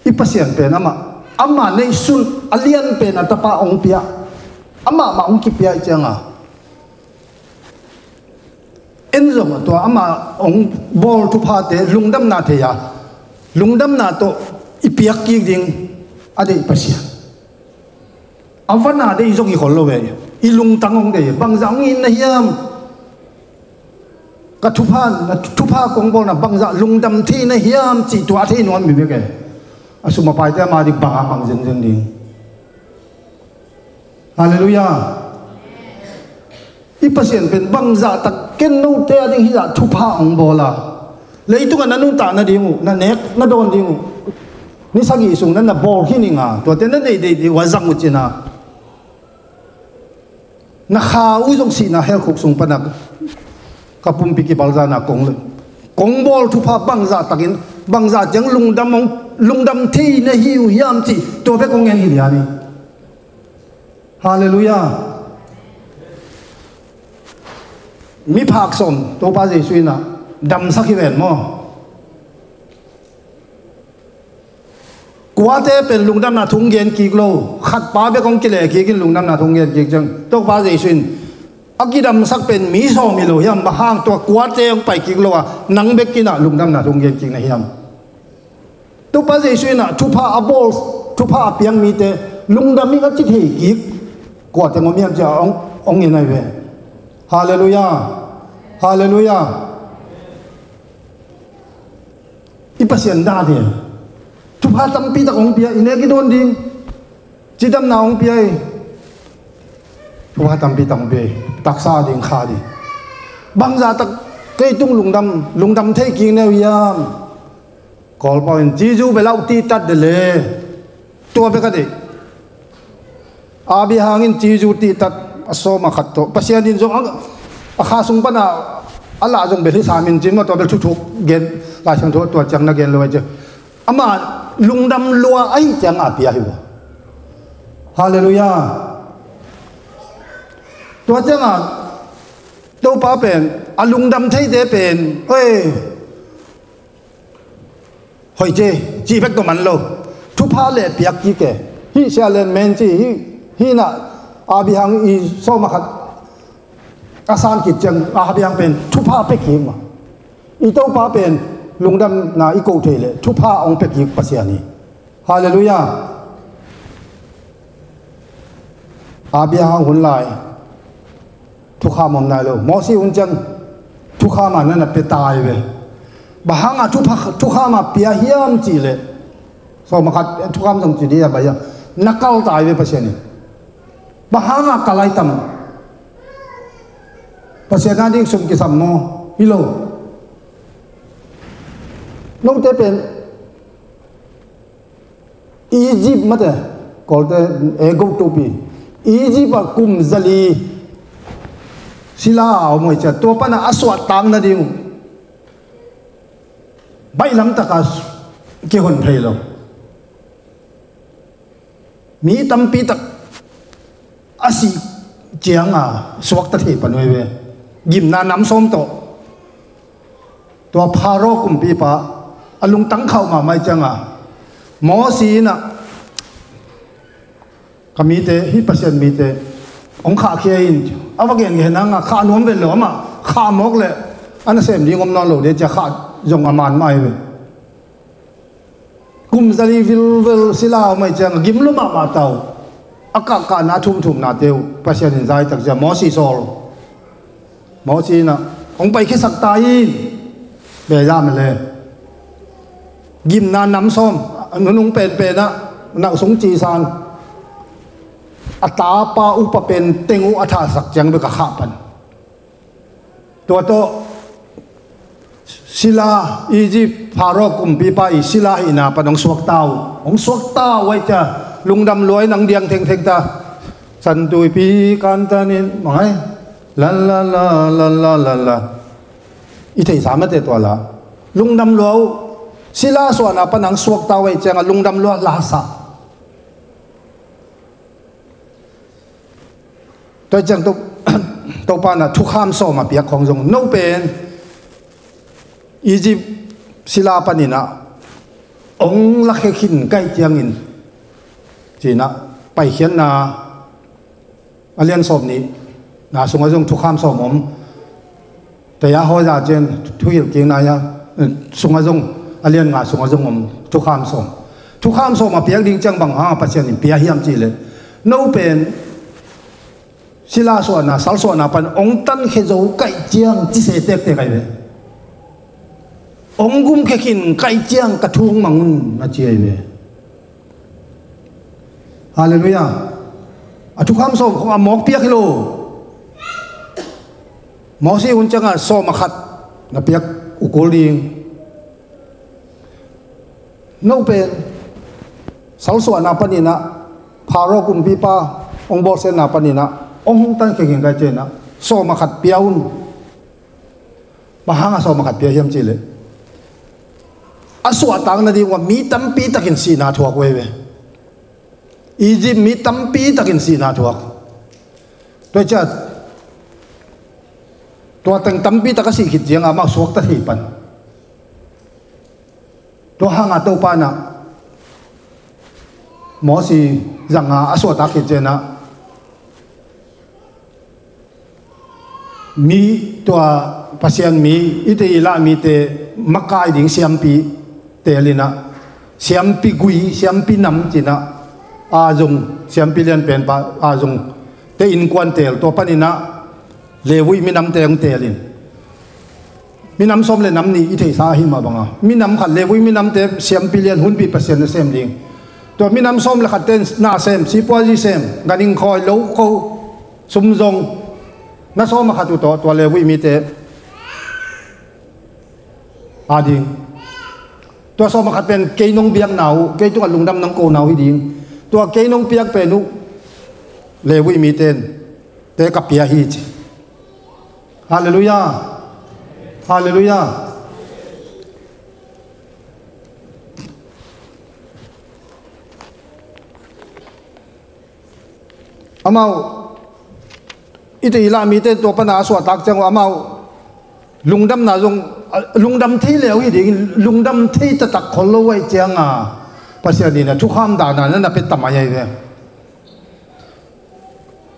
I Pasian pen amah, amah neihsun a lian pen a tapa hong pia, amah mah hong kipia i cianga, en zong a tua amah hong bawl thuphate lungdamna thei a, lungdamna tawh i piak kik ding a deih Pasian. A vana deih zong hi khol lo ve. I lungtang hong deih, bangzah hong itna hiam? Ka thupha, na thupha kong bawlna bangzah lungdam thei na hiam cih tua a thei nuam mi bek e. A sum a paite ama dik banga bang zenzen ding. Halleluiah. I Pasian pen bangzah tak ken note a ding hizah thupha hong bawl a, leitungah na nuntak nading uh, na nek na dawn ding uh, ni sagih sung na na bawl khin ing a, tuate na neih deih deih uh a zang uh cin a, na kha uh zong sihna helkhuk sung pana ka pumpi kibalzana kong le, kong bawl thupha bangzah takin, bangzah ciang lungdam hong, lungdam thei na hi uh hiam cih tua bek kong en hi lian hi. Halleluiah. Miphak sawm Topa Jesuh in ah damsak hi ven maw? Kuate pen lungdamna thu hong gen kik lo, khatpa bek hong kile kik in lungdamna thu hong gen kik ciang, Topa Jesuh in a kidamsak pen mi sawm hi lo hiam? Bang hang tua kuate hong pai kik lo a, nang bek in ah lungdamna thu hong gen kik na hiam? Topa Jesuh in ah thupha a bawl, thupha a piang mite lungdam ing a ci thei kik kuate ngom hiam ci a hong, hong en ahi ve. Halleluiah. Halleluiah. I Pasian dan hi. Thupha tampi tak hong pia, i nek i dawn ding, cidamna hong pia hi. Thupha tampi tak hong pia hi. Taksa ding, kha ding. Bangzah tak kei tung lungdam, lungdam thei kik neu hiam? Kawlpau in cizu bel auh tihtat de le. Tua bek a deih. Abraham in cizu tihtat a sawm a khat tawh. Pasian in zong a, a kha sung pana a lah zong bel hi sam in cin maw, tua bel thuthuk gen, Lai Siangtho tua ciang na gen lo ai ci. Amah lungdam lua ahi ciang a pia hi uh. Halleluiah. Tua ciangah Topa pen a lungdam theite pen, oi, hoih ci, cih bek tawh man lo. Thupha le piak kik e. Hih sia len men ci, hih, hih na Abraham i sawm a khat a san kik ciang Abraham pen thupha pia kik mah. I Topa pen lungdamna i koh thei leh thupha hong pia kik Pasian hi. Halleluiah. Abraham hun lai thukham om nai lo. Mosi hun ciang thukham a na na pia tai ve. Bang hangah thupha, thukham a pia hiam cih leh, sawm a khat thukham zong ci dih a bai a, na kal tai ve Pasian in. Bang hangah kal ai tam? Pasian a ding sum kisam maw? Hi lo. Note pen Egypt mate, Kawlte, Aigupta tupi, Egypt ah kum zali sila a om uh hi ciah, tua pana a suahtak nading uh baihlam taka kihon phei lo. Mi tampi tak a sih cianga suakta thei pan uh hi ve. gimna nam sawm tawh, tua Pharaoh kumpipa a lungtang khauh mahmah cianga Moses in ah, ka mite, hih Pasian mite hong khahkhia in, a va gen nge nanga khah nuam vet lo, amah khah mawk leh a nasem ding om nawn lo ding cia khah zong a man mah hi ve. Kum zali vilvel sila a om ahih cianga gim lua mahmah ta uh. A kahkahna thumthumnate uh Pasian in zaitak cia Moses sawl. Moses in ah hong paikhiasak ta in, bia zah mele. Gimna nam sawm, a nunung penpen ah, nauh sung cisan, a tapa upa pen teng uh a thahsak ciang bek a khah pan. Tua tawh sila, Egypt Pharaoh kumpipa i sila hihna pan hong suakta uh. Hong suakta uh ahih cia lungdam lua in hong diang thengtheng ta. Santuipi kantanin mangai, la la la la la la la. I theihsa mate tua la. Lungdam lua uh. Sila suahna pan hong suakta uh ahih cianga lungdam lua lasa. Tua ciang to, Topa in ah thukham sawm a piak khong zong, no pen Egypt sila panin ah hong lakhia khin ka hih ciangin, ci-in ah Paikhiatna a lian sawm nihna sungah zong thukham sawm om. Taya hawi za cian thuhilh kikna ia, eh, sungah zong, a lian nga sungah zong om thukham sawm. Thukham sawm a piak ding ciang bang hanga Pasian in pia hiam cihleh, no pen sila suahna, sal suahna pan hong tankhia zo ka hih ciang ci se tektek ahi ve. Hong gumkhia khin ka hih ciang ka thu hong mang un, na ci ahi ve. Halleluiah. A thukham sawm khong a mawk piak hi lo. Moses hun ciangah sawm a khat na piak uh kul ding. No pen sal suahna panin ah, Pharaoh kumpipa hong bawlsiatna panin ah hong tankhia khin ka hih ciangin ah sawm a khat pia un. Bang hanga sawm a khat pia hiam cihleh, a suahtak nading uh a mi tampi takin sihna thuak uh hi ve. Egypt mi tampi takin sihna thuak. Tua ciat, tua teng tampi tak a sih khit cianga amau suakta thei pan. Tua hanga Topa in ah Moses zanga a suahtak khit ciangin ah, mi, tua Pasian mi, Israel mite makai ding siampite a lian ah, siampi gui, siampi nam ci-in ah, a zong, siampi lianpen pa a zong te innkuan teel, tua panin ah Levi minamte hong teel in. Minam sawm le nam nih i theihsa ahi mah banga, minam khat, Levi minamte siampi lian hunpih Pasian nasem ding. Tua minam sawm le khatte in na sem, sipuazi sem, ganhing khawi, lo ko, sum zong, na sawm a khat uh tawh tua Levi mite a ding. Tua sawm a khat pen kei nong biakna uh, kei tungah lungdam nong kona uh hi ding. Tua kei nong piak pen uh Levi mite in te ka pia hi ci. Halleluiah. Halleluiah. Amau, i te i la mite tua pana a suahtak ciang uh amau lungdamna zong, a, lungdam thei leu hi ding, lungdam thei taktak khol lo uh ahih cianga Pasian in a thukham dahna na na pia tam ahi ve.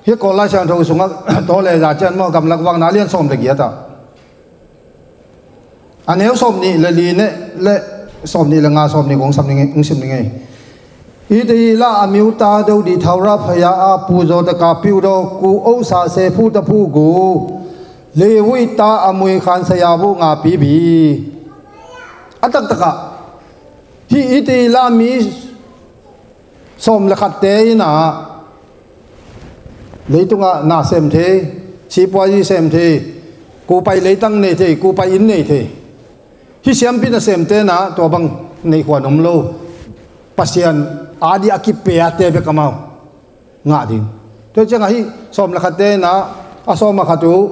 Hih Kawl Lai Siangtho sungah tawh le za cian maw, Gamlak Vakna a lian sawm le giat ah, a neu sawm nih le li neh le sawm nih le nga, sawm nih kong sam ning, kong sim ning ei. Israel a miuta deuh dih thaura phaya a pu zawtaka piudaw ku osa se phu ta phu gu Levi ta a mui khan saya bu nga pi bi. A taktakah hih Israel a mi sawm le khatte in ah leitungah na sem thei, sipuazi sem thei, kupai leitang nei thei, kupai inn nei thei. Hih siampi nasemte in ah tua bang neih khuan om lo. Pasian a dih a kipiate bek amau ngah ding. Tua ciangah hih sawm le khatte in ah a sawm a khat uh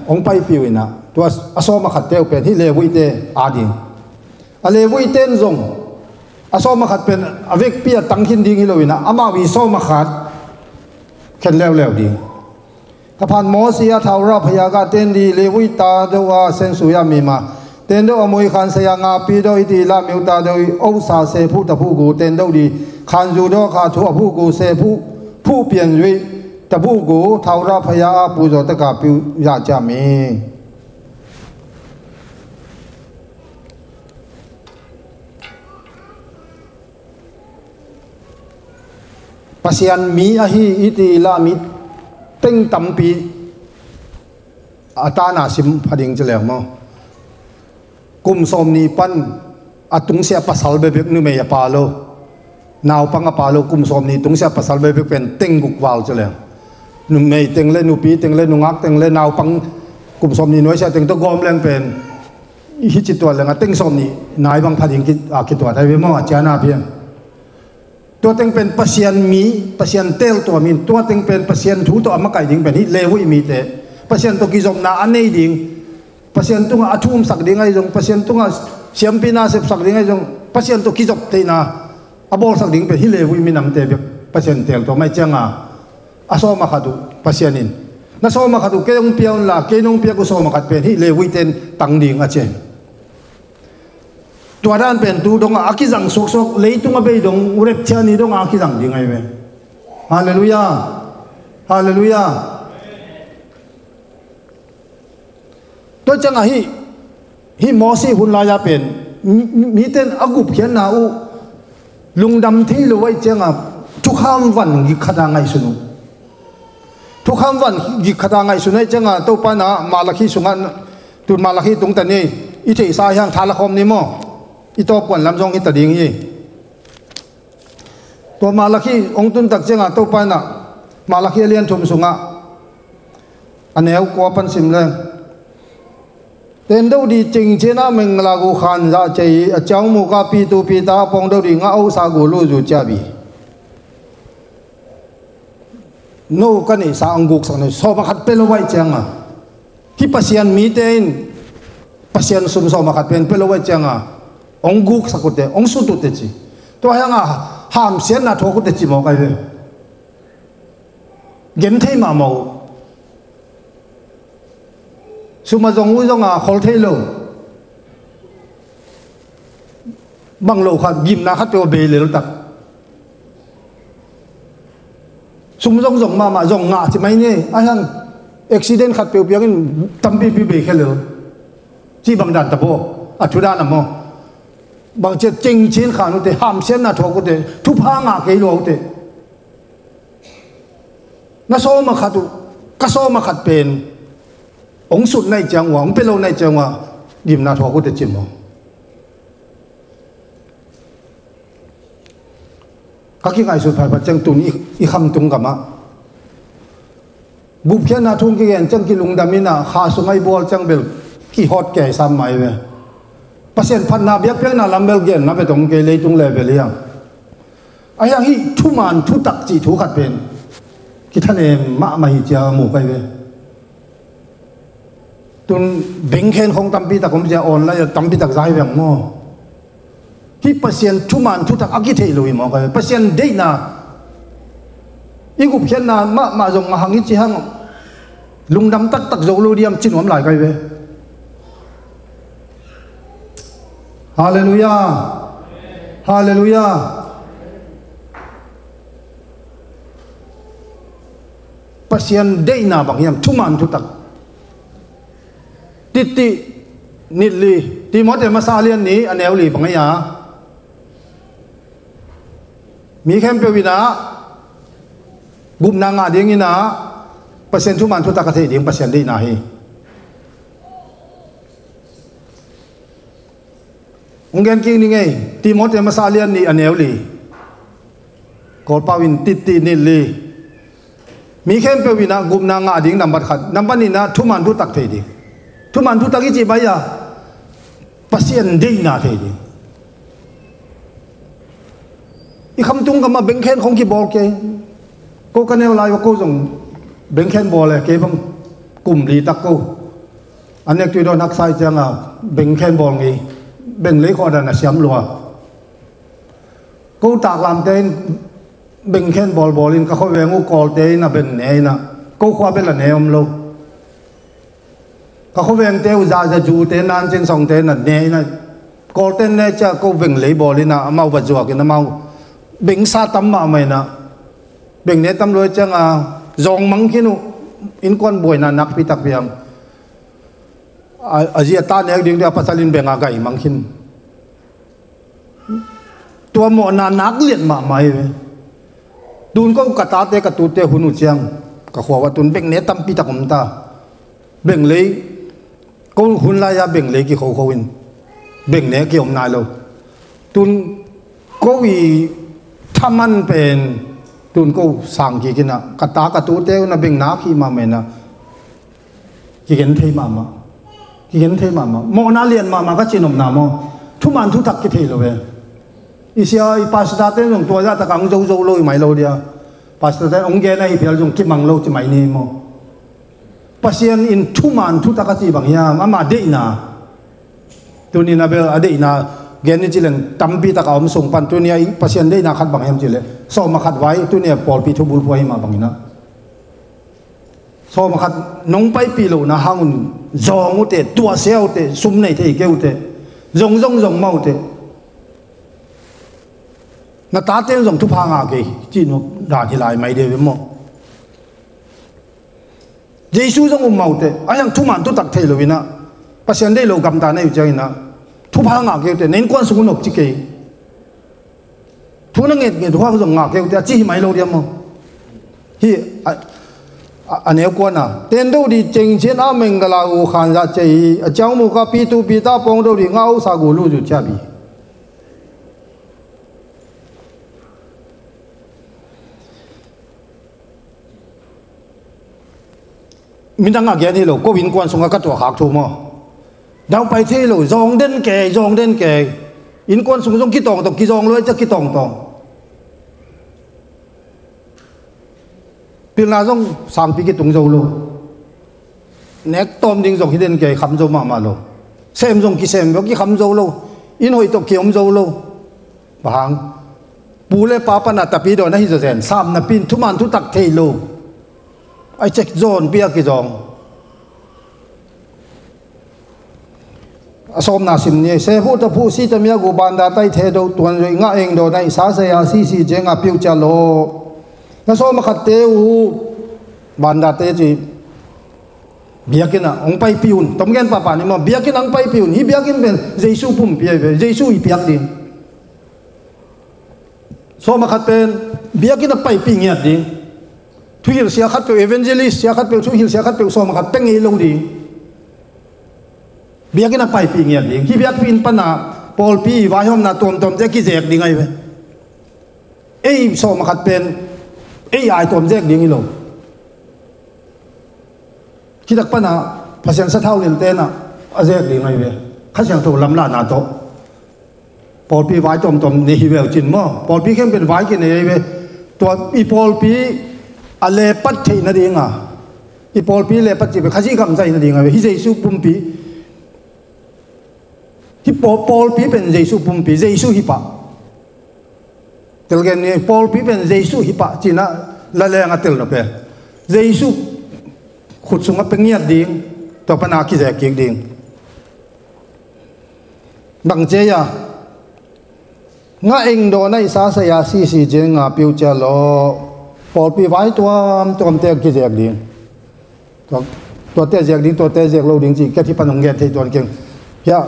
hong paipih uh in ah, tua a sawm a khatte uh pen hih Levite a ding. A Levite in zong a sawm a khat pen a vekpi a tang khin ding hi lo in ah, amau i sawm a khat khen leuleu ding. Thaphan Mawsi a thaura phaya ga ten di Lewi ta do a sen suya mima ten do a mui khan saya nga pi do iti la miu ta do i osa se phu ta phu gu ten do di khan zu do kha thu a phu gu se phu phu pian zui ta phu gu thaura phaya a pu zo ta ka piu ya cha mi. Pasian mi ahi iti la mi teng tampi a tana sim phading ci leng maw? Kum sawm ni pan a tungsia pasal bebek numei a pa lo, naupang a pa lo, kum sawm ni tungsia pasal bebek pen teng guk val ci leng. Numei teng le nupi teng le nungak teng le naupang kum sawm ni nuaisia teng tawh gawm leng pen hi ci tuat leng a teng sawm ni nai bang phading a kituat hai ve maw a ciana pian. Tua teng pen Pasian mi, Pasian tel tua min, tua teng pen Pasian thu tawh a makaih ding pen hi Lewi mite. Pasian tawh kizopna a nei ding, Pasian tungah a thumsak ding ahi zong, Pasian tungah siampi na sepsak ding ahi zong, Pasian tawh kizop theihna a bawlsak ding pen hi Lewi minamte bek Pasian tel tua mai cianga a sawm a khat uh Pasian in na sawm a khat uh kei hong pia unla kei nong piak uh sawm a khat pen hi Lewi ten tang ding a ci. Tua dan pen tu dongah a kizang suaksuak leitung a bei dong rapture ni dongah a kizang ding ahi ve. Halleluiah. Halleluiah. Tua ciangah hih, hih Mawsi hun lai-a pen mi, mi, miten a gupkhiatna uh lungdam thei lo ahih ciangah thukham van gik khata ngaihsun uh. Thukham van gik khata ngaihsun ahih ciangah Topa inah Malakhi sungah, tu Malakhi tungtani i theihsa hiang tha la khawm ni maw? I tawpkuan lam zong hita ding hi. Tua Malakhi hong tuntak ciangah Topa inah Malakhi a lian thum sungah a neu kua pan sim leng. Ten do di cingcina mengla gu khan za cei a ciang mu ka pi tu pi ta pong do di nga au sa gu lu zu cia bi. No ka neihsa ang guk sak nei sawm a khat pe lo vai cianga. Hi Pasian mite in Pasian sum sawm a khat pen pe lo vai cianga. Ong guk sak ute, ong sut ute ci. Tua hianga hamsiatna thuak ute ci mawk ai ve. Gen thei mahmah uh. Sum a zong uh zonga khol thei lo. Bang lo khat gimna khat peuh a bei leltak. Sum zong zong mahmah zong ngah ci mai ni. A hiang accident khat peuh piangin tampipi bei khia lel. Ci bang dan ta bo. A thu dan a maw. Bang cia cengcin khan ute, hamsiatna thuak ute, thupha ngah kei lua ute. Na sawm a khat uh, ka sawm a khat pen ong sut naih ciang ua, ong pe lo naih ciang ua, gimna thuak ute cim aw. Ka kingaihsut phatphat ciang tun i, i khamtung gamah gupkhiatna thung kigen ciang kilungdam inah kha sungah i bual ciang bel kihawt kei sam mai ve. Pasian phatna biakpiakna lam bel genna ve tong kei leitung level hiang. A hiang hih thuman thutak cih thu khat pen kithanem mahmah hi cia mu kai ve. Tun bengkhen khong tampi tak om cia online tampi tak zai veng maw? Hih Pasian thuman thutak a kitheih lo hi maw kai ve? Pasian deihna i gupkhiatna mahmah zong a hang i ci hang lungdam taktak zo lo diam ci nuam lai kai ve. Halleluiah. Halleluiah. Pasian deihna bang hiam thuman thutak. Tittih nit li, Timote masa lian ni a neu li bang ahi a. Mi khempeuh inah gupna ngah dinginah Pasian thuman thutak a theih ding Pasian deihna hi. Hong gen kik ni ngei, Timote masa lian nih a neu li. Kawlpau in tittih nit li. Mi khempeuh inah gupna ngah ding nambat khat, nambat nihna thuman thutak thei ding. Thuman thutak i cih bai a Pasian deihna thei ding. I khamtung gamah bengkhen khong kibawl kei. Ko ka neu lai uh ko zong bengkhen bawl e, kei bang kum li tak ko. A nek tui dawn haksa i cianga bengkhen bawl ngei. Beng lei khawh dan a siam lua. Ko taklamte in bengkhen bawlbawl in ka khuaveng uh Kawlte in a beng ne inah Ko khua bel a ne om lo. Ka khuavengte uh zahzah zute nancin songte na ne ina, Kawlte ne cia ko veng lei bawl ina, amau va zuak in amau bengsa tam mahmah ina, beng ne tam luai cianga zawng mang khin uh. Innkuan buaina nakpi takpi ang a, a zi a ta nek ding dia pasal in benga gai mang khin. Tua mawhna nak lian mahmah hi ve. Tun ko ka tate ka tute hun uh ciang ka khua uh a tun beng ne tampi tak om ta. Beng lei, ko hun lai-a beng lei kikhokho in beng ne kiom nai lo. Tun ko i thaman pen tun ko sang kik ina, ka ta ka tute uh na beng nak hi mahmah ina. Kigen thei mahmah. Kigen thei mahmah. Mawhna lian mahmah ka cinopna maw? Thuman thutak kithei lo ve. I sia i pastor te zong tua zah tak ang zozo lo i mai lo dia. Pastor te ong gen ahi phial zong kimang lo ci mai ni maw? Pasian in thuman thutak a ci bang hiam? Ama deihna. Tuni na bel a deihna gen ni ci leng tampi tak a om sung pan tuni a i Pasian deihna khat bang hiam ci le, sawm a khat vai tuni a pawlpi thubul pua hi mah bang ina. Sawm a khat nong paipih lohna hang un zawng uh teh, tuahsia uh teh, sum nei thei kei uh teh, zong zong zong mah uh teh, na tate zong thupha ngah kei cih nu dan hi lai mai dia ve maw? Jesu zong um mah uh teh, a hiang thuman thutak thei lo ina, Pasian deih lo gamta na hi uh ciang ina, thupha ngah kei uh teh, na innkuan sung un op ci kei. Thu na ngetnget huang zong ngak keu te a ci hi mai lo diam maw? Hi a, a, a neu kuana ten do di ceng cian a meng gala u khan za cei a ciang mu ka pi tu pi ta pong do di ngau sa gu lu zu cia bi. Midang a gen hi lo, ko innkuan sungah ka tuah khak thu maw? Daupai thei lo, zawng den kei, zawng den kei. Innkuan sung zong kitawngtawng, kizawng luai cia kitawngtawng. Pilna zong sangpi kitung zo lo. Nek tawm ding zong hi den kei, kham zo mahmah lo. Sem zong kisem lo, kikham zo lo. Inn hoih tawh kiom zo lo. Bang hang? Pu le pa pana tapi dawn ahi zawzen, sam napi in thuman thutak thei lo. Ai cek zawnpi a kizawng. A sawmna sim ni, se phuh ta phuh si ta mia gu banda tai the do tuan zoi ngah eng dawn ai sa saya si si cenga piu cia law. Na sawm a khatte uh banda te ci biakinn ah hong paipih un, tom gen pahpah ni maw, biakinn ah hong paipih un, hi biakinn pen Jesu pumpi ai ve, Jesu i piak ding. Sawm a khat pen biakinn ah paipih ngiat ding. Thuhilh sia khat peuh, evangelist sia khat peuh, thuhilh sia khat peuh, sawm a khat pia ngei lo ding. Biakinn ah paipih ngiat ding. Hi biakpi in pana pawlpi vaihawmna tuamtuamte kizek ding ai ve. Ei sawm a khat pen ei ai tuam zek ding hi lo. Khitak pana Pasian sathau nilh tenah a zek ding ai ve. Kha Siangtho lamlahna tawh pawlpi vai tuamtuam nei hi veu cin maw? Pawlpi khempeuh vai kinei ai ve. Tua i pawlpi a lepat theih nadinga, i pawlpi lepat cih pen Khazih gam zaih nadinga ve. Hi Jesu pumpi. Hi paw-, pawlpi pen Jesu pumpi, Jesu hi pah. Telgen ni pawlpi pen Jesu hi pah cina la leng a tel lo pe. Jesu khut sungah pe ngiat ding, tua pana kizek kik ding. Bang cia ngah eng dawn a i sa saya sisi cin nga piu cia law. Pawlpi vai tuamtuamte kizek ding. Tua, tuate zek ding, tuate zek lo ding ci, ka thi pan hong gen thei tuan keng. Hia,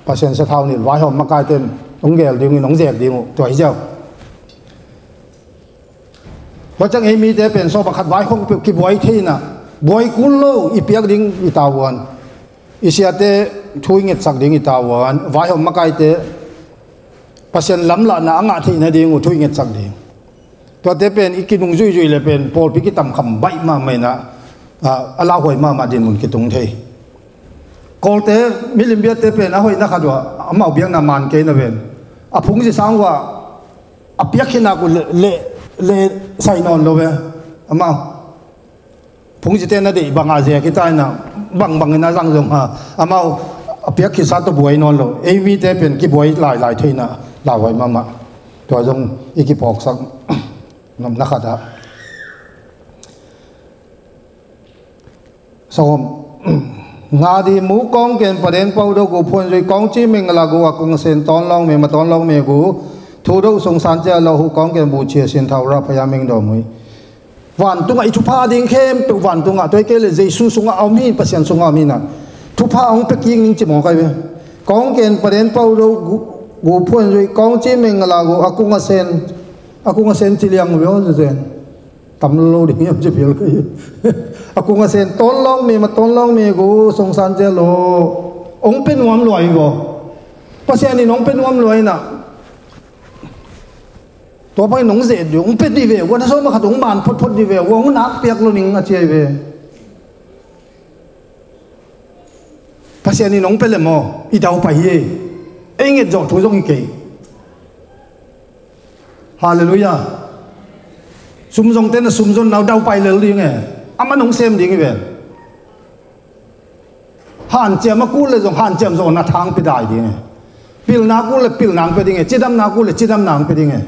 Pasian sathau nilh vaihawm makaite in hong gel ding in hong zek ding uh, tua hi ziau. Tua ciang ei mite pen sawm a khat vai khong peuh kibuai thei inah, buai kul lo i piak ding i tavuan. I siate thu i ngetsak ding i tavuan, vaihawm makaite Pasian lamlahna a ngah theih nading uh thu i ngetsak ding. Tuate pen i kinung zuihzuih le pen pawlpi kitamkham baih mahmah inah, a, a lauhuai mahmah dinmun kitung thei. Kawlte milim biate pen a hoihna khat uh ah amau biakna man kei na ven. A phungzi sang uh ah a piak khitnak uh le, le, le sai nawn lo ve. Amau phungzite na deih bangah zek hi ta inah, bangbang inah zang zong ha, amau a piak khitsa tawh buai nawn lo. Ei mite pen kibuai lailai thei inah lauhuai mahmah. Tua zong i kiphawksak nopna khat ah. Sawm. Ngah dih mu kawng ken paden pau do gu phuan zui kawng ci meng la gu a kung sen tawn lawng me ma tawn lawng me gu thu do sung san cia lo hu kawng ken bu cia sin thau ra phaya meng dawm hui. Vantungah i thupha ding khempeuh vantungah tuai kei le Jesu sungah a om hi, Pasian sungah a om hi na. Thupha a hong pia kik ning ci mawk ai ve. Kawng ken paden pau do gu, gu phuan zui kawng ci meng la gu a kung a sen, a kung a sen ci liang ve aw zen. Tam lo ding hiam ci pial ka hi. A kung a sen tawn lawng me ma tawn lawng me gu song san cia lo. Ong pe nuam luai vo. Pasian in ong pe nuam luai na. Tua bang in ong zet dih ong pe dih ve. Ua na sawm a khat ong man phot phot dih ve. Ua ong nak piak lo ning a cia ve. Pasian in ong pe le maw i dau pai hi. Ei nget zawh thu zong hi kei. Halleluiah. Sum zong ten a sum zon nau dau pai lel ding e. Amah nong sem ding hi ven. Hanciam a kul le zong hanciam zong na thang pe dai ding e. Pilna kul le pilna ang pe ding e. Cidamna kul le cidamna ang pe ding e.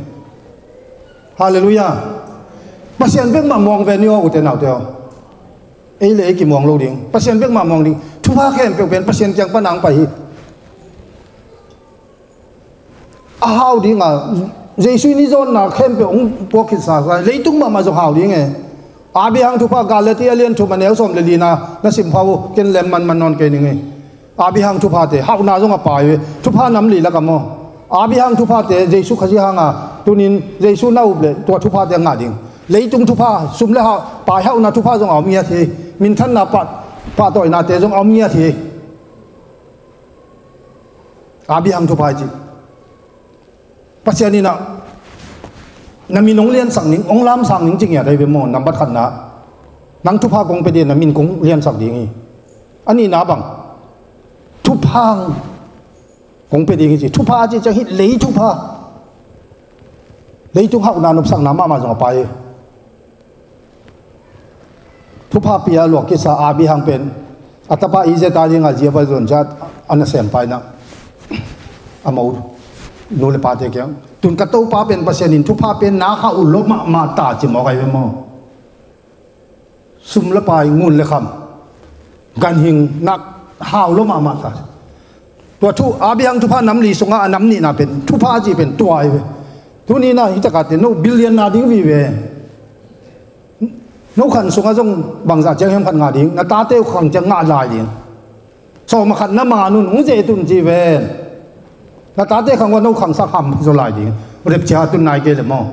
Halleluiah. Pasian bek mah muang ven i aw ute naute aw. Ei le ei kimuang lo ding. Pasian bek mah muang ding. Thupha khempeuh pen Pasian kiang pan ang pai hi. A hau ding a, Jesu in i zawnna khempeuh hong puak khit sa sa, leitung mahmah zong hau ding e. Abraham thupha Galati a lian thum a neu sawm le lina na sim pha uh, ken lem man man nawn kei ning e. Abraham thuphate hauhna zong a pai ve. Thupha nam li lak a maw? Abraham thuphate Jesu Khazih hanga tunin Jesu na up le tua thuphate a ngah ding. Leitung thupha, sum le hau, pai hauhna thupha zong a om ngiat hi. Minthanna pah, pahtawinate zong a om ngiat hi. Abraham thupha hi ci. Pasian in ah na min hong liansak ning, hong lamsang ning ci ngiat ahi ve maw? Nambat khatna nang thupha kong pia ding, na min kong liansak ding hi. A nihna bang, thupha kong pia ding hi ci. Thupha ci ciang hi lei thupha. Leitung hauhna nopsakna mahmah zong a pai hi. Thupha pia luak kisa Abraham pen a tapa Isaac a dinga zia va zon ciat a nasem paina a mo nu le pate kiang tun ka topa pen Pasian in thupha pen na kha uh lo mahmah ta ci mawk ahi ve maw? Sum le pai, ngun le kham, ganhing nak hau lo mahmah ta. Tua thu Abraham thupha nam li sunga a nam nihna pen thupha ci pen tua ahi ve. Tuni na hi takate no billion na ding vive. No khan sunga zong bangzah ciang hiam khat ngah ding, na tate uh khang ciang ngah lai ding. Sawm a khat na man un hong zet un ci ven. Na tate khang ua no khangsak ham zaw lai ding. Rep cia tun nai kei le maw?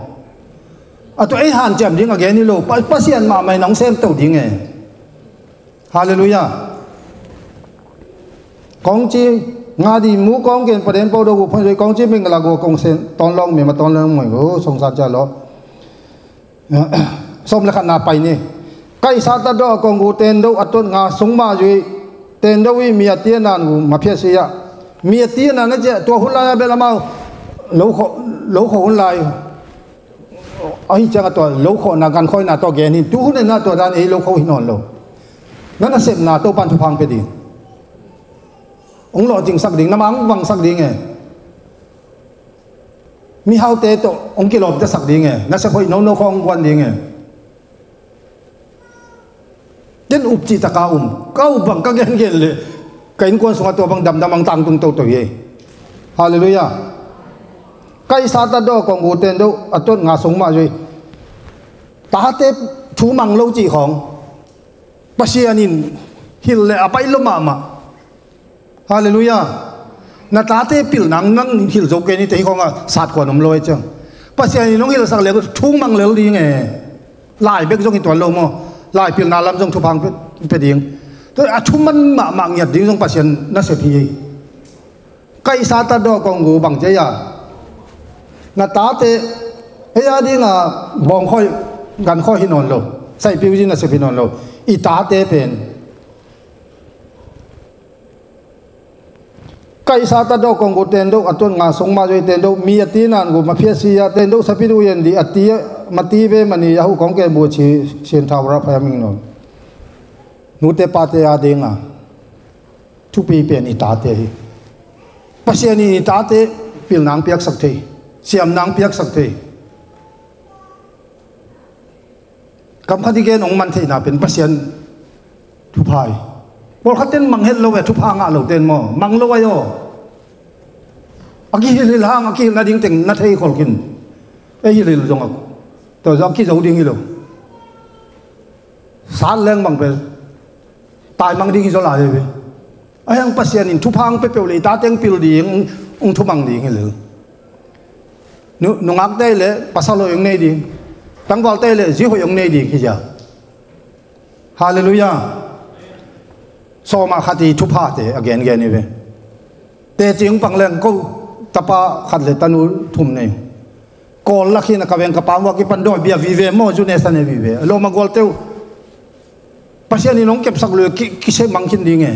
A tua ei hanciam ding a gen hi lo. Pa, Pasian mahmah in hong semto ding e. Halleluiah. Kong ci ngah dih mu kong gen paden pau do gu phon zoi kong ci ming la gu kong sen tawn lawng me ma tawn lawng me gu song sa cia lo. Sawm le khatna pai ni. Kaihsa tatdawh a kong gu tendoh a tuat nga sung mah zui tendoh i mi a tia nan gu ma phiat si ah. Mi a tia nan a cia tua hun lai a bel amau lo khawh, lo khawh hun lai. Ahi ciang a tua lo khawhna gan khawina tua gen hin tu hun en a tua dan ei lo khawh hi nawn lo. Na nasepna Topan thupha hong pia ding. Hong lawhcingsak ding, na mang vangsak ding e. Mihaute tawh hong kilawmtasak ding e, nasep hoih nono khawng hong guan ding e. Ken up cihtaka um, ka up bang ka gengen le ka innkuan sungah tua bang damdam ang tangtung toto hi. Halleluiah. Kaihsa tatdawh kong gu tendoh a tuat nga sung mah zui. Tate thu mang lo cih khawng Pasian in hilh le a baih lo mahmah. Halleluiah. Na tate pilna nang hilh zo kei ni te hi khawngah satkuan om lo e ciang. Pasian in hong hilhsak le thung mang lel ding e. Lai bek zong hi tuan lo maw? Lai pilna lam zong thupha hong pia, pia ding. Tua a thuman mahmah ngiat ding zong Pasian nasep hi. Kaihsa tatdawh kong gu bang cia. Na tate ei a dinga bawngkhawi gankhawh hi nawn lo. Saihpiu zi nasep hi nawn lo. I tate pen Kaihsa tatdawh kong gu tendoh a tuat nga sung mah zui tendoh mi a ti nan gu ma phiat si ah tendoh sapi du yen dih a ti ma ti ve mani a huh kong ken bu ci sin thau ra phaya ming nawn. Nute pate a dinga thupi pen i tate hi. Pasian in i tate pilna ang piaksak thei, siamna ang piaksak thei. Kam khat i gen hong man theihna pen Pasian Thupha hi. Pawlkhat ten mang het lo ve, thupha ngah lo ten maw, mang lo ai aw. A kihilhil hang a kihilh nading teng na thei khol khin. Ei hilhil zong a, tua zong a kizo ding hi lo. Sat leng bang pen taimang ding hi zaw lai hi ve. A hiang Pasian in thupha ang pia peuh le i tate ang pil ding, ang thumang ding hi lo. Nu- nungakte le pasal hoih ang nei ding, tangvalte le zi hoih ang nei ding hi zia. Halleluiah. Sawma khat i thuphate a gengen hi ve. Teci ang pang leng ko tapa khat le tanu thum nei. Kawl lak hi na, ka veng ka pam uh a kipan dawi bia vive maw, zu ne sa ne vive. Lawm a gualte uh, Pasian in hong kepsak lua ki, kiseh mang khin ding e.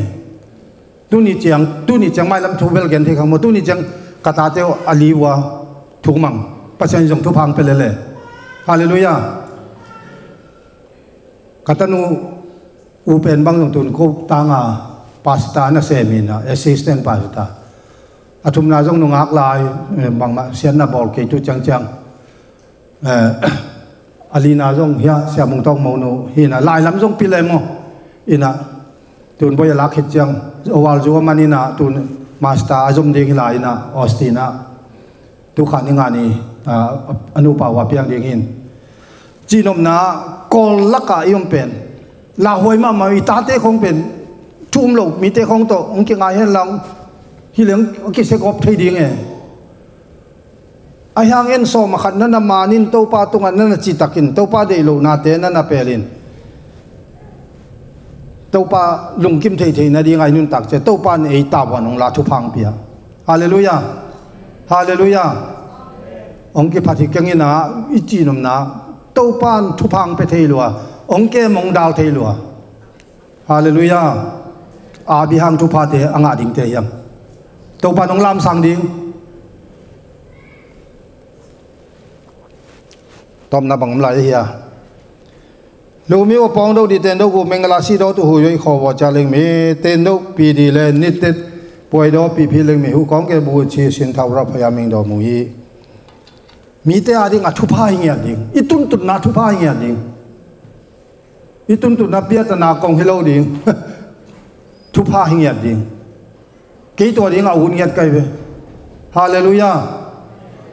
Tuni ciang, tuni ciang mailam thu bel gen thei kha maw, tuni ciang ka tate uh a li uh a thu mang. Pasian in zong thupha ang pia lele. Halleluiah. Ka tanu u pen bang zong tun ko tanga pastor na sem hi na, assistant pastor. A thumna zong nungak lai, eh, bangmah siatna bawl kei tu ciangciang. Eh, a lina zong hia Sia Mung Tawk Mo nu hi na, lailam zong pil e maw. Hi na, tun bawi a lak khit ciang, oval zu a man hi na, tun master a zom ding hi lai hi na, Austin ah. Tu kha ni nga ni, ah, a nupa uh a piang ding hin. Cihnopna, Kawl laka i om pen lauhuai mahmah, i tate khong pen thu um lo mite khong tawh hong kingai hen lang, hi leng a kisekawp thei ding e. A hiang en sawm a khat na na manin Topa tungah na na citakin, Topa deih lohnate na na pelin, Topa lungkim theithei nadinga i nuntak cia, Topa in ei tavuan hong la thupha ang pia. Halleluiah. Halleluiah. Hong kiphat hi keng ina, i cihnopna, Topa in thupha ang pia thei lua, hong kem hong dal thei lua. Halleluiah. A bihang thuphate a ngah dingte hiam? Topa in hong lamsang ding. Tawpna bang om lai hia? Lumi wa pawng do di ten do gu mengala si do tu hu yoi khaw wa ca ling mi ten do pi di le nit tet puai do pi phi ling mi hu kawng ke bu chi sin thau rap haya ming do mu hi. Mite a ding a thupha hi ngiat ding. I tuntutna thupha hi ngiat ding. I tuntutna piatana kong hi lo ding. Thupha hi ngiat ding. Kei tua ding a ut ngiat kai ve. Halleluiah.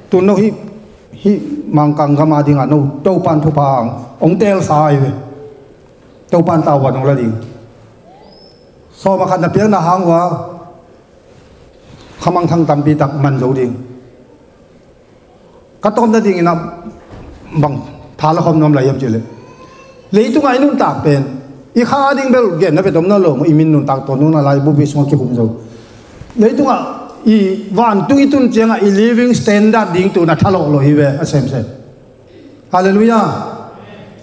Tun no hi, hi Mangkang gam a ding a no Topan thupha ang hong telsa ai ve. Topan tauvan hong la ding. Sawm a khat na piakna hang ua khamangthang tampi tak man zo ding. Ka tawpna dingin a bang tha la khawm nuam lai hiam cih leh, leitungah i nuntak pen i kha ding bel genna vet om nawn lo, i min nuntak tawh nung na lai bupi sungah kikhum zo. Leitungah i vantung i tun ciangah i living standard ding tun a thalawh lo hi ve a semsem. Halleluiah.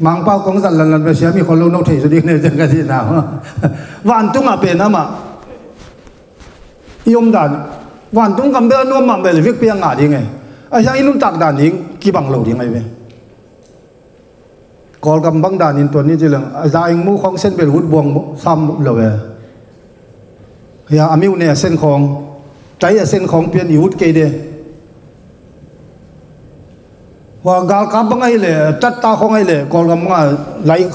Mangpau kong zat lanlan ve siam i khol lo no thei zo ding ne ciang ka cihna. Vantungah pen amah i omdan, vantung gam bel a nuam mah bel vekpi a ngah ding e. A hiang i nuntak dan ding kibang lo ding ahi ve. Kawlgam bang danin tuan ni ci leng a za ing mu khong sen bel ut buang sam lo e. Hia a miu ne a sen khong, tai a sen khong pian i ut kei de. Hua galkap bang ahi le, tatta khong ahi le, Kawlgam bang a lai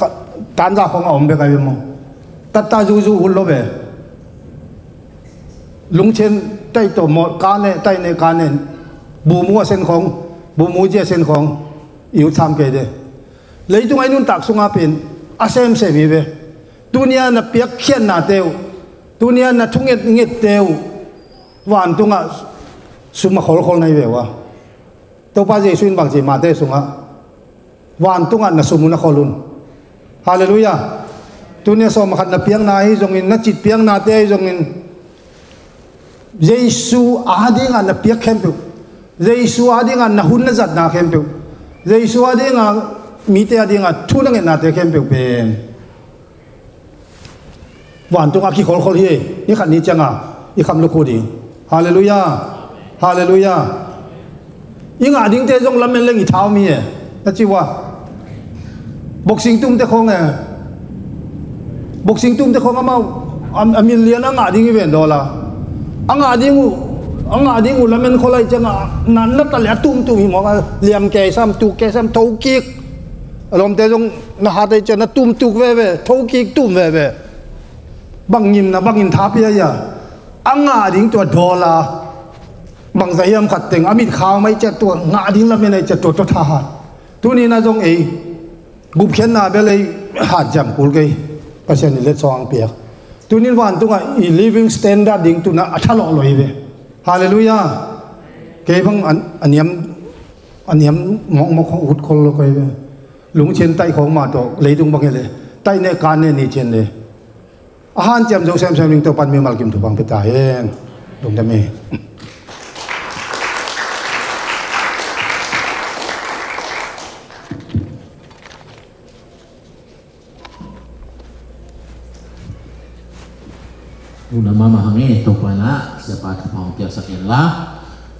tanza khong a om bek ahi maw? Tatta zuzu ut lo ve. Lungchen tai to maw, ka ne, tai ne, ka ne. Bumu a sen khong, bumu ji a sen khong i ut sam kei de. Leitung a i nuntak sunga pen a semsem hi ve. Tunia na piakkhiatnate uh, tunia na thungetngette uh vantungah sum a kholkhol na hi ve uh a. Topa Jesuh in bangci Mate sungah vantungah na sum uh na khol un. Halleluiah. Tunia sawm a khat na piakna ahi zongin, na cit piaknate ahi zongin, Jesuh adingah na piak khempeuh, Jesuh adingah na hun na zatna khempeuh, Jesuh adingah mite adingah thu na ngetnate khempeuh pen vantungah kikholkhol hi. Ni khat ni cianga i kham lukhu ding. Halleluiah. Halleluiah. I ngah dingte zong lamen leng i thau mi e. Na ci uh a, boxing tumte khong e. Boxing tumte khong amau a, a million a ngah ding i ven dawla. A ngah ding uh, a ngah ding uh lamen khol ahi cianga na, na ta le a tumtum hi mawk a, liam kei sam, tuk kei sam, thokik. A lawmte zong na hat ahi cianga na tumtuk veve, thokik tum veve. Bang ngimna, bangin tha pia ia, a ngah ding tua dawl a, bang za hiam khat teng a mit khau mai ciat tua ngah ding lamen ai ciat tua tua tha hat. Tuni na zong ei gupkhiatna bel ei hat ciam kul kei. Pasian in letsong piak. Tunin vantungah i living standard ding tuna a tha lawh lo hi ve. Halleluiah. Kei bang an, a niam, a niam mawkmawk khong ut khol lo kei ve. Lungchin taih khong mah tawh leitung bang hi le, taih ne kan ne ni chin le. A hanciam zo semsem ding Topan mimal kim thupha pia ta hen. Lungdam hi. Lungdam mahmah hang e. Topa in ah siapa thupha hong piaksak hen la,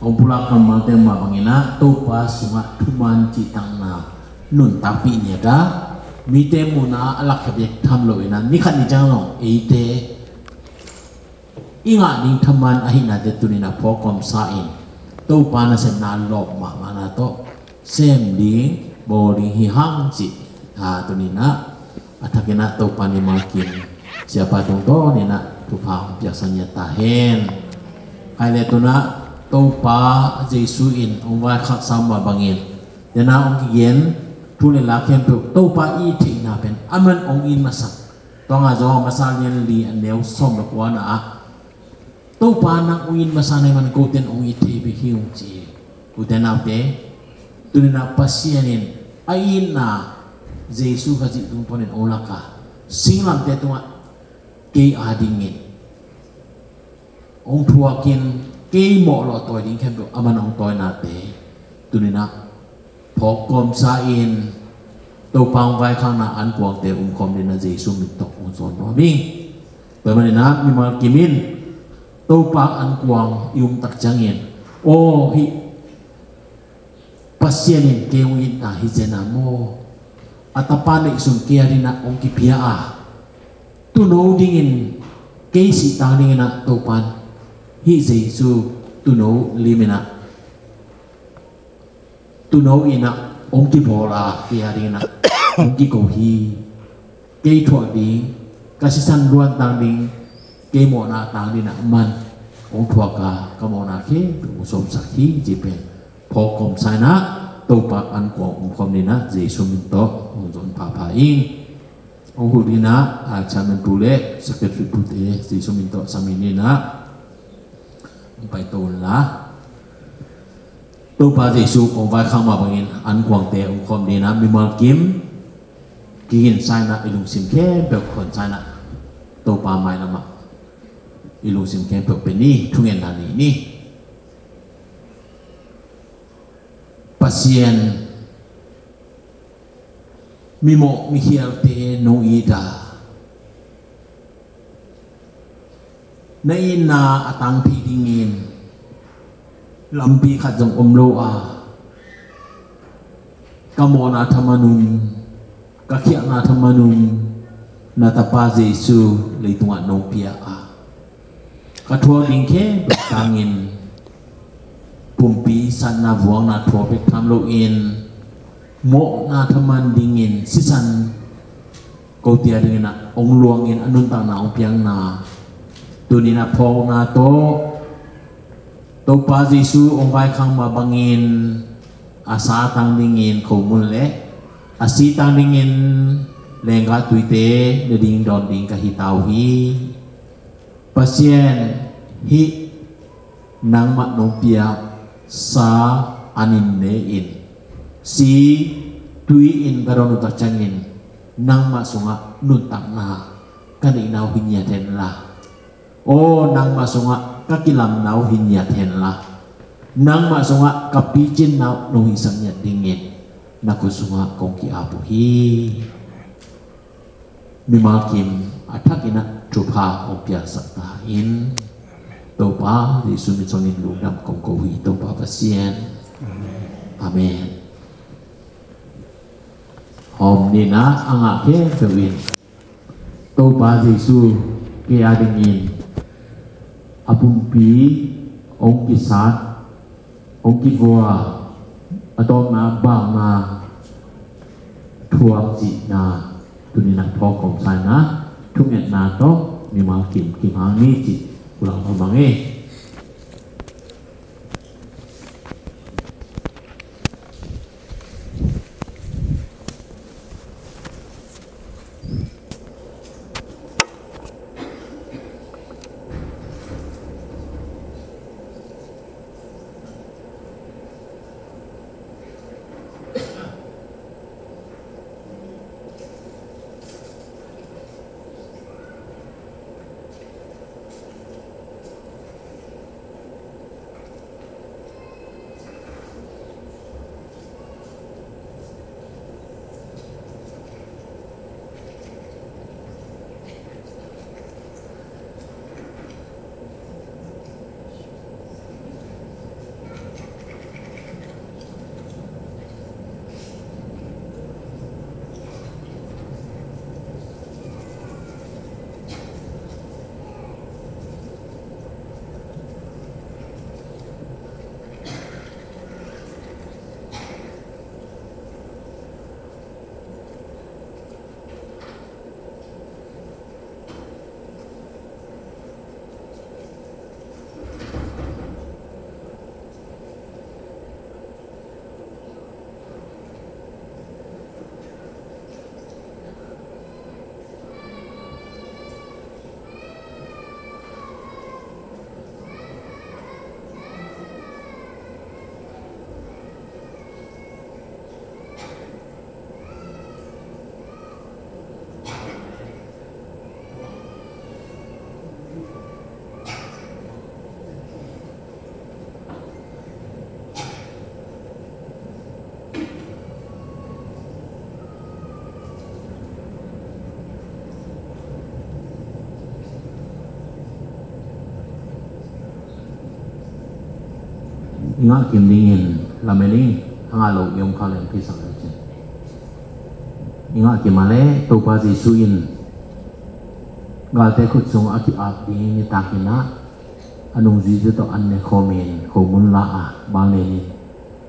hong pulak kammalte mah bangin ah Topa sungah thuman cihtakna nuntakpih ni a ta, mite munah a lakkhia bek tham loin ah ni khat ni ciang zong eite i ngah ding thaman ahihnate tunin a phawk kawmsa in, Topa nasepna lawp mahmahna tawh sem ding, bawl ding hi hang cih, a, tunin ah a thakin ah Topa mimal kim siapa tungtawnin ah thupha hong piaksak ngiat ta hen. Khai le tunah Topa Jesu in hong vaikhaksa mah bangin, tena hong kigen thu le la khempeuh Topa i theihna pen aman hong it masak. Tua nga zaw masa lian li a neu sawm le kuana ah, Topa nang hong it masa na hi man koten hong it thei bek hi ung ci hi. Ute naute, tunin ah Pasian in a itna Jesu Khazih tung panin hong lak a, singlamteh tungah kei adingin hong thuakin, kei mawh lo a tawi ding khempeuh aman hong tawinate tunin ah phawk kawmsa in, Topa hong vaikhakna ankuangte umkhawm dingin ah Jesu min tawh hong zawn nuam hi. Tua ahih manin ah mimal kim in Topa ankuang i um tak ciangin, aw, hih Pasian in kei hong itna hi zen a maw, a Tapa neihsun kei adingin ah hong kipia a, tuuno dingin, kei sih tang dingin ah Topan hih Jesu tuuno limin ah, tuuno in ah hong kibawl a, kei adingin ah hong kiko hi. Kei thuak ding, ka sisan luan tang ding, kei mawhna tang dingin ah man hong thuak a, ka mawhna khempeuh hong sawmsak hi cih pen phawk kawmsa in ah Topa ankuang umkhawm dingin ah Jesu min tawh hong zawn phapha ing. Hong huh dingin ah, a, chairman pu le secretary pute Jesu min tawh sam dingin ah hong paito un la. Topa Jesu hong vaikhak mah bangin ankuangte umkhawm dingin ah mimal kim kiginsa in ah i lungsim khempeuh khonsa in ah Topa mailamah i lungsim khempeuh pia ni. Thungetna nei ni. Pasian, mimawh mikhialte nong it a, na itna a tang thei dingin lampi khat zong om lo a, ka mawhna thaman un, ka khialhna thaman un na Tapa Jesu leitungah nong pia a, ka thuak ding khempeuh tangin pumpi satna vuakna thuak bek tham loin, mawhna thaman dingin sisan kote adingin ah hong luangin a nuntakna hong piakna tunin ah phawkna tawh, Topa Jesu hong vaikhak mah bangin a sa tang dingin khomun le a si tang dingin leenggah tuite ne ding dawn ding ka hi ta uh hi. Pasian, hih nangmah nong piak sa an in ne-in, si, tui in ka dawn uh tak ciangin nangmah sungah nuntakna ka neihna uh hi ngiat hen la, aw, nangmah sungah ka kilamna uh hi ngiat hen la, nangmah sungah ka picinna uh nong hisak ngiat dingin na khut sungah kong ki-ap uh hi. Mimal kim a thakin ah thupha hong piaksak ta in. Topa Jesu min sungin lungdam kong ko hi, Topa Pasian. Amen. Hawm ni in ah a ngah khempeuh in Topa Jesu kei adingin a pumpi hong kisat, hong kivua, a tawpna bakna thuak cihna tunin ah phawk kawmsa in ah thungetna tawh Mimal kim kim hang ni ci, kulang hong mang e. I ngah kim dingin lamen ing, a ngah lo i om kha leng phi sak le cin. I ngah kim a le Topa Jesu in galte khut sung a ki-ap ding nitak in ah a nungzuite tawh an ne khawmin khomun la a bal nen in,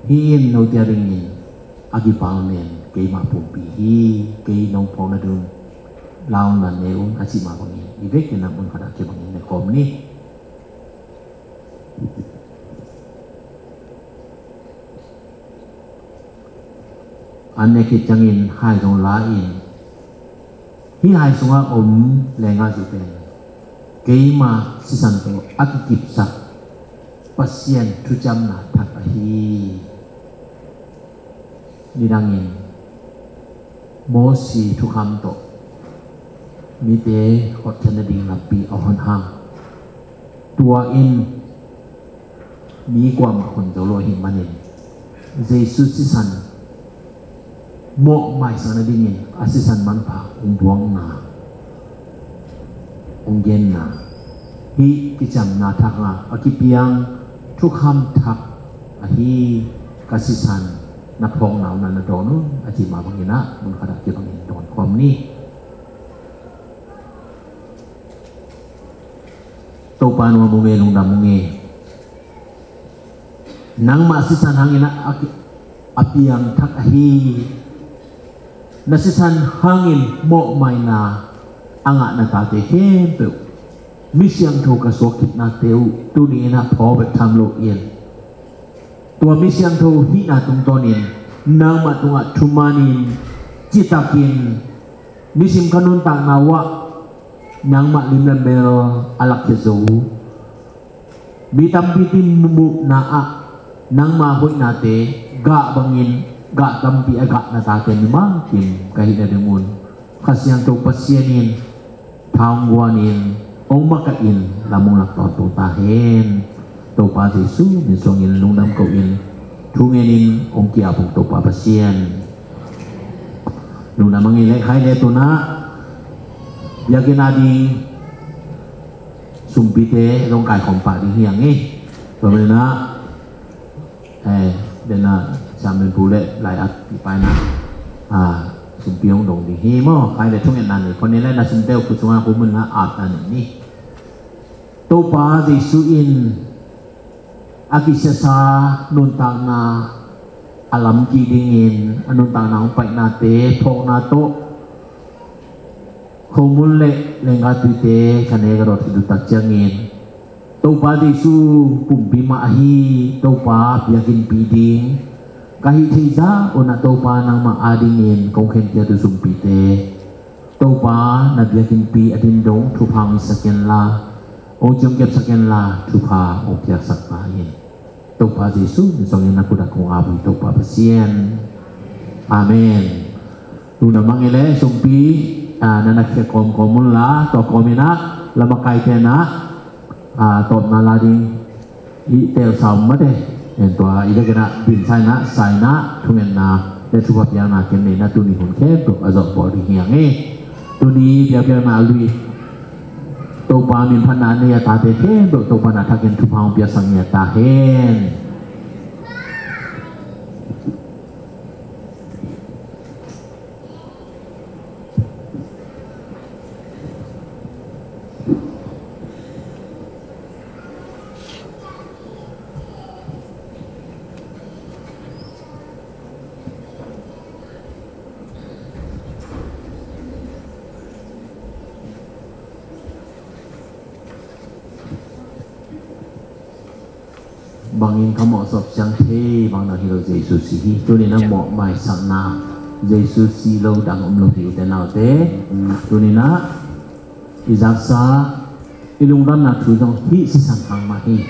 hih in note a dingin a kipal nen keimah pumpi hi, kei nong phawk nading lau nan ne un a cih mah bangin i vekin a mun khat ah kibangin ne khawm ni. An ne khit ciangin hai zong la in, hih hai sungah om leenggahzu pen keima sisan tawh a kikipsak Pasian thuciamna thak ahi. Nidangin Mosi thukham tawh mite hotkhiat nading lampi a hon hang. Tua in mi kuamah hon zo lo ahih manin Jesu sisan mawhmaisak nadingin a sisan manpha hong buangna, hong genna, hih kiciamna thak a kipiang thukham thak ahi. Ka sisan na phawkna uh na na dawn un a cih mah bangin ah mun khat ah kibangin dawn khawm ni. Topa nuam ung e, lungdam ung e. Nangmah sisan hangin a, a, a piang thak ahi. Na sisan hangin mawhmaina a ngah na tate khempeuh mi siangtho ka suak khitnate uh tuni in ah phawk bek tham lo in, tua mi siangtho hihna tungtawnin nangmah tungah thumanin citakin nisim ka nuntakna uh ah nangmah lim le mel a lakkhia zo uh. Mi tampi mupna ah nangma hoihnate gah bangin gah tampi a gah na tate mimang kim ka hih nading un Kha Siangtho Pasian in tha hong guanin hong makahin lam hong lak tawntung ta hen. Topa Jesu min suangin lungdam ko-in thu ngenin hong ki-ap ung Topa Pasian. Lungdam hang e. Lehkhai le tunah biakinn a ding sumpite zong kaikhawm pah ding hi hang e. Tua manin ah, eh, den a siamen pu le lai at pi pai na, ah, sumpi hong dong ding hi maw. Khai le thungetna nei khon ni le na sumte uh khut sungah khumun na ap na nei ni. Topa Jesu in a kisiasa nuntakna a lamkik dingin a nuntakna hong paihnate phawkna tawh Khomun le lengga tuite ka ne ka dawt khit uh tak ciangin, Topa Jesu pumpi mah ahi Topa biakinnpi ding ka hih theih zah un ah Topa nangmah adingin kong khenkhia uh sumpite Topa na biakinnpi a ding dong thupha hong hisak hen la, hong ciamtehsak hen la thupha hong piaksak ta in. Topa Jesu min zongin na khut ah kong ap uh hi Topa Pasian. Amen. Tuna mang e le sumpi, ah, na na khia kawmkawm un la, tua kawm in ah, la makaite in ah, ah, tawpna la ding i teel sa om mate. En tua i vekin ah, din sa in ah, sa in ah, thungetna le thupha piakna ken nei in ah tuni hun khempeuh a zawh bawl ding hi hang e. Tuni biakpiakna a lui Topa min phatna a nei a tate khempeuh Topa na thakin thupha hong piaksak ngiat ta hen. Bangin ka mawh zawh ciang thei bang dang hi lo Jesu si hi. Tuni in ah mawh maisakna Jesu si lo dang om lo hi u te nau te. Tuni in ah i zaksa i lungdamna thu zong hih sisan hang mah hi.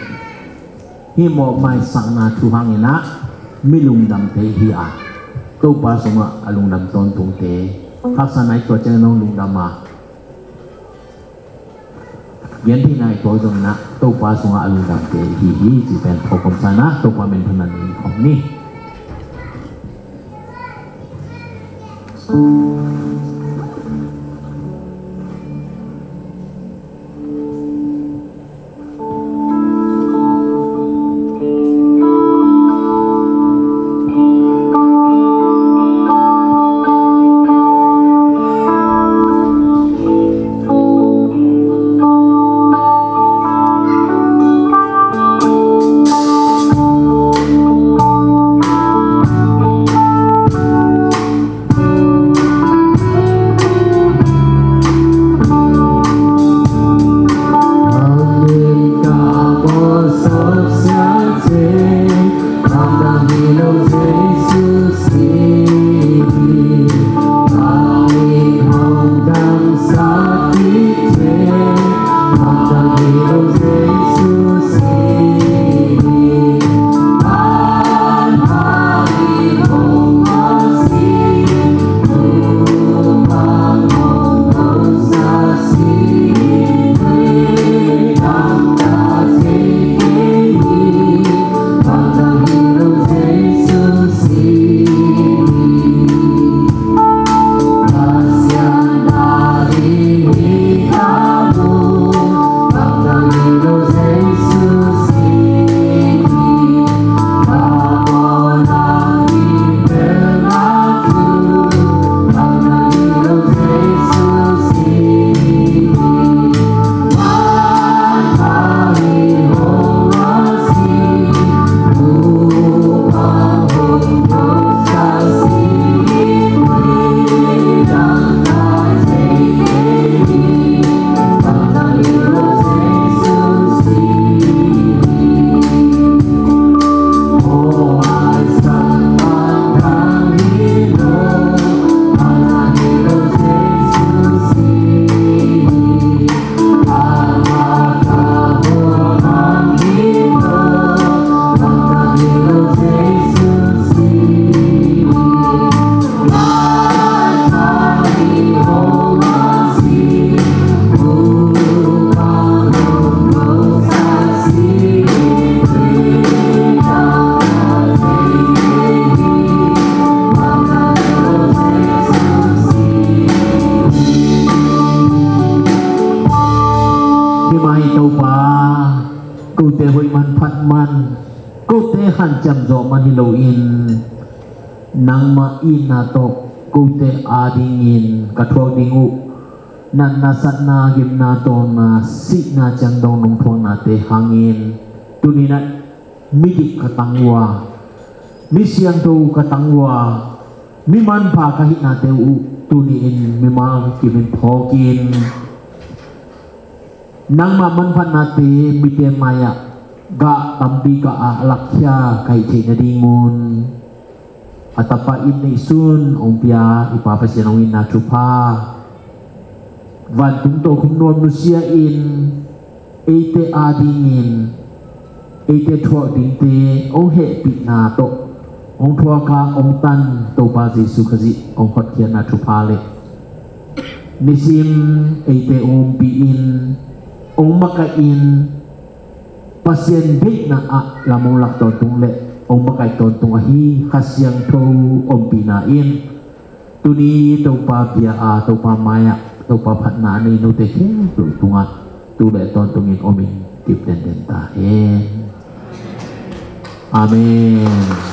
Hih mawh maisakna thu hangin ah mi lungdam thei hi a, Topa sungah a lungdam tawntungte haksa nai tua ciangin hong lungdam a, gentheihna i tuak zongin ah Topa sungah a lungdamte i hi hi cih pen phuak khawm sa in ah Topa min phatna nei khawm ni. Himah hi Topa, kote hoih man phat man, kote hanciam zawh man hi loin, nangmah itna tawh kote adingin ka thuak ding uh natna, satna, gimna, tawlna, sihna ciang dong nong thuaknate hangin, tuni-in ah midik ka tang uh a, mi siangtho ka tang uh a, mi manpha ka hihnate uh Tuni-in mimal kimin phawkin nangmah manphatnate mite mai-ah gah tampi gah ah a lakkhia ka hih theih nadingun a tapa in neihsun hong pia i Pa Pasian hong itna thupha, vantung tokhom nuam nusia in eite adingin eite thuak dingte hong hehpihna tawh hong thuaka hong tan Topa Jesu Khazih hong hotkhiatna thupha le nisim eite hong ompih in, hong makaih in, Pasian deihna ah lam hong lak tawntung le hong makaih tawntung ahi Kha Siangtho ompihna in tuni Topa bia a Topa mai-ah Topa phatna a nei note khempeuh tungah tu le tawntungin om in kip denden ta hen. Amen.